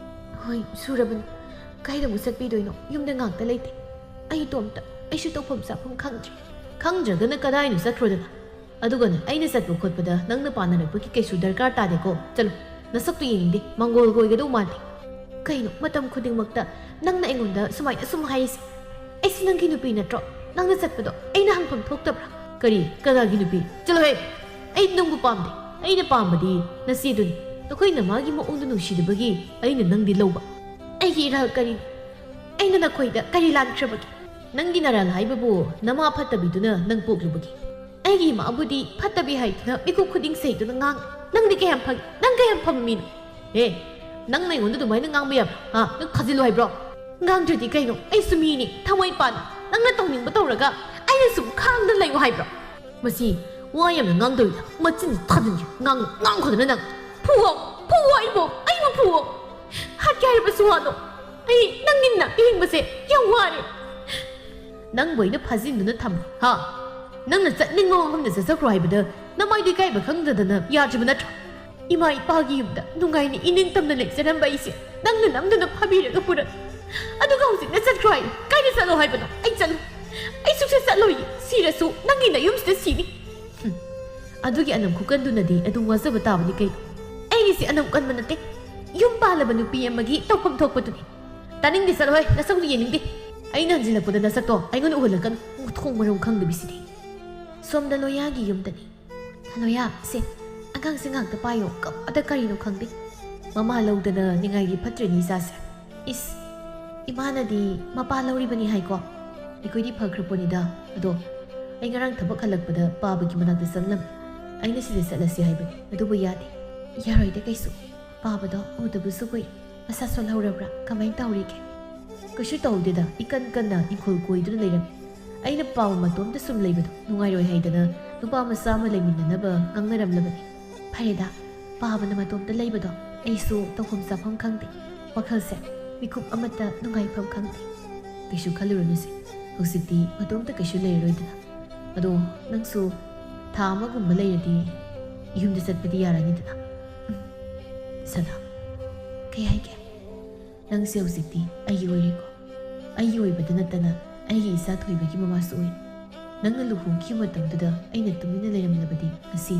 ꯍꯣꯏ, ꯁꯨꯔꯕꯅꯤ꯫ ꯀꯥꯏꯗ ꯑꯃꯨꯛ ꯆꯠꯄꯤꯗꯣꯏꯅꯣ? ꯌꯨꯝꯗ ꯉꯥꯛꯇ ꯂꯩꯇꯦ꯫ ꯑꯩ ꯏꯇꯣꯝꯇ꯫ ꯑꯩꯁꯨ ꯇꯧꯐꯝ ꯆꯥꯐꯝ ꯈꯪꯗ꯭ꯔꯦ꯫ ꯈꯪꯗ꯭ꯔꯒꯅ ꯀꯗꯥꯏꯅꯣ ꯆꯠꯈ꯭ꯔꯣꯗꯅ? ꯑꯗꯨꯒꯅꯦ, ꯑꯩꯅ ꯆꯠꯄ ꯈꯣꯠꯄꯗ ꯅꯪꯅ ꯄꯥꯟꯅꯔꯛꯄꯒꯤ ꯀꯩꯁꯨ ꯗꯔꯀꯥꯔ ꯇꯥꯗꯦꯀꯣ꯫ ꯆꯠꯂꯣ, ꯅꯁꯛꯇꯨ ꯌꯦꯡꯅꯤꯡꯗꯦ, ꯃꯪꯒꯣꯜꯒ ꯑꯣꯏꯒꯗꯧ ꯃꯥꯜꯂꯦ꯫ ꯀꯩꯅꯣ ꯃꯇꯝ ꯈꯨꯗꯤꯡꯃꯛꯇ ꯅꯪꯅ ꯑꯩꯉꯣꯟꯗ ꯁꯨꯃꯥꯏꯅ ꯁꯨꯝ ꯍꯥꯏꯔꯤꯁꯦ? ꯑꯩꯁꯤ ꯅꯪꯒꯤ ꯅꯨꯄꯤ ꯅꯠꯇ꯭ꯔꯣ? ꯅꯪꯅ ꯆꯠꯄꯗꯣ ꯑꯩꯅ ꯍꯪꯐꯝ ꯊꯣꯛꯇꯕ꯭ꯔꯥ? ꯀꯔꯤ? ꯀꯅꯥꯒꯤ ꯅꯨꯄꯤ? ꯆꯠꯂꯣꯍꯦ! ꯑꯩ ꯅꯪꯕꯨ ꯄꯥꯝꯗꯦ꯫ ꯑꯩꯅ ꯄꯥꯝꯕꯗꯤ ꯅꯆꯦꯗꯨꯅꯤ꯫ ꯅꯈꯣꯏ ꯅꯃꯥꯒꯤ ꯃꯑꯣꯡꯗꯨ ꯅꯨꯡꯁꯤꯗꯕꯒꯤ ꯑꯩꯅ ꯅꯪꯗꯤ ꯂꯧꯕ꯫ ꯑꯩꯒꯤ ꯏꯔꯥꯜ ꯀꯔꯤꯅꯣ? ꯑꯩꯅ ꯅꯈꯣꯏꯗ ꯀꯔꯤ ꯂꯥꯟꯈ꯭ꯔꯕꯒꯦ? ꯅꯪꯒꯤ ꯅꯔꯥꯜ ꯍꯥꯏꯕꯕꯨ ꯅꯃꯥ ꯐꯠꯇꯕꯤꯗꯨꯅ ꯅꯪ ꯄꯣꯛꯂꯨꯕꯒꯤ꯫ ꯑꯩꯒꯤ ꯏꯃꯥꯕꯨꯗꯤ ꯐꯠꯇꯕꯤ ꯍꯥꯏꯗꯨꯅ ꯃꯤꯀꯨꯞ ꯈꯨꯗꯤꯡ ꯁꯩꯗꯨꯅ ꯉꯥꯡ꯫ ꯅꯪꯗꯤ ꯀꯌꯥꯝ ꯐꯒꯦ? ꯅꯪ ꯀꯌꯥꯝ ꯐꯕ ꯃꯤꯅꯣ? ꯑꯦ, ꯅꯪꯅ ꯑꯩꯉꯣꯟꯗ ꯑꯗꯨꯃꯥꯏꯅ ꯉꯥꯡꯕ ꯌꯥꯕ꯭ꯔꯥ? ꯍꯥ? ꯅꯪ ꯊꯥꯖꯤꯜꯂꯨ ꯍꯥꯏꯕ꯭ꯔꯣ? ꯉꯥꯡꯗ꯭ꯔꯗꯤ ꯀꯩꯅꯣ? ꯑꯩꯁꯨ ꯃꯤꯅꯤ, ꯊꯃꯣꯏ ꯄꯥꯟ꯫ ꯅꯪꯅ ꯇꯧꯅꯤꯡꯕ ꯇꯧꯔꯒ ꯑꯩꯅ ꯁꯨꯝ ꯈꯥꯡꯗ ꯂꯩꯌꯨ ꯍꯥꯏꯕ꯭ꯔꯣ? ꯃꯁꯤ ꯋꯥ ꯌꯥꯝꯅ ꯉꯥꯡꯗꯧꯔꯤꯗ ꯃꯆꯤꯟ ꯊꯥꯖꯤꯟꯒꯦ꯫ ꯉꯥꯡ-, ꯉꯥꯡꯈꯣꯗꯅ ꯅꯪ꯫ ꯐꯨꯋꯣ, ꯐꯨꯋꯣ ꯑꯩꯕꯨ, ꯑꯩꯕꯨ ꯐꯨꯋꯣ꯫ ꯍꯥꯠꯀꯦ ꯍꯥꯏꯔꯕꯁꯨ ꯍꯥꯠꯂꯣ꯫ ꯑꯩ ꯅꯪꯒꯤꯅ ꯍꯤꯡꯕꯁꯦ ꯌꯥꯝ ꯋꯥꯔꯦ꯫ ꯅꯪꯕꯨ ꯑꯩꯅ ꯐꯥꯖꯤꯟꯗꯨꯅ ꯊꯝꯃꯤ, ꯍꯥ? ꯅꯪꯅ ꯆꯠꯅꯤꯡꯕ ꯃꯐꯝꯗ ꯆꯠꯆꯈ꯭ꯔꯣ ꯍꯥꯏꯕꯗ ꯅꯃꯥꯏꯗꯣ ꯏꯀꯥꯏꯕ ꯈꯪꯗꯗꯅ ꯌꯥꯗ꯭ꯔꯤꯕ ꯅꯠꯇ꯭ꯔꯣ? ꯏꯃꯥ ꯏꯄꯥꯒꯤ ꯌꯨꯝꯗ ꯅꯨꯡꯉꯥꯏꯅ ꯏꯅꯤꯡꯇꯝꯅ ꯂꯩꯖꯔꯝꯕ ꯑꯩꯁꯦ ꯅꯪꯅ ꯅꯝꯗꯨꯅ ꯐꯥꯕꯤꯔꯒ ꯄꯨꯔꯛ꯫ ꯑꯗꯨꯒ ꯍꯧꯖꯤꯛꯅ ꯆꯠꯈ꯭ꯔꯣ ꯍꯥꯏ꯫ ꯀꯥꯏꯗ ꯆꯠꯂꯣ ꯍꯥꯏꯕꯅꯣ? ꯑꯩ ꯆꯠꯂꯣ꯫ ꯑꯩ ꯁꯨꯛꯆꯠ ꯆꯠꯂꯣꯏꯌꯦ꯫ ꯁꯤꯔꯁꯨ ꯅꯪꯒꯤ ꯅꯌꯨꯝꯁꯤꯗ ꯁꯤꯅꯤ꯫ ꯍꯨꯝ꯫ ꯑꯗꯨꯒꯤ ꯑꯅꯝ ꯈꯨꯀꯟꯗꯨꯅꯗꯤ ꯑꯗꯨꯝ ꯋꯥꯖꯕ ꯇꯥꯕꯅꯤ ꯀꯩꯅꯣ꯫ ꯑꯩꯒꯤꯁꯦ ꯑꯅꯝ ꯀꯟꯕ ꯅꯠꯇꯦ꯫ ꯌꯨꯝ ꯄꯥꯜꯂꯕ ꯅꯨꯄꯤ ꯑꯃꯒꯤ ꯇꯧꯐꯝ ꯊꯣꯛꯄꯗꯨꯅꯤ꯫ ꯇꯥꯅꯤꯡꯗꯦ, ꯆꯠꯂꯣꯍꯦ, ꯅꯁꯛꯇꯨ ꯌꯦꯡꯅꯤꯡꯗꯦ꯫ ꯑꯩꯅ ꯍꯟꯖꯤꯜꯂꯛꯄꯗ ꯅꯁꯛꯇꯣ ꯑꯩꯉꯣꯟꯗ ꯎꯍꯜꯂꯛꯀꯅꯨ꯫ ꯃꯊꯣꯡ ꯃꯔꯝ ꯈꯪꯗꯕꯤꯁꯤꯗꯤ꯫ ꯁꯣꯝꯗ ꯂꯣꯌꯥꯒꯤ ꯌꯨꯝꯗꯅꯤ꯫ ꯂꯣꯌꯥ, ꯁꯦ, ꯑꯉꯥꯡꯁꯦ ꯉꯥꯛꯇ ꯄꯥꯏꯌꯣ, ꯀꯞꯄꯗ ꯀꯔꯤꯅꯣ ꯈꯪꯗꯦ꯫ ꯃꯃꯥ ꯂꯧꯗꯅ ꯅꯤꯡꯉꯥꯏꯒꯤ ꯐꯠꯇ꯭ꯔꯦꯅꯦ ꯏꯆꯥꯁꯦ꯫ ꯏꯁ, ꯏꯃꯥꯅꯗꯤ ꯃꯄꯥ ꯂꯧꯔꯤꯕꯅꯤ ꯍꯥꯏꯀꯣ꯫ ꯑꯩꯈꯣꯏꯗꯤ ꯐꯈ꯭ꯔ ꯄꯣꯠꯅꯤꯗ꯫ ꯑꯗꯣ ꯑꯩ ꯉꯔꯥꯡ ꯊꯕꯛ ꯍꯜꯂꯛꯄꯗ ꯄꯥꯕꯒꯤ ꯃꯅꯥꯛꯇ ꯆꯪꯂꯝꯃꯤ꯫ ꯑꯩꯅ ꯁꯤꯗ ꯆꯠꯂꯁꯤ ꯍꯥꯏꯕꯅꯤ, ꯑꯗꯨꯕꯨ ꯌꯥꯗꯦ꯫ ꯌꯥꯔꯣꯏꯗ ꯀꯩꯁꯨ꯫ ꯄꯥꯕꯗꯣ ꯎꯗꯕꯁꯨ ꯀꯨꯏꯔꯦ꯫ ꯃꯁꯥ ꯁꯣꯜꯍꯧꯔꯕ꯭ꯔꯥ? ꯀꯃꯥꯏꯅ ꯇꯧꯔꯤꯒꯦ? ꯀꯩꯁꯨ ꯇꯧꯗꯦꯗ, ꯏꯀꯟ ꯀꯟꯅ ꯏꯪꯈꯣꯜ ꯀꯣꯏꯗꯨꯅ ꯂꯩꯔꯝꯃꯤ꯫ ꯑꯩꯅ ꯄꯥꯕ ꯃꯇꯣꯝꯇ ꯁꯨꯝ ꯂꯩꯕꯗꯣ ꯅꯨꯡꯉꯥꯏꯔꯣꯏ ꯍꯥꯏꯗꯅ ꯅꯨꯄꯥ ꯃꯆꯥ ꯑꯃ ꯂꯩꯃꯤꯟꯅꯅꯕ ꯉꯥꯡꯅꯔꯝꯂꯕꯅꯤ꯫ ꯐꯔꯦꯗ, ꯄꯥꯕꯅ ꯃꯇꯣꯝꯇ ꯂꯩꯕꯗꯣ ꯑꯩꯁꯨ ꯇꯧꯐꯝ ꯆꯥꯐꯝ ꯈꯪꯗꯦ꯫ ꯋꯥꯈꯜꯁꯦ ꯃꯤꯀꯨꯞ ꯑꯃꯠꯇ ꯅꯨꯡꯉꯥꯏꯐꯝ ꯈꯪꯗꯦ꯫ ꯀꯩꯁꯨ ꯈꯜꯂꯨꯔꯅꯨꯁꯦ, ꯍꯧꯖꯤꯛꯇꯤ ꯃꯇꯣꯝꯇ ꯀꯩꯁꯨ ꯂꯩꯔꯔꯣꯏꯗꯅ꯫ ꯑꯗꯣ ꯅꯪꯁꯨ ꯊꯥ ꯑꯃꯒꯨꯝꯕ ꯂꯩꯔꯗꯤ ꯌꯨꯝꯗ ꯆꯠꯄꯗꯤ ꯌꯥꯔꯅꯤꯗꯅ꯫ ꯎꯝ, ꯁꯅꯥ, ꯀꯩ ꯍꯥꯏꯒꯦ? ꯅꯪꯁꯦ ꯍꯧꯖꯤꯛꯇꯤ ꯑꯩꯒꯤ ꯑꯣꯏꯔꯦꯀꯣ꯫ ꯑꯩꯒꯤ ꯑꯣꯏꯕꯗ ꯅꯠꯇꯅ ꯑꯩꯒꯤ ꯏꯆꯥ ꯊꯣꯏꯕꯒꯤ ꯃꯃꯥꯁꯨ ꯑꯣꯏꯔꯦ꯫ ꯅꯪꯅ ꯂꯨꯍꯣꯡꯈꯤꯕ ꯃꯇꯝꯗꯨꯗ ꯑꯩꯅ ꯇꯨꯃꯤꯟꯅ ꯂꯩꯔꯝꯂꯕꯗꯤ ꯉꯁꯤ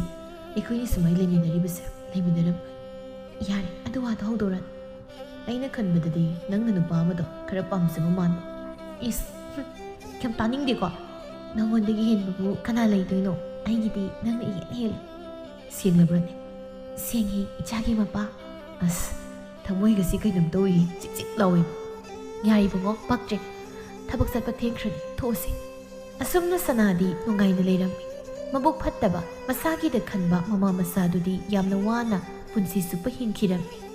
ꯑꯩꯈꯣꯏꯅꯤ ꯁꯨꯃꯥꯏꯅ ꯂꯩꯃꯤꯟꯅꯔꯤꯕꯁꯦ ꯂꯩꯃꯤꯟꯅꯔꯝꯃꯣꯏ꯫ ꯌꯥꯔꯦ, ꯑꯗꯨ ꯋꯥꯗꯣ ꯍꯧꯗꯣꯔꯛꯑꯅꯨ꯫ ꯑꯩꯅ ꯈꯟꯕꯗꯗꯤ ꯅꯪꯅ ꯅꯨꯄꯥ ꯑꯃꯗꯣ ꯈꯔ ꯄꯥꯝꯖꯕ ꯃꯥꯟꯕ꯫ ꯏꯁ, ꯍꯨꯝ, ꯌꯥꯝ ꯇꯥꯅꯤꯡꯗꯦꯀꯣ꯫ ꯅꯉꯣꯟꯗꯒꯤ ꯍꯦꯟꯕꯕꯨ ꯀꯅꯥ ꯂꯩꯗꯣꯏꯅꯣ? ꯑꯩꯒꯤꯗꯤ ꯅꯪꯅ ꯏꯍꯦꯟ ꯍꯦꯜꯂꯦ꯫ ꯁꯦꯡꯂꯕ꯭ꯔꯅꯦ? ꯁꯦꯡꯉꯤ, ꯏꯆꯥꯒꯤ ꯃꯄꯥ꯫ ꯑꯁ, ꯊꯃꯣꯏꯒꯁꯤ ꯀꯩꯅꯣꯝ ꯇꯧꯏ, ꯆꯤꯛ ꯆꯤꯛ ꯂꯥꯎꯏ꯫ "ꯌꯥꯔꯦ ꯏꯕꯨꯡꯉꯣ, ꯄꯛꯇ꯭ꯔꯦ꯫ ꯊꯕꯛ ꯆꯠꯄ ꯊꯦꯡꯈ꯭ꯔꯅꯤ, ꯊꯣꯛꯎꯁꯤ"꯫ ꯑꯁꯨꯝꯅ ꯁꯅꯥꯗꯤ ꯅꯨꯡꯉꯥꯏꯅ ꯂꯩꯔꯝꯃꯤ꯫ ꯃꯕꯨꯛ ꯐꯠꯇꯕ, ꯃꯁꯥꯒꯤꯗ ꯈꯟꯕ ꯃꯃꯥ ꯃꯆꯥꯗꯨꯗꯤ ꯌꯥꯝꯅ ꯋꯥꯅ ꯄꯨꯟꯁꯤ ꯆꯨꯞꯄ ꯍꯤꯡꯈꯤꯔꯝꯃꯤ꯫